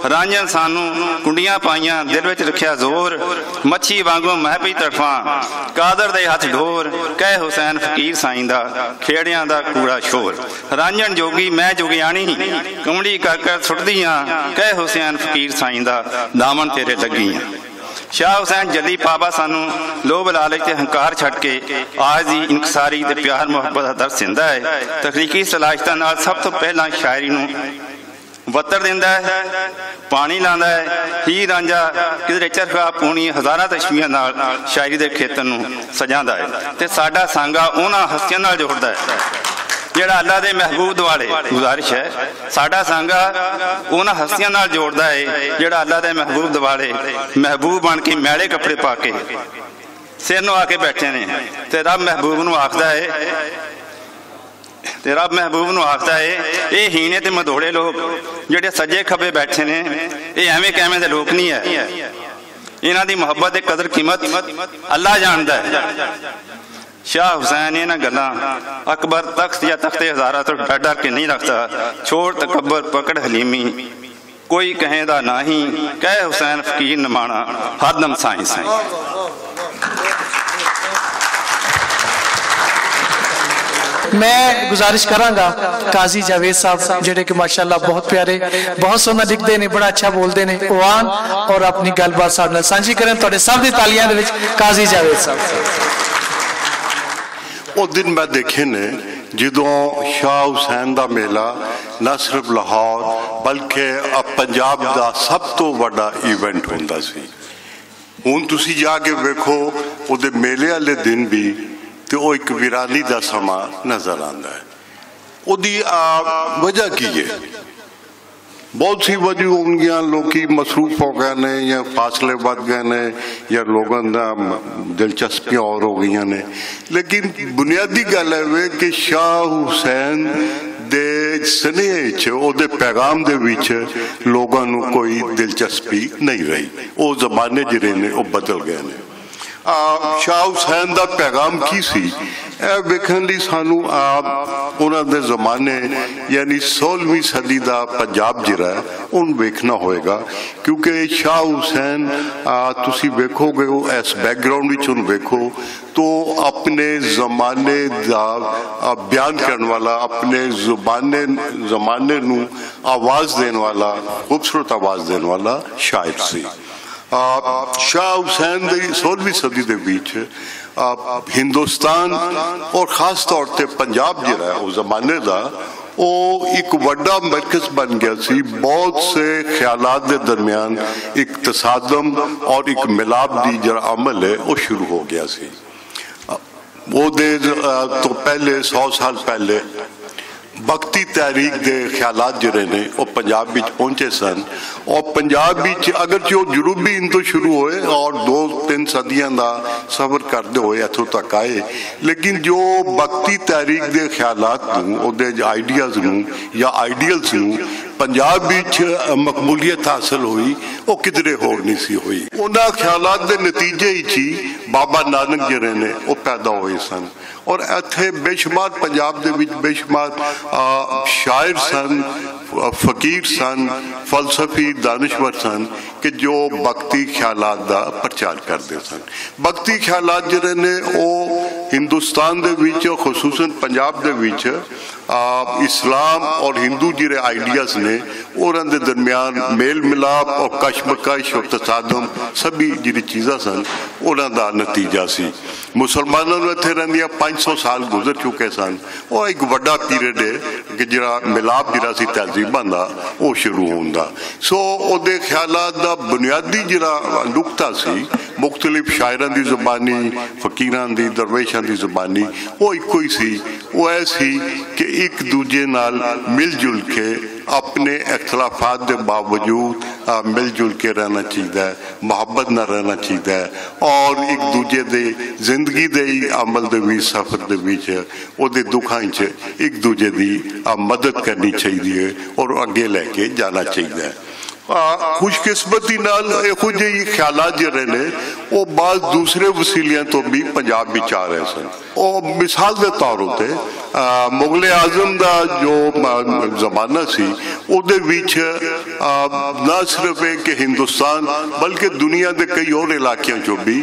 رانجن سانوں کنڈیاں پائیاں دل وچ رکھیا زور، مچھی وانگوں میں پئی تڑفاں، قادر دے ہتھ ڈھور، کہہ حسین فقیر سائیں دا، کھیڑیاں دا کوڑا شور۔ رانجن جوگی میں جوگیانی، کمڑی کر کر سٹدی ہاں، کہہ حسین فقیر سائیں دا، دامن تیرے لگی ہاں۔ شاہ حسین جلی پابا سانوں لوبھ لالچ تے ہنکار چھڈ کے آج دی انکساری تے پیار محبت دا درس دیندا ہے۔ تخلیقی صلاحیتاں نال سب توں پہلاں شاعری نوں وتر دیندا ہے، پانی لاندا ہے۔ ہی رانجھا کدھر چرخا پونی ہزاراں تشبیہاں نال شاعری دے کھیتر نوں سجاندا ہے تے ساڈا سانگا انہاں ہستیاں نال جوڑدا ہے جڑا اللہ دے محبوب دوالے۔ گزارش ہے، ساڈا سانگا انہاں ہستیاں نال جوڑدا ہے جڑا اللہ دے محبوب دوالے محبوب بن کے میلے کپڑے پا کے سر نوں آ کے بیٹھے نے۔ تے رب محبوب نوں آکھدا ہے تے رب محبوب نوں آکھدا ہے، اے ہینے تے مدوڑے لوگ جڑے سجے کھبے بیٹھے نے، اے ایویں کیویں دے لوگ نہیں ہے۔ انہاں دی محبت دی قدر قیمت اللہ جاندا ہے۔ شاہ حسین انہاں گلاں اکبر تخت یا تخت ہزارہ تو ڈر ڈر کے نہیں رکھتا۔ چھوڑ تکبر، پکڑ حلیمی، کوئی کہیں دا ناہی، کہہ حسین فقیر نمانا، ہر دم سائیں سائیں۔ میں گزارش کراں گا قاضی جاوید صاحب، جڑے کہ ماشاءاللہ بہت پیارے، بہت سونا لکھدے نے، بڑا اچھا بولدے نے، او آن اور اپنی گل بات ساڈے نال سانجھی کرن۔ تہاڈے سب دی تالیاں دے وچ قاضی جاوید صاحب۔ او دن میں دیکھے نے، جدوں شاہ حسین دا میلہ نہ صرف لاہور بلکہ پنجاب دا سب تو وڈا ایونٹ ہوندا سی۔ ہن تسی جا کے ویکھو، او دے میلے والے دن بھی تے او ایک ویرانی دا سماں نظر آندا ہے۔ او دی آ وجہ کی ہے؟ بہت سی وجہ ہونگیاں، لوکی مصروف ہو گئے نے یا فاصلے ود گئے نے یا لوگاں دا دلچسپیاں اور ہو گئیاں نے، لیکن بنیادی گل ہے وے کہ شاہ حسین دے سنیہے وچ، او دے پیغام دے وچ لوگاں نوں کوئی دلچسپی نہیں رہی۔ او زمانے جڑے نے او بدل گئے نے۔ آ، شاہ حسین دا پیغام کی سی؟ اے ویکھن لئی سانوں آ، انہاں دے زمانے، یعنی سولہویں صدی دا پنجاب جڑا ہے، ان ویکھنا ہوئے گا، کیونکہ شاہ حسین، آ، تسی ویکھو گے، او اس بیک گراؤنڈ وچ ان ویکھو تو اپنے زمانے دا، آ، بیان کرن والا، اپنے زبانے، زمانے نوں آواز دین والا، خوبصورت آواز دین والا شاعر سی۔ آ، شاہ حسین دی سولہویں صدی دے وچ، آ، ہندوستان اور خاص طور تے پنجاب جڑا ہے اس زمانے دا، او ایک وڈا مرکز بن گیا سی۔ بہت سے خیالات دے درمیان ایک تصادم اور ایک ملاپ دی جڑا عمل ہے، او شروع ہو گیا سی۔ او دے، آ، تو پہلے، سو سال پہلے، بھکتی تحریک دے خیالات جڑے نے، او پنجاب وچ پہنچے سن۔ اور پنجاب وچ، اگرچہ او جنوبی ہند تو شروع ہوئے اور دو تین صدیاں دا سفر کردے ہوئے اتھوں تک آئے، لیکن جو بھکتی تحریک دے خیالات نوں، او دے آئیڈیاز نوں یا آئیڈیلز نوں پنجاب وچ مقبولیت حاصل ہوئی، او کدرے ہور نہیں سی ہوئی۔ انہاں خیالات دے نتیجے وچ ہی بابا نانک جڑے نے، او پیدا ہوئے سن۔ اور ایتھے بے شمار پنجاب دے وچ بے شمار، آ، شاعر سن، ف-، فقیر سن، فلسفی دانشور سن کہ جو بھکتی خیالات دا پرچار کردے سن۔ بھکتی خیالات جڑے نے، او ہندوستان دے وچ، خصوصاً پنجاب دے وچ، آ، اسلام اور ہندو جڑے آئیڈیاز نے، انہاں دے درمیان میل ملاپ اور کشمکش اور تصادم، سبھی جڑی چیزاں سن، انہاں دا نتیجہ سی۔ مسلماناں نوں اتھے رہندیاں پنج سو سال گزر چکے سن۔ او ایک وڈا پیریڈ ہے کہ جڑا ملاپ جڑا سی تہذیباں دا، او شروع ہوندا۔ سو او دے خیالات دا بنیادی جڑا نقطہ سی، مختلف شاعراں دی زبانی، فقیراں دی، درویشاں دی زبانی، او ایکو ہی سی۔ او اے سی کہ ایک دوجے نال مل جل کے اپنے اختلافات دے باوجود مل جل کے رہنا چاہیدا ہے، محبت نال رہنا چاہیدا ہے، اور ایک دوجے دے زندگی دے عمل دے وچ، سفر دے وچ، اوہدے دکھاں وچ ایک دوجے دی مدد کرنی چاہیدی ہے اور اگے لے کے جانا چاہیدا ہے۔ خوش قسمتی نال ایہو جہی خیالات جیہڑے نے، او بعض دوسرے وسیلیاں توں وی پنجاب وچ آ رہے سن۔ او مثال دے طور اتے مغل اعظم دا جو زمانہ سی، اوہدے وچ نہ صرف ایک ہندوستان بلکہ دنیا دے کئی اور علاقیاں چوں وی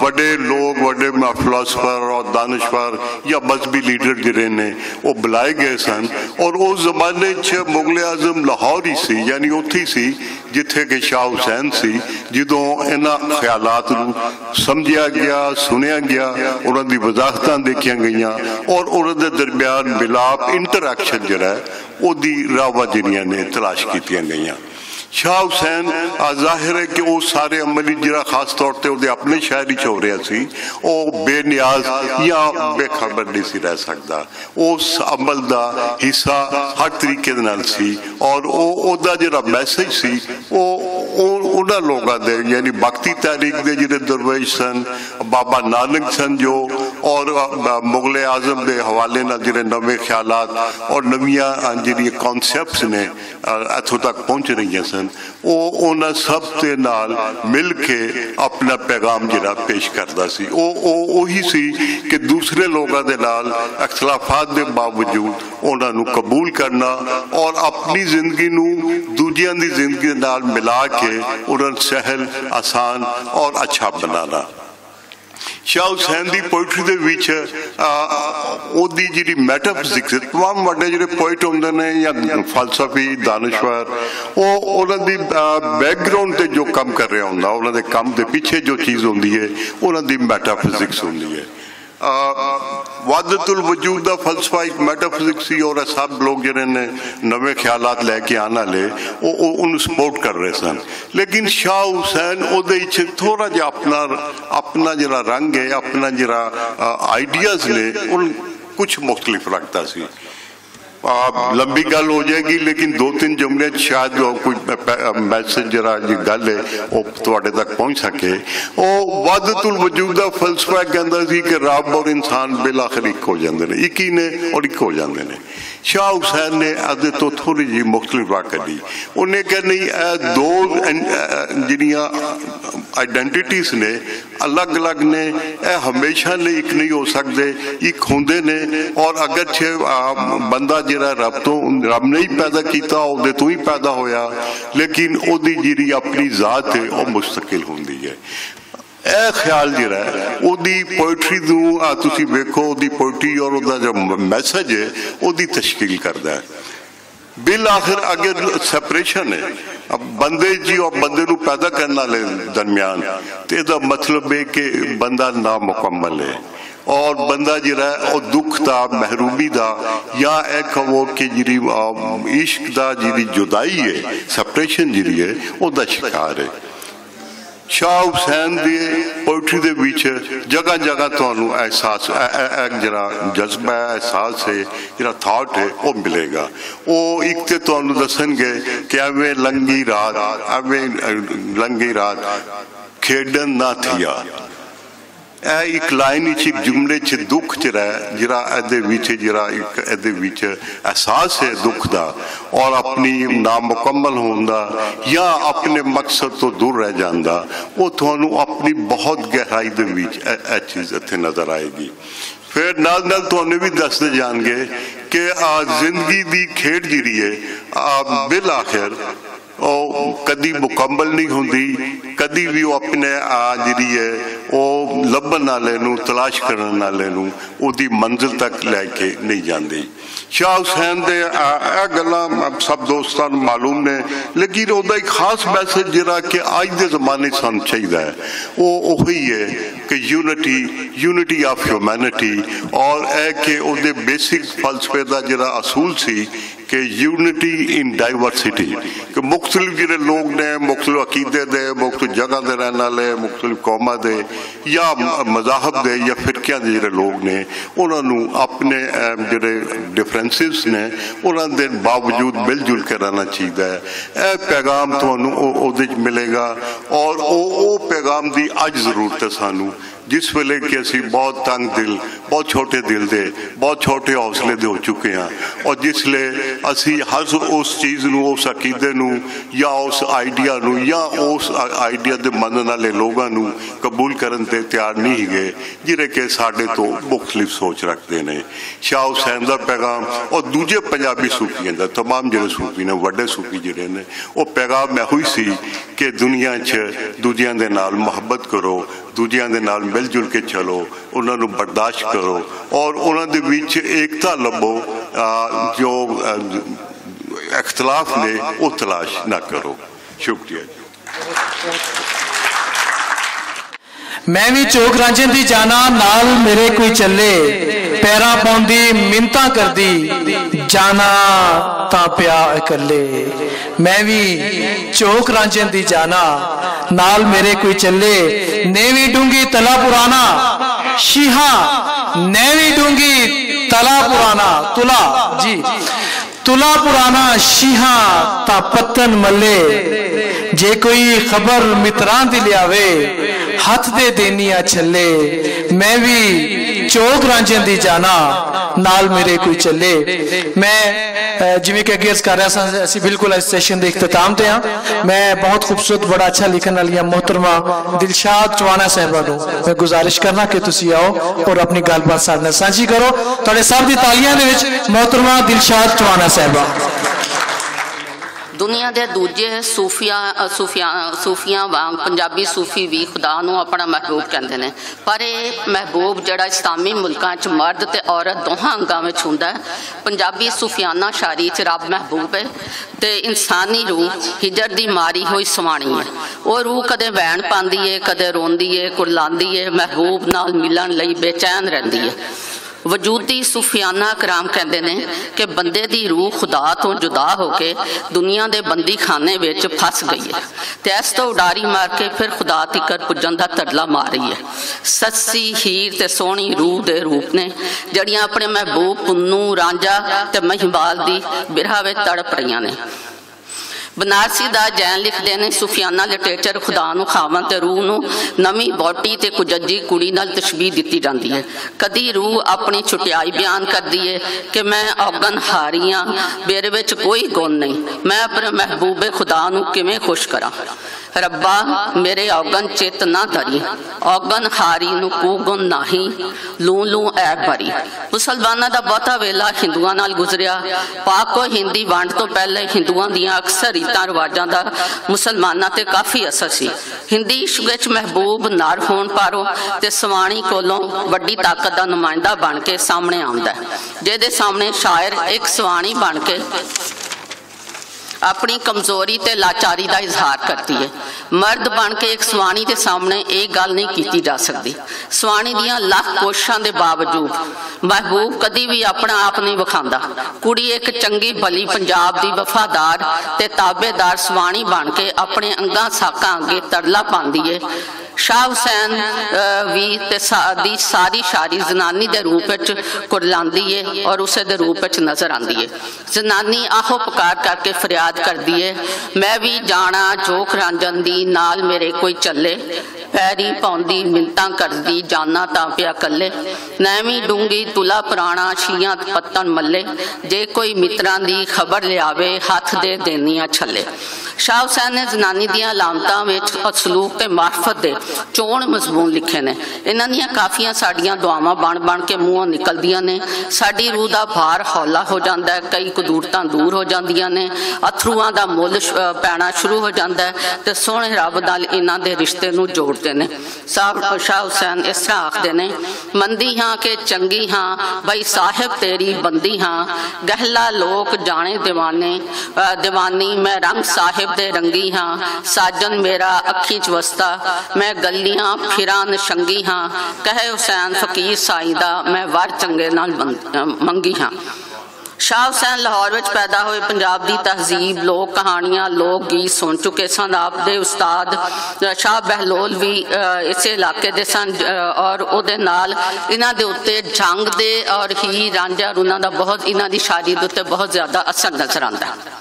وڈے لوگ، وڈے فلاسفر اور دانشور یا مذہبی لیڈر جیہڑے نے، او بلائے گئے سن۔ اور اس زمانے چ مغل اعظم لاہور ہی سی، یعنی اتھے ہی سی جتھے کہ شاہ حسین سی۔ جدوں انہاں خیالات نوں سمجھیا گیا، سنیا گیا، انہاں دی وضاحتاں دیکھیاں گئیاں اور انہاں دے درمیان ملاپ، انٹر ایکشن جیہڑا ہے، اوہدی راہواں جیہڑیاں نے تلاش کیتیاں گئیاں۔ شاہ حسین ظاہر ہے کہ او سارے عمل جیہڑا خاص طور تے اوہدے اپنے شہر وچ ہو رہیا سی، او بے نیاز یا بے خبر نہیں سی رہ سکدا۔ اس عمل دا حصہ ہر طریقے دے نال سی، اور او اوہدا جیہڑا میسج سی، او انہاں لوگاں دے، یعنی بھکتی تحریک دے جیہڑے درویش سن، بابا نانک سن جو، اور مغل اعظم دے حوالے نال جیہڑے نویں خیالات اور نویاں جیہڑیاں کانسیپٹس نے اتھوں تک پہنچ رہیاں سن، او انہاں سب دے نال مل کے اپنا پیغام جیہڑا پیش کردا سی۔ او او اوہی سی کہ دوسرے لوگاں دے نال اختلافات دے باوجود انہاں نوں قبول کرنا اور اپنی زندگی نوں دوجیاں دی زندگی دے نال ملا کے انہاں نوں سہل، آسان اور اچھا بنانا۔ شاہ حسین دی پوئٹری دے وچ اوہدی جیہڑی میٹافزکس، تمام وڈے جیہڑے پوئٹ ہوندے نے یا فلسفی دانشور، او انہاں دی بیک گراؤنڈ تے جو کم کر رہا ہوندا، انہاں دے کم دے پیچھے جو چیز ہوندی ہے، انہاں دی میٹافزکس ہوندی ہے۔ وحدت الوجود دا فلسفہ ایک میٹافزکس سی، اور سب لوگ جیہڑے نے نویں خیالات لے کے آن والے، او انہوں سپورٹ کر رہے سن۔ لیکن شاہ حسین اوہدے وچ تھوڑا جہا اپنا اپنا جیہڑا رنگ ہے، اپنا جیہڑا آئیڈیاز نے، ان کچھ مختلف رکھدا سی۔ لمبی گل ہو جائے گی، لیکن دو تین جملے شاید کوئی میسج جیہڑا گل ہے، او تواڈے تک پہنچ سکے۔ او وحدت الوجود دا فلسفہ کہندا سی کہ رب اور انسان بالآخر ایک ہو جاندے نے، ایک ہی نے اور ایک ہو جاندے نے۔ شاہ حسین نے ادے تو تھوڑی جی مختلف راہ کڈی۔ انہیں کہا نہیں، اے دو جڑیاں آئیڈینٹیٹیز نے، الگ الگ نے، اے ہمیشہ لئی اک نہیں ہو سکدے، اک ہوندے نے۔ اور اگرچہ بندہ جڑا رب تو رب نہیں پیدا کیتا، اوہدے تو ہی پیدا ہویا، لیکن اوہدی جڑی اپنی ذات ہے، او مستقل ہوندی ہے۔ اے خیال جڑا ہے، اوہدی پوئٹری نوں تسی ویکھو، اوہدی پوئٹری اور اوہدا جو میسج ہے، اوہدی تشکیل کردا ہے۔ بالآخر اگر سپریشن ہے، بندے جی اور بندے نوں پیدا کرن والے درمیان، تے ایہدا مطلب ہے کہ بندہ نامکمل ہے۔ اور بندہ جڑا ہے، او دکھ دا، محرومی دا، یا اے کہو کہ جڑی عشق دا جڑی جدائی ہے، سپریشن جڑی ہے، اوہدا شکار ہے۔ شاہ حسین دی پوئٹری دے وچ جگہ جگہ تانوں احساس، اے، اے، اے جڑا جذبہ ہے، احساس ہے، جڑا تھاٹ ہے، او ملے گا۔ او اک تے تانوں دسن گے کہ ایویں لنگی رات، ایویں لنگی رات کھیڈن نہ تھیا۔ اے اک لائن وچ، اک جملے چ دکھ جڑا ہے، جڑا ایہدے وچ، جڑا اک ایہدے وچ احساس ہے دکھ دا، اور اپنی نامکمل ہون دا، یا اپنے مقصد تو دور رہ جان دا، او تھانوں اپنی بہت گہرائی دے وچ اے، اے چیز اتھے نظر آئے گی۔ پھر نال نال تھانوں وی دسدے جان گے کہ آ زندگی دی کھیڈ جڑی ہے، آ بالآخر او کدی مکمل نہیں ہوندی، کدی وی او اپنے آ جڑی ہے، او لبھن والے نوں، تلاش کرن والے نوں اوہدی منزل تک لے کے نہیں جاندی۔ شاہ حسین دے آ، اے گلاں سب دوستاں نوں معلوم نے، لیکن اوہدا ایک خاص میسج جڑا کہ اج دے زمانے سانوں چاہیدا ہے، او اوہی ہے کہ یونٹی، یونٹی آف ہیومینٹی، اور اے کہ اوہدے بیسک فلسفے دا جڑا اصول سی کہ یونٹی ان ڈائیورسٹی، کہ مختلف جڑے لوگ نے، مختلف عقیدے دے، مختلف جگہ دے رہن والے، مختلف قوماں دے یا مذاہب دے یا فرقیاں دے جڑے لوگ نے، انہاں نوں اپنے، اہم جڑے ڈفرنسز نے، انہاں دے باوجود مل جل کے رہنا چاہیدا ہے۔ اے پیغام تانوں او-، اودے وچ ملے گا، اور او، او پیغام دی اج ضرورت ہے سانوں، جس ویلے کہ اسی بہت تنگ دل، بہت چھوٹے دل دے، بہت چھوٹے حوصلے دے ہو چکے ہاں، اور جس لے اسی ہر اس چیز نوں، اس عقیدے نوں، یا اس آئیڈیا نوں، یا اس آ-، آئیڈیا دے منن والے لوگاں نوں قبول کرن تے تیار نہیں گئے، جڑے کہ ساڈے تو مختلف سوچ رکھدے نے۔ شاہ حسین دا پیغام اور دوجے پنجابی صوفیاں دا، تمام جڑے صوفی نے، وڈے صوفی جڑے نے، وہ پیغام میں ہوئی سی کہ دنیا چ دوجیاں دے نال محبت کرو، دوجیاں دے نال مل جل کے چلو، انہاں نوں برداشت کرو اور انہاں دے وچ ایکتا لبو، آ، جو، آ، اختلاف نے، وہ تلاش نہ کرو۔ شکریہ جی۔ میں وی چوک رانجن دی جانا، نال میرے کوئی چلے، پیراں پاؤندی، منتاں کردی، جانا تاں پیا اکلے۔ میں وی چوک رانجن دی جانا، نال میرے کوئی چلے، نیوی ڈونگی تلا پرانا، شیہاں، نیوی ڈونگی تلا پرانا، تلا، جی۔ تلا پرانا شیہاں تاں پتن ملے، جے کوئی خبر متراں دی لیاوے، ہتھ دے دینیاں چھلے۔ میں وی چوک رانجن دی جانا، نال میرے کوئی چلے۔ میں، اے، جویں کہ اگے عرض کر رہا سا، اسی بالکل اس سیشن دے اختتام تے ہاں۔ میں بہت خوبصورت، بڑا اچھا لکھن والیاں محترمہ دلشاد چوانا صاحبہ نوں میں گزارش کرنا کہ تسی آؤ اور اپنی گل بات ساڈے نال سانجھی کرو۔ تہاڈے سب دی تالیاں دے وچ محترمہ دلشاد چوانا صاحبہ۔ دنیا دے دوجے صوفیاں، صوفیاں، صوفیاں وانگ پنجابی صوفی وی خدا نوں اپنا محبوب کہندے نے، پر اے محبوب جڑا اسلامی ملکاں وچ مرد تے عورت دوہاں انگاں وچ ہوندا ہے، پنجابی صوفیانہ شاعری وچ رب محبوب ہے۔ تے انسانی روح ہجر دی ماری ہوئی سوانی ہے۔ او روح کدے وین پاندی ہے، کدے روندی ہے، کرلاندی ہے، محبوب نال ملن لئی بے چین رہندی ہے۔ وجودی صوفیانہ کرام کہندے نے کہ بندے دی روح خدا تو جدا ہو کے دنیا دے بندی خانے وچ پھس گئی ہے، تے اس تو اڈاری مار کے پھر خدا تیکر پجن دا ترلا مار رہی ہے۔ سسی ہیر تے سوہنی روح دے روپ نے، جڑیاں اپنے محبوب پنو، رانجھا تے مہیوال دی برہا وچ تڑپ رہیاں نے۔ بنارسی دا جین لکھدے نے، صوفیانہ لٹریچر خدا نوں خاوند تے روح نوں نویں بوٹی تے کججی کڑی نال تشبیہ دتی جاندی ہے۔ کدی روح اپنی چھٹیائی بیان کردی ہے کہ میں اوگن ہاری ہاں، میرے وچ کوئی گن نہیں، میں اپنے محبوب خدا نوں کیویں خوش کراں؟ ربا، میرے اوگن چت نہ دری، اوگن ہاری نوں کو گن ناہی، لوں لوں عیب بری۔ مسلماناں دا بہتا ویلا ہندوؤں نال گزریا۔ پاک و ہندی ونڈ توں پہلے ہندوؤں دیاں اکثر ریتاں رواجاں دا مسلماناں تے کافی اثر سی۔ ہندی عشق وچ محبوب نر ہون پاروں تے سوانی کولوں وڈی طاقت دا نمائندہ بن کے سامنے آوندا ہے، جے دے سامنے شاعر ایک سوانی بن کے اپنی کمزوری تے لاچاری دا اظہار کرتی ہے۔ مرد بن کے ایک سوانی دے سامنے ایہہ گل نہیں کیتی جا سکدی۔ سوانی دیاں لکھ کوششاں دے باوجود محبوب کدی وی اپنا آپ نہیں وکھاندا۔ کڑی ایک چنگی بھلی پنجاب دی وفادار تے تابعدار سوانی بن کے اپنے انگاں ساکاں اگے ترلا پاندی ہے۔ شاہ حسین، اہ، وی تے سا-، دی ساری شاعری زنانی دے روپ وچ کرلاندی ہے اور اسے دے روپ وچ نظر آندی ہے۔ زنانی آہو پکار کر کے فریاد کردی ہے، میں وی جانا جوک رانجن دی، نال میرے کوئی چلے۔ پیری پاؤندی منتاں کردی، جانا تاں پیا کلے۔ نیویں ڈونگی تلا پرانا، شیاں پتن ملے، جے کوئی متراں دی خبر لیاوے، ہتھ دے دینیاں چھلے۔ شاہ حسین نے زنانی دیاں علامتاں وچ اسلوب تے معرفت دے چون مضمون لکھے نے۔ انہاں دیاں کافیاں ساڈیاں دعاواں بن بن کے منہوں نکلدیاں نے۔ ساڈی روح دا بھار ہولا ہو جاندا ہے، کئی قدورتاں دور ہو جاندیاں نے، اتھرواں دا مل ش-، پینا شروع ہو جاندا ہے، تے سوہنے رب نال انہاں دے رشتے نوں جوڑدے نے۔ صاحب شاہ حسین اس طرح آکھدے نے، مندی ہاں کہ چنگی ہاں، بھائی صاحب تیری بندی ہاں، گہلا لوک جانے دیوانے، اے دیوانی، میں رنگ صاحب دے رنگی ہاں، ساجن میرا اکھیں چ وسدا، میں گلیاں پھراں نشنگی ہاں، کہے حسین فقیر سائیں دا، میں ور چنگے نال بن-، منگی ہاں۔ شاہ حسین لاہور وچ پیدا ہوئے، پنجاب دی تہذیب، لوک کہانیاں، لوک گیت سن چکے سن۔ آپ دے استاد شاہ بہلول بھی، اہ، اسے علاقے دے سن، اہ، اور او دے نال انہاں دے اُتے جنگ دے اور ہی رانجھا اور انہاں دا بہت، انہاں دی شاعری دے اُتے بہت زیادہ اثر نظر آندا ہے۔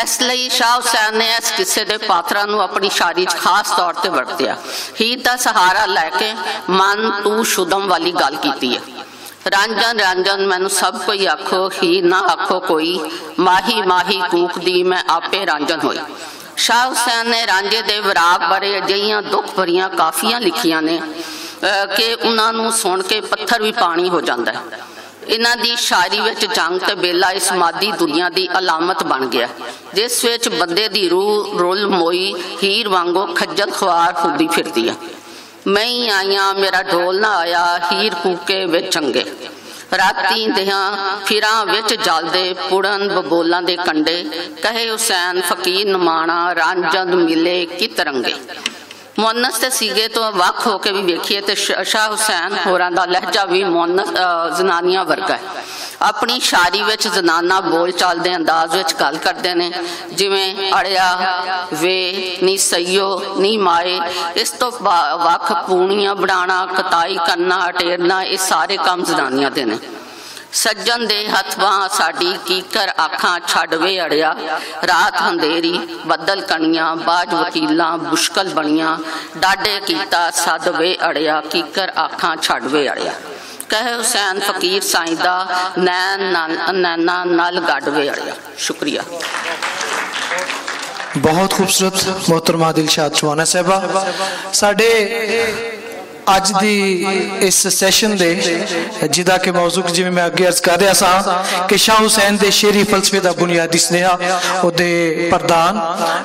اس لئی شاہ حسین نے اس قصے دے پاتراں نوں اپنی شاعری 'چ خاص طور تے ورتیا۔ ہیر دا سہارا لے کے من تو شدم والی گل کیتی ہے۔ رانجن رانجن مینوں سب کوئی آکھو، ہیر نہ آکھو کوئی، ماہی ماہی کوک دی میں آپے رانجن ہوئی۔ شاہ حسین نے رانجے دے وراگ بارے اجہیاں دکھ بھریاں کافیاں لکھیاں نے، اہ، کہ انہاں نوں سن کے پتھر بھی پانی ہو جاندا ہے۔ انہاں دی شاعری وچ جنگ تے بیلا اس مادی دنیا دی علامت بن گیا، جس وچ بندے دی روح رول موئی ہیر وانگو کھجل خوار ہوندی پھردی ہے۔ میں ہی آئیاں، میرا ڈھول نہ آیا، ہیر کوکے وچ چنگے۔ راتی دیاں پھراں وچ جلدے، پڑن ببولاں دے کنڈے، کہے حسین فقیر نمانا، رانجن ملے کت رنگے۔ مؤنث تے صیغے تو وکھ ہو کے بھی ویکھیے تے ش-، شاہ حسین ہوراں دا لہجہ بھی مؤنث، آ، زنانیاں ورگا ہے۔ اپنی شاعری وچ زنانہ بول چال دے انداز وچ گل کردے نے، جویں اڑیا، وے، نی سیو، نی مائے۔ اس تو با-، وکھ پونیاں بنانا، کتائی کرنا، اٹیرنا، یہ سارے کم زنانیاں دے نے۔ سجن دے ہتھ باں ساڈی کیکر آکھاں چھڈ وے اڑیا، رات ہندیری بدل کنیاں، باج وکیلاں مشکل بنیاں، ڈاڈے کیتا سد وے اڑیا، کیکر آکھاں چھڈ وے اڑیا۔ کہہ حسین فقیر سائیں دا، نین نال، نیناں نال گڈ وے اڑیا۔ شکریہ۔ بہت خوبصورت محترمہ دلشاد چوانا صاحبہ، ساڈے اج دی اس سیشن دے، جدا کہ موضوع جویں میں اگے عرض کر رہا سا کہ شاہ حسین دے شعری فلسفے دا بنیادی سنیہا، او دے پردھان،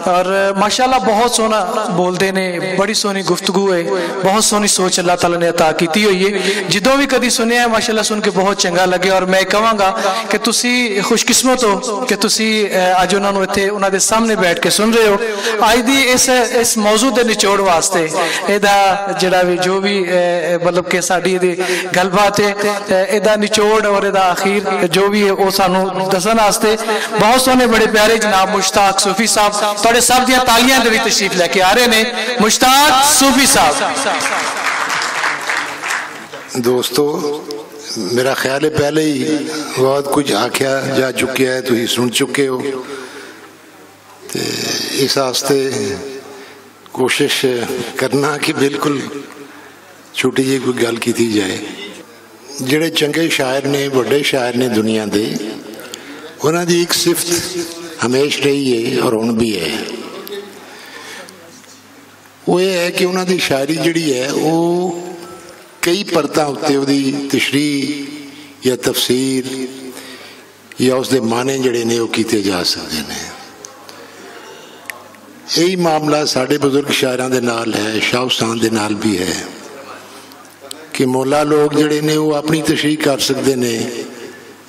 اور ماشاءاللہ بہت سونا بول دے نے، بڑی سونی گفتگو ہے، بہت سونی سوچ اللہ تعالیٰ نے عطا کیتی ہوئی ہے۔ جدوں بھی کدی سنیا ہے، ماشاءاللہ سن کے بہت چنگا لگے، اور میں کہاں گا کہ تسی خوش قسمت ہو کہ تسی، اہ، اج انہاں نوں اتھے انہاں دے سامنے بیٹھ کے سن رہے ہو۔ اج دی اس، اس موضوع دے نچوڑ واسطے اے دا جڑا بھی، جو بھی، اے، اے، مطلب کہ ساڈی اے دی گل بات ہے، اے، اے دا نچوڑ اور اے دا آخر جو بھی ہے، او سانو دسن واسطے بہت سونے بڑے پیارے جناب مشتاق صوفی صاحب تہاڈے سب دیاں تالیاں دے وچ تشریف لے کے آ رہے نے۔ مشتاق صوفی صاحب۔ دوستو، میرا خیال ہے پہلے ہی بہت کچھ آکھیا جا چکیا ہے، تسی سن چکے ہو۔ تے اس واسطے کوشش کرنا کہ بالکل چھوٹی جی کوئی گل کیتی جائے۔ جڑے چنگے شاعر نے، وڈے شاعر نے دنیا دے، انہاں دی ایک صفت ہمیش رہی ہے اور ہن بھی ہے۔ وہ یہ ہے کہ انہاں دی شاعری جڑی ہے، وہ کئی پرتاں اُتے اُدی تشریح یا تفسیر یا اس دے معنی جڑے نے، وہ کیتے جا سکدے نے۔ یہی معاملہ ساڈے بزرگ شاعراں دے نال ہے، شاہ حسین دے نال بھی ہے کہ مولا لوگ جڑے نے، وہ اپنی تشریح کر سکدے نے،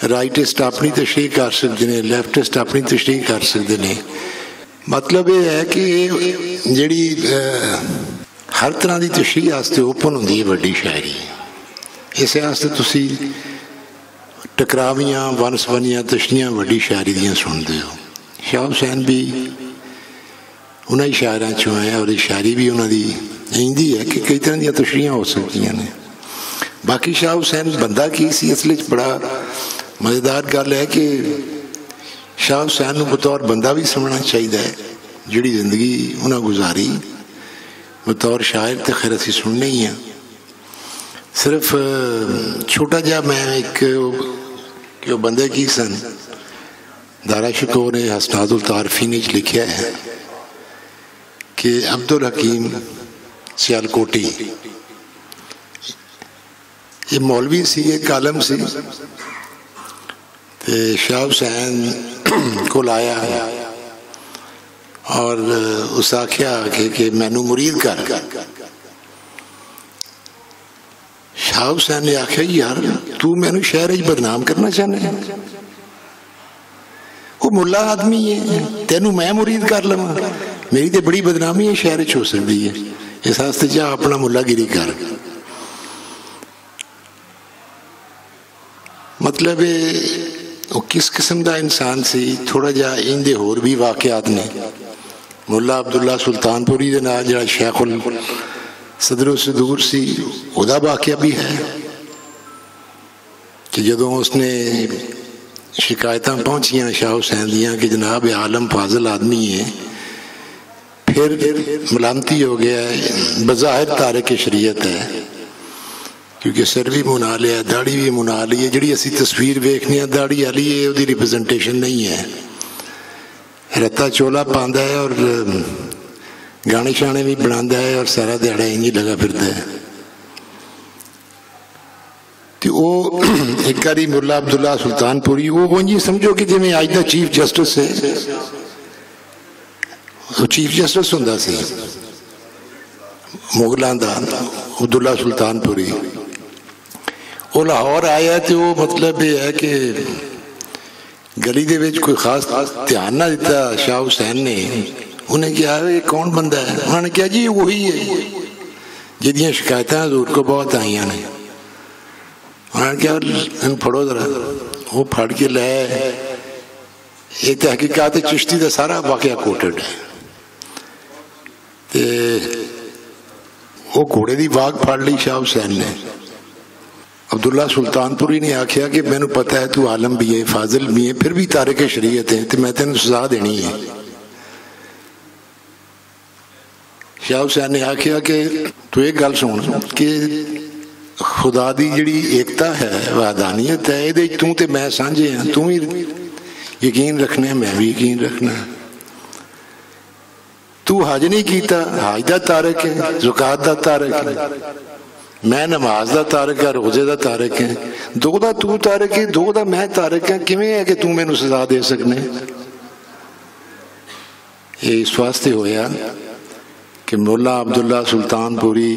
رائٹسٹ اپنی تشریح کر سکدے نے، لیفٹسٹ اپنی تشریح کر سکدے نے۔ مطلب یہ ہے کہ یہ جڑی، اہ، ہر طرح دی تشریح واسطے اوپن ہوندی ہے وڈی شاعری۔ اس واسطے تسی ٹکراویاں، ون سونیاں تشریحاں وڈی شاعری دیاں سنتے ہو۔ شاہ حسین بھی انہاں ہی شاعراں چوں ہے اور یہ شاعری بھی انہاں دی ایندی ہے کہ کئی طرح دیاں تشریحاں ہو سکدیاں نے۔ باقی شاہ حسین بندہ کی سی، اصل وچ بڑا مزیدار گل ہے کہ شاہ حسین نوں بطور بندہ بھی سمجھنا چاہیدا ہے، جڑی زندگی انہاں گزاری بطور شاعر تے خیر اسی سننے ہی ہیں۔ صرف، اہ، چھوٹا جہا میں ایک، کہ وہ بندے کی سن، دارا شکور نے حسنات الطارفین وچ لکھیا ہے کہ عبدالحکیم سیالکوٹی، یہ مولوی سی، ایک عالم سی، تے شاہ حسین کول آیا اور اس آکھیا کہ، کہ مینوں مرید کر۔ شاہ حسین نے آکھیا، "یار، تو مینوں شہر وچ بدنام کرنا چاہنا ہے؟ وہ ملا آدمی ہے، تینوں میں مرید کر لواں؟ میری تے بڑی بدنامی ہے شہر وچ ہو سکدی ہے، اس واسطے جا اپنا ملا گیری کر۔" مطلب، وہ کس قسم دا انسان سی؟ تھوڑا جہا ان دے ہور بھی واقعات نے۔ ملا عبداللہ سلطان پوری دے نال جڑا شیخ ال صدر الصدور سی، اوہدا واقعہ بھی ہے کہ جدوں اس نے شکایتاں پہنچیاں شاہ حسین دیاں کہ جناب، یہ عالم فاضل آدمی ہے، پھر ملامتی ہو گیا ہے، بظاہر تارک شریعت ہے، کیونکہ سر بھی منا لیا، داڑھی بھی منا لی ہے۔ جڑی اسی تصویر ویکھنے ہیں داڑھی والی، یہ اودی ریپرزنٹیشن نہیں ہے۔ رتا چولا پاندا ہے اور گانے شانے بھی بناندا ہے اور سارا دیہاڑا انج ہی لگا پھردا ہے۔ تے او ایک واری ملا عبداللہ سلطان پوری، او اونجی سمجھو کہ جویں اج دا چیف جسٹس ہے، او چیف جسٹس ہوندا سی مغلاں دا، عبداللہ سلطان پوری۔ او لاہور آیا تے او مطلب یہ ہے کہ گلی دے وچ کوئی خاص دھیان نہ دتا شاہ حسین نے۔ انہیں کہا، "یہ کون بندہ ہے؟" انہوں نے کہا، "جی، وہی ہے جدیاں شکایتاں حضور کو بہت آئیاں نے۔" انہوں نے کہا، "ان پڑھو ذرا۔" وہ پڑھ کے لے، یہ تحقیقات چشتی دا سارا واقعہ کوٹڈ ہے۔ تے وہ گھوڑے دی واگ پھڑ لئی شاہ حسین نے۔ عبداللہ سلطان پوری نے آکھیا کہ مینوں پتہ ہے تو عالم بھی ہے، فاضل بھی ہے، پھر بھی تارک شریعت ہے، تے میں تینوں سزا دینی ہے۔ شاہ حسین نے آکھیا کہ تو ایک گل سن کہ خدا دی جڑی ایکتا ہے، وحدانیت ہے، اے دے وچ توں تے میں سانجھے ہیں، توں بھی یقین رکھنا ہے، میں بھی یقین رکھنا ہے۔ تو حج نہیں کیتا، حج دا تارک ہے، زکات دا تارک ہے، میں نماز دا تارک ہے، روزے دا تارک ہے، دو دا تو تارک ہے، دو دا میں تارک ہے، کیویں ہے کہ تو مینوں سزا دے سکنے؟ یہ اس واسطے ہویا کہ مولا عبداللہ سلطان پوری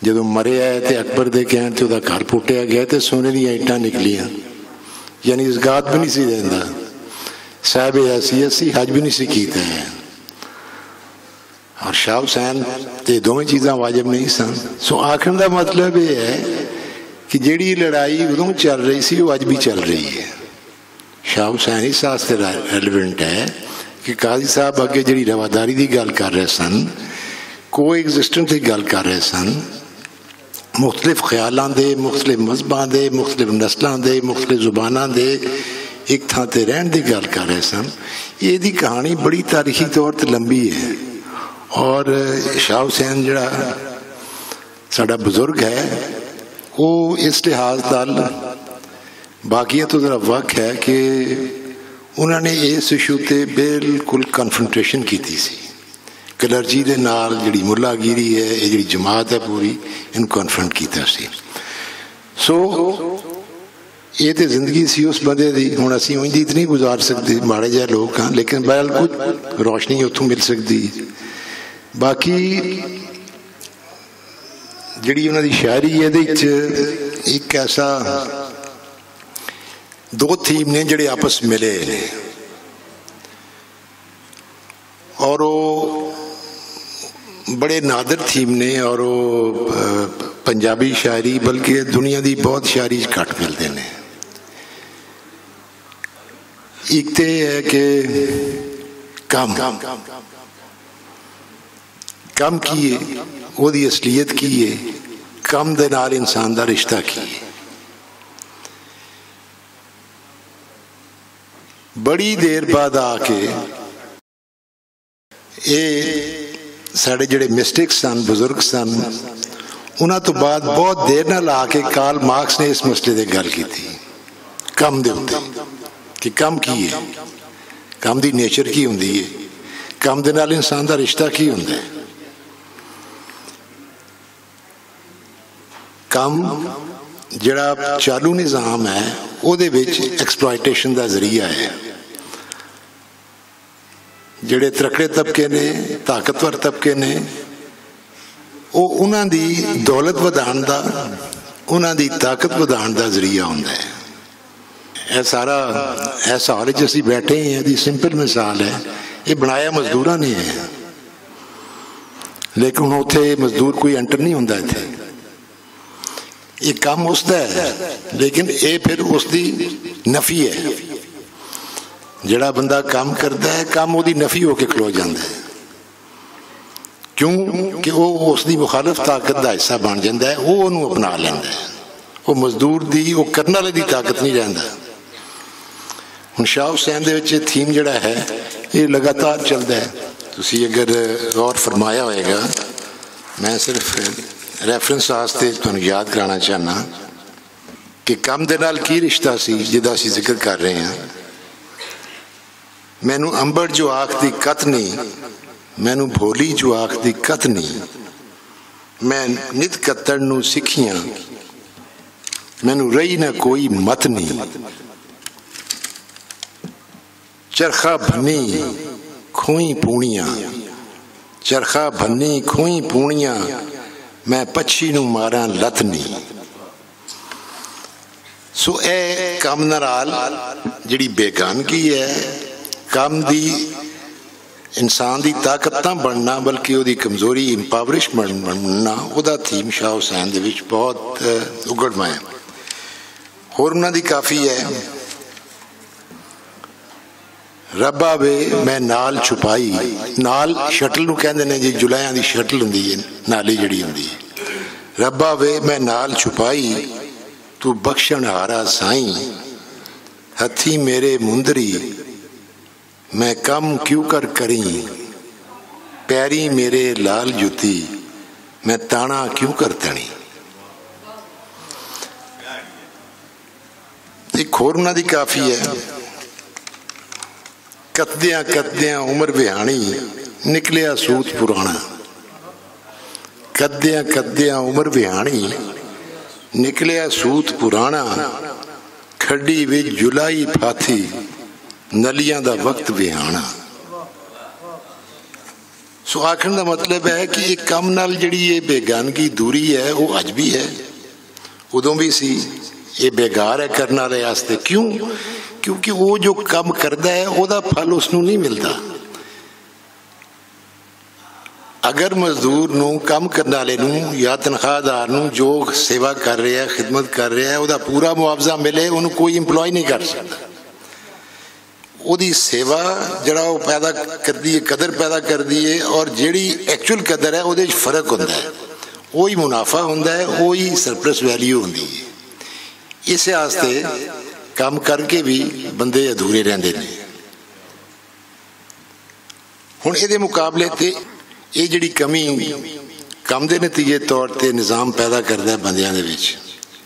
جدوں مریا ہے تے اکبر دے کہن تے اوہدا گھر پٹیا گیا تے سونے دیاں اٹاں نکلیاں، یعنی اس گات بھی نہیں سی دیندا۔ صاحب ایسی اسی حج بھی نہیں سی کیتا ہے۔ اور شاہ حسین تے دوویں چیزاں واجب نہیں سن۔ سو آکھن دا مطلب یہ ہے کہ جیڑی لڑائی ادوں چل رہی سی، وہ اج بھی چل رہی ہے۔ شاہ حسین اس واسطے ریلیونٹ ہے کہ قاضی صاحب اگے جڑی رواداری دی گل کر رہے سن، کو ایگزسٹنس دی گل کر رہے سن، مختلف خیالاں دے، مختلف مذہباں دے، مختلف نسلاں دے، مختلف زباناں دے ایک تھاں تے رہن دی گل کر رہے سن۔ یہ دی کہانی بڑی تاریخی طور تے لمبی ہے، اور شاہ حسین جڑا ساڈا بزرگ ہے، وہ اس لحاظ نال باقیاں تو ذرا وقت ہے کہ انہوں نے اس ایشو تے بالکل کنفرنٹیشن کیتی سی کلرجی دے نال۔ جڑی ملا گیری ہے، یہ جڑی جماعت ہے پوری، ان کنفرنٹ کیتا سی۔ سو یہ تے زندگی سی اس بندے دی۔ ہن اسی اونج دی تے نہیں گزار سکدے، ماڑے جہے لوگ ہاں، لیکن بہرحال کچھ روشنی اتھوں مل سکدی۔ باقی جڑی انہاں دی شاعری ہے، ایک ایسا دو تھیم نے جڑے آپس ملے نے، اور وہ بڑے نادر تھیم نے، اور وہ پنجابی شاعری بلکہ دنیا دی بہت شاعری چ گھٹ ملدے نے۔ ایک تے یہ ہے کہ کم کم کی ہے، وہ دی اصلیت کی ہے، کم دے نال انسان دا رشتہ کی ہے۔ بڑی دیر بعد آ کے اے ساڈے جڑے مسٹک سن، بزرگ سن، انہاں تو بعد بہت دیر نال آ کے کارل مارکس نے اس مسئلے تے گل کیتی، کم دے اُتے، کہ کم کی ہے، کم دی نیچر کی ہوندی ہے، کم دے نال انسان دا رشتہ کی ہوندا ہے۔ کم جڑا چالو نظام ہے، او دے وچ ایکسپلائٹیشن دا ذریعہ ہے۔ جڑے ترکڑے طبقے نے، طاقتور طبقے نے، او انہاں دی دولت ودھان دا، انہاں دی طاقت ودھان دا ذریعہ ہوندا ہے۔ اے سارا، اے سارے جس بیٹھے ہیں، دی سمپل مثال ہے، یہ بنایا مزدوراں نے ہے، لیکن ہن اتھے مزدور کوئی انٹر نہیں ہوندا اتھے۔ یہ کم اس دا ہے، لیکن یہ پھر اس دی نفی ہے۔ جڑا بندہ کم کردا ہے، کم وہ دی نفی ہو کے کھلو جاندا ہے، کیوں کہ وہ اس دی مخالف طاقت دا حصہ بن جاندا ہے، وہ انہوں اپنا لیندا ہے۔ وہ مزدور دی، وہ کرن والے دی طاقت نہیں رہندا۔ ہن شاہ حسین دے وچ یہ تھیم جڑا ہے، یہ لگاتار چلدا ہے۔ تسی اگر غور فرمایا ہوئے گا، میں صرف ریفرنس واسطے تانوں یاد کرانا چاہنا کہ کم دے نال کی رشتہ سی جدا اسی ذکر کر رہے ہیں۔ مینوں امبر جو آکھ دی کت نہیں، مینوں بھولی جو آکھ دی کت نہیں۔ میں نت کتن نوں سکھیاں، مینوں رہی نہ کوئی مت نہیں۔ چرخا بھنی کھوئی پونیاں، چرخا بھنی کھوئی پونیاں، میں پچھی نوں ماراں لت نہیں۔ سو اے کم نال جڑی بیگانگی ہے، کم دی انسان دی طاقت نہ بننا، بلکہ او دی کمزوری، امپاورش بن-، بننا، او دا تھیم شاہ حسین دے وچ بہت، اہ، اگڑ میں ہے۔ ہور انہاں دی کافی ہے۔ ربا وے میں نال چھپائی، نال شٹل نوں کہندے نے جی، جلایاں دی شٹل ہوندی ہے، نالی جڑی ہوندی ہے۔ ربا وے میں نال چھپائی، تو بخشن ہارا سائیں، ہتھی میرے مندری، میں کم کیوں کر کریں، پیری میرے لال جتی، میں تانا کیوں کر تنی۔ ایک ہور انہاں دی کافی ہے۔ کتدیاں کتدیاں عمر وہانی، نکلیا سوت پرانا۔ کتدیاں کتدیاں عمر وہانی، نکلیا سوت پرانا۔ کھڈی وچ جلائی پھاتھی، نلیاں دا وقت وہانا۔ سو آکھن دا مطلب ہے کہ یہ کم نال جڑی یہ بیگانگی دوری ہے، وہ اج بھی ہے، ادوں بھی سی۔ یہ بیگار ہے کرن والے واسطے۔ کیوں؟ کیونکہ وہ جو کم کردا ہے، وہ دا پھل اس نوں نہیں ملدا۔ اگر مزدور نوں، کم کرن والے نوں یا تنخواہ دار نوں جو سیوا کر رہا ہے، خدمت کر رہا ہے، وہ دا پورا معاوضہ ملے، انہوں کوئی امپلائی نہیں کر سکتا۔ اوہدی سیوا جڑا او پیدا کردی ہے، قدر پیدا کردی ہے، اور جڑی ایکچول قدر ہے اوہدے وچ فرق ہوندا ہے۔ اوہی منافع ہوندا ہے، اوہی سرپلس ویلیو ہوندی ہے۔ اس واسطے کم کر کے بھی بندے ادھورے رہندے نے۔ ہن ایہدے مقابلے تے ایہہ جڑی کمی کم دے نتیجے طور تے نظام پیدا کردا ہے بندیاں دے وچ،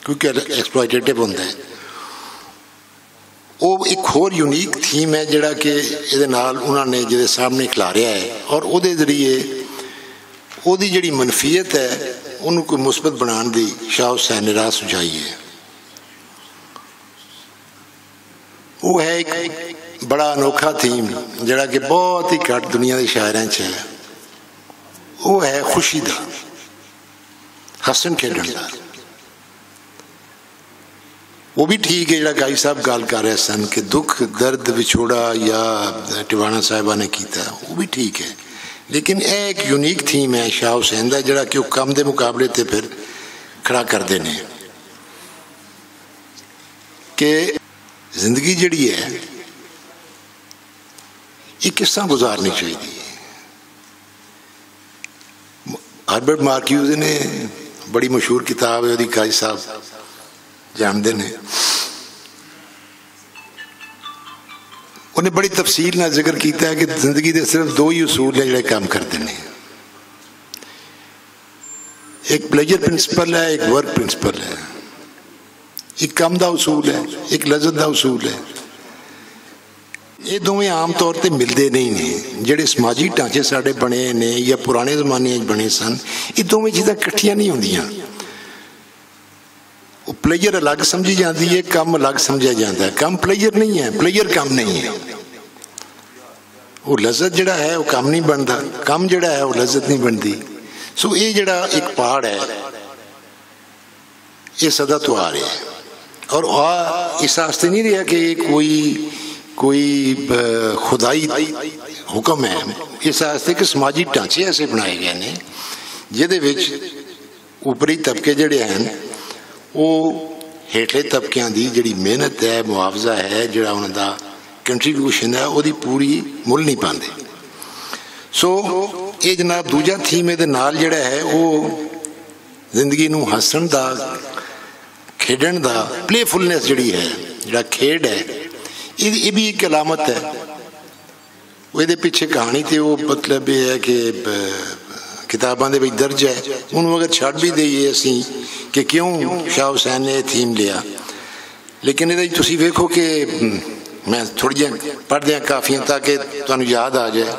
کیونکہ ایکسپلائٹیٹو ہوندا ہے۔ وہ ایک ہور یونیک تھیم ہے جڑا کہ ایہدے نال انہاں نے جڑے سامنے کھلاریا ہے، اور اوہدے ذریعے اوہدی جڑی منفیت ہے، انہوں کوئی مثبت بنان دی شاہ حسین نے راہ سجائی ہے۔ وہ ہے ایک بڑا انوکھا تھیم جڑا کہ بہت ہی گھٹ دنیا دے شاعراں چ ہے۔ وہ ہے خوشی دا، ہسن کھیڈن دا۔ وہ بھی ٹھیک ہے جڑا گائی صاحب گل کر رہے سن کہ دکھ، درد، وچھوڑا یا ٹوانا صاحبہ نے کیتا، وہ بھی ٹھیک ہے۔ لیکن اے ایک یونیک تھیم ہے شاہ حسین دا، جڑا کہ وہ کم دے مقابلے تے پھر کھڑا کردے نے کہ زندگی جڑی ہے، یہ کس طرح گزارنی چاہیے۔ ہربرٹ مارکیوز نے بڑی مشہور کتاب ہے، وہدی قاضی صاحب جانتے ہیں۔ انہیں بڑی تفصیل نال ذکر کیتا ہے کہ زندگی دے صرف دو ہی اصول نے جڑے کام کرتے ہیں، ایک پلیجر پرنسپل ہے، ایک ورک پرنسپل ہے۔ ایک کم دا اصول ہے، ایک لذت دا اصول ہے۔ یہ دوویں عام طور تے ملدے نہیں نے۔ جڑے سماجی ڈھانچے ساڈے بنے نے یا پرانے زمانے وچ بنے سن، یہ دوویں چیزاں کٹھیاں نہیں ہوندیاں۔ وہ پلیئر الگ سمجھی جاندی ہے، کم الگ سمجھا جاندا ہے۔ کم پلیئر نہیں ہے، پلیئر کم نہیں ہے۔ وہ لذت جڑا ہے وہ کم نہیں بندا، کم جڑا ہے وہ لذت نہیں بندی۔ سو یہ جڑا ایک پہاڑ ہے، یہ سدا تو آ رہا ہے۔ اور آ اس واسطے نہیں رہا کہ یہ کوئی کوئی خدائی حکم ہے۔ اس واسطے کہ سماجی ڈھانچے ایسے بنائے گئے نے جہدے وچ اوپری طبقے جڑے ہیں، وہ ہیٹھلے طبقیاں دی جڑی محنت ہے، معاوضہ ہے، جڑا انہاں دا کنٹریبیوشن ہے، وہ دی پوری مل نہیں پاندے۔ سو یہ جناب دوجا تھیم، یہ نال جڑا ہے وہ زندگی نو ہسن دا، کھیڈن دا، پلے فلنس جڑی ہے، جڑا کھیڈ ہے، یہ یہ بھی ایک علامت ہے۔ وہ دے پیچھے کہانی تے وہ مطلب یہ ہے کہ کتاباں دے وچ درج ہے۔ انہوں اگر چھڈ بھی دئیے اسی کہ کیوں شاہ حسین نے یہ تھیم لیا، لیکن یہ تسی ویکھو کہ میں تھوڑی جہاں پڑھ دیاں کافیاں تاکہ تانوں یاد آ جائے۔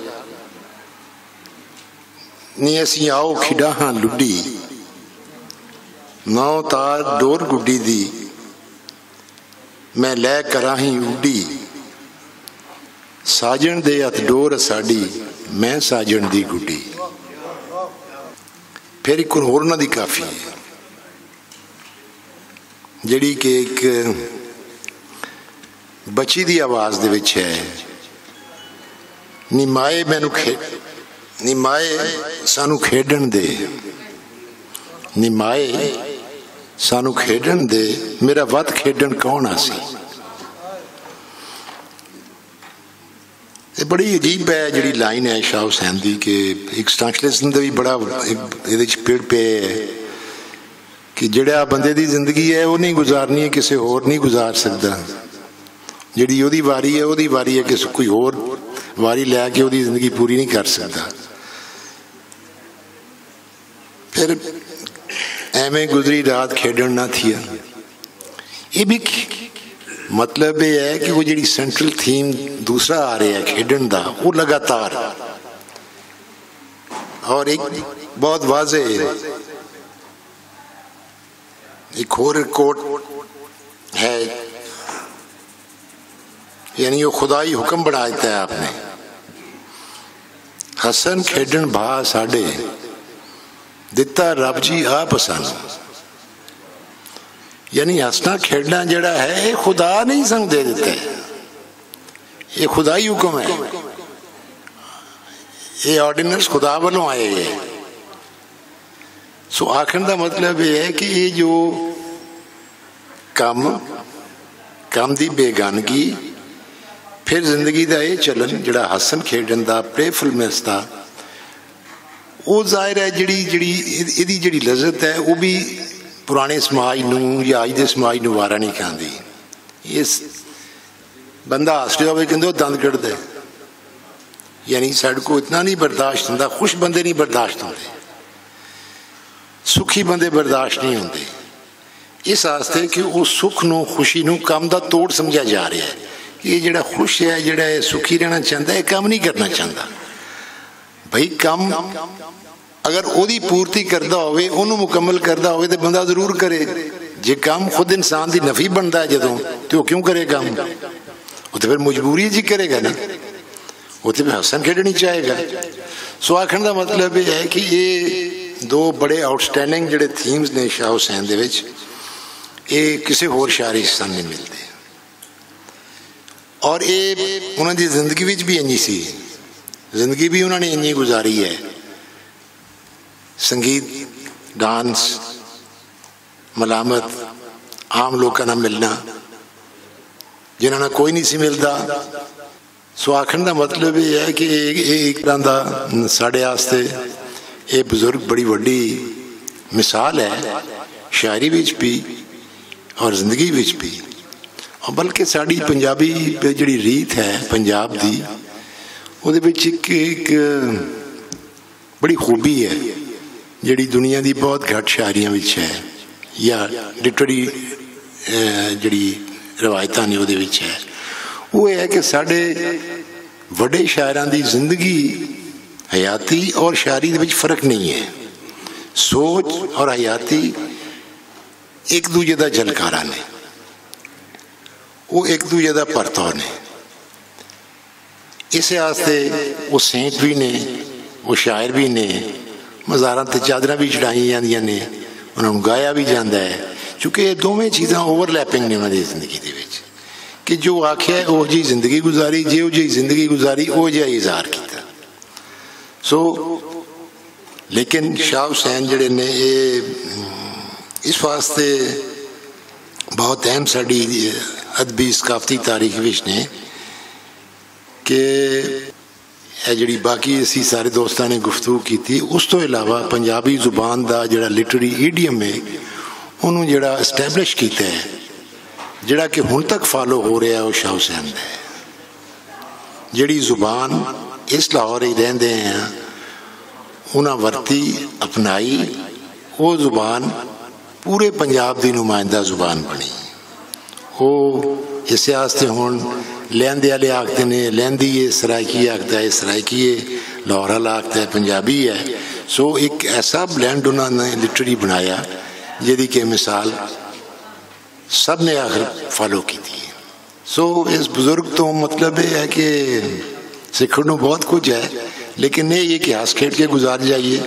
نی اسی آؤ کھڈا ہاں لڈی، نو تار ڈور گڈی دی، میں لے کراہیں اڈی، ساجن دے ہتھ ڈور ساڈی، میں ساجن دی گڈی۔ پھر ایک ہور انہاں دی کافی ہے، جڑی کہ ایک بچی دی آواز دے وچ ہے۔ نمائے مینوں کھے-، نمائے سانوں کھیڈن دے، نمائے سانوں کھیڈن دے، میرا وت کھیڈن کون آسی؟ یہ بڑی عجیب ہے جڑی لائن ہے شاہ حسین دی کہ ایگزسٹینشلزم دا بھی بڑا ایک، ایک پڑ پہ ہے کہ جڑا بندے دی زندگی ہے وہ نہیں گزارنی ہے، کسے ہور نہیں گزار سکدا۔ جڑی واری ہے، وہی واری ہے کہ کوئی ہور واری لے کے وہی زندگی پوری نہیں کر سکدا۔ پھر ایویں گزری رات کھیڈن نہ تھیا۔ یہ بھی مطلب یہ ہے کہ وہ جڑی سینٹرل تھیم دوسرا آ رہا ہے کھیڈن دا، وہ لگاتار اور ایک بہت واضح ہے۔ ایک ہور کوٹ ہے، یعنی وہ خدائی حکم بنا دیتا ہے آپ نے۔ حسن کھیڈن بھا ساڈے، دتا رب جی آپ سانو۔ یعنی ہسنا کھیڈنا جڑا ہے، یہ خدا نہیں سانو دے دیتا ہے، یہ خدائی حکم ہے، یہ آرڈیننس خدا والوں آئے ہوئے ہیں۔ سو آکھن دا مطلب یہ ہے کہ یہ جو کم، کم دی بیگانگی، پھر زندگی دا یہ چلن جڑا ہسن کھیڈن دا، پلے فلمس دا، وہ ظاہر ہے جڑی، جڑی، ایدی جڑی لذت ہے، وہ بھی پرانے سماج نوں یا اج دے سماج نوں وارا نہیں کھاندی۔ اس بندہ ہاسٹل ہوئے کہندے وہ دند کڑ دے، یعنی ساڈے کو اتنا نہیں برداشت ہوندا، خوش بندے نہیں برداشت ہوندے، سکھی بندے برداشت نہیں ہوندے۔ اس واسطے کہ وہ سکھ نو، خوشی نو کم دا توڑ سمجھا جا رہا ہے کہ یہ جڑا خوش ہے، جڑا یہ سکھی رہنا چاہتا ہے، یہ کم نہیں کرنا چاہتا۔ بھائی، کم اگر اودی پورتی کردا ہوئے، اونوں مکمل کردا ہوئے تے بندہ ضرور کرے۔ جے کم خود انسان دی نفی بندا ہے جدوں، تے او کیوں کرے کم؟ او تے پھر مجبوری جی کرے گا نا، او تے پھر ہسن کھیڈنی چاہے گا۔ سو آکھن دا مطلب یہ ہے کہ یہ دو بڑے آؤٹ سٹینڈنگ جڑے تھیمز نے شاہ حسین دے وچ، یہ کسے ہور شاعری سن نہیں ملتے۔ اور یہ انہاں دی زندگی وچ بھی انجی سی، زندگی بھی انہاں نے انجی گزاری ہے۔ سنگیت، ڈانس، ملامت، عام لوکاں نال ملنا، جنہاں نال کوئی نہیں سی ملدا۔ سو آکھن دا مطلب یہ ہے کہ یہ، یہ ایک طرح دا ساڈے واسطے یہ بزرگ بڑی وڈی مثال ہے، شاعری وچ بھی اور زندگی وچ بھی۔ اور بلکہ ساڈی پنجابی جڑی ریت ہے پنجاب دی، وہ ایک، ایک بڑی خوبی ہے جڑی دنیا دی بہت گھٹ شاعریاں وچ ہے، یا لٹریری جڑی روایتاں نے وہ وچ ہے۔ وہ یہ ہے کہ ساڈے وڈے شاعراں دی زندگی، حیاتی اور شاعری دے وچ فرق نہیں ہے۔ سوچ اور حیاتی ایک دوجے دا جھلکارا نے، وہ ایک دوجے دا پرتو نے۔ اس واسطے وہ سینٹ بھی نے، وہ شاعر بھی نے، مزاراں تے چادراں بھی چڑھائیاں جاندیاں نے، انہاں نوں گایا بھی جاندا ہے، کیونکہ یہ دوویں چیزاں اوورلیپنگ نے انہاں دی زندگی دے وچ۔ کہ جو آکھیا ہے، وہ جی زندگی گزاری، جے وہ جی زندگی گزاری، وہ جی اظہار کیتا۔ سو، لیکن شاہ حسین جڑے نے، یہ اس واسطے بہت اہم ساڈی ادبی ثقافتی تاریخ وچ نے کہ اے جڑی باقی اسی سارے دوستاں نے گفتگو کیتی، اس تو علاوہ پنجابی زبان دا جڑا لٹریری ایڈیم ہے، انہوں جڑا اسٹیبلش کیتا ہے، جڑا کہ ہن تک فالو ہو رہا ہے، وہ شاہ حسین دا ہے۔ جڑی زبان اس لاہور ہی رہندے ہیں، انہاں ورتی، اپنائی، وہ زبان پورے پنجاب دی نمائندہ زبان بنی۔ وہ اس واسطے ہن لہندے والے آکھدے نے لہندی ہے، سرائیکی آکھدا ہے سرائیکی ہے، لاہور والا آکھدا ہے پنجابی ہے۔ سو ایک ایسا بلینڈ انہاں نے لٹریری بنایا، جدی کہ مثال سب نے آخر فالو کی تھی۔ سو اس بزرگ تو مطلب یہ ہے کہ سکھن نو بہت کچھ ہے، لیکن یہ یہ کہ ہنس کھیڈ کے گزار جائیے،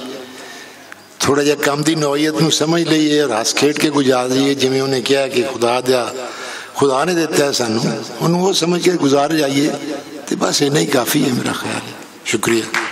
تھوڑا جہا کم دی نوعیت نو سمجھ لئیے اور ہنس کھیڈ کے گزار جائیے۔ جویں انہیں کہا کہ خدا دیا، خدا نے دیتا ہے سانو، انہوں وہ سمجھ کے گزار جائیے۔ تے بس اتنا ہی کافی ہے میرا خیال ہے۔ شکریہ۔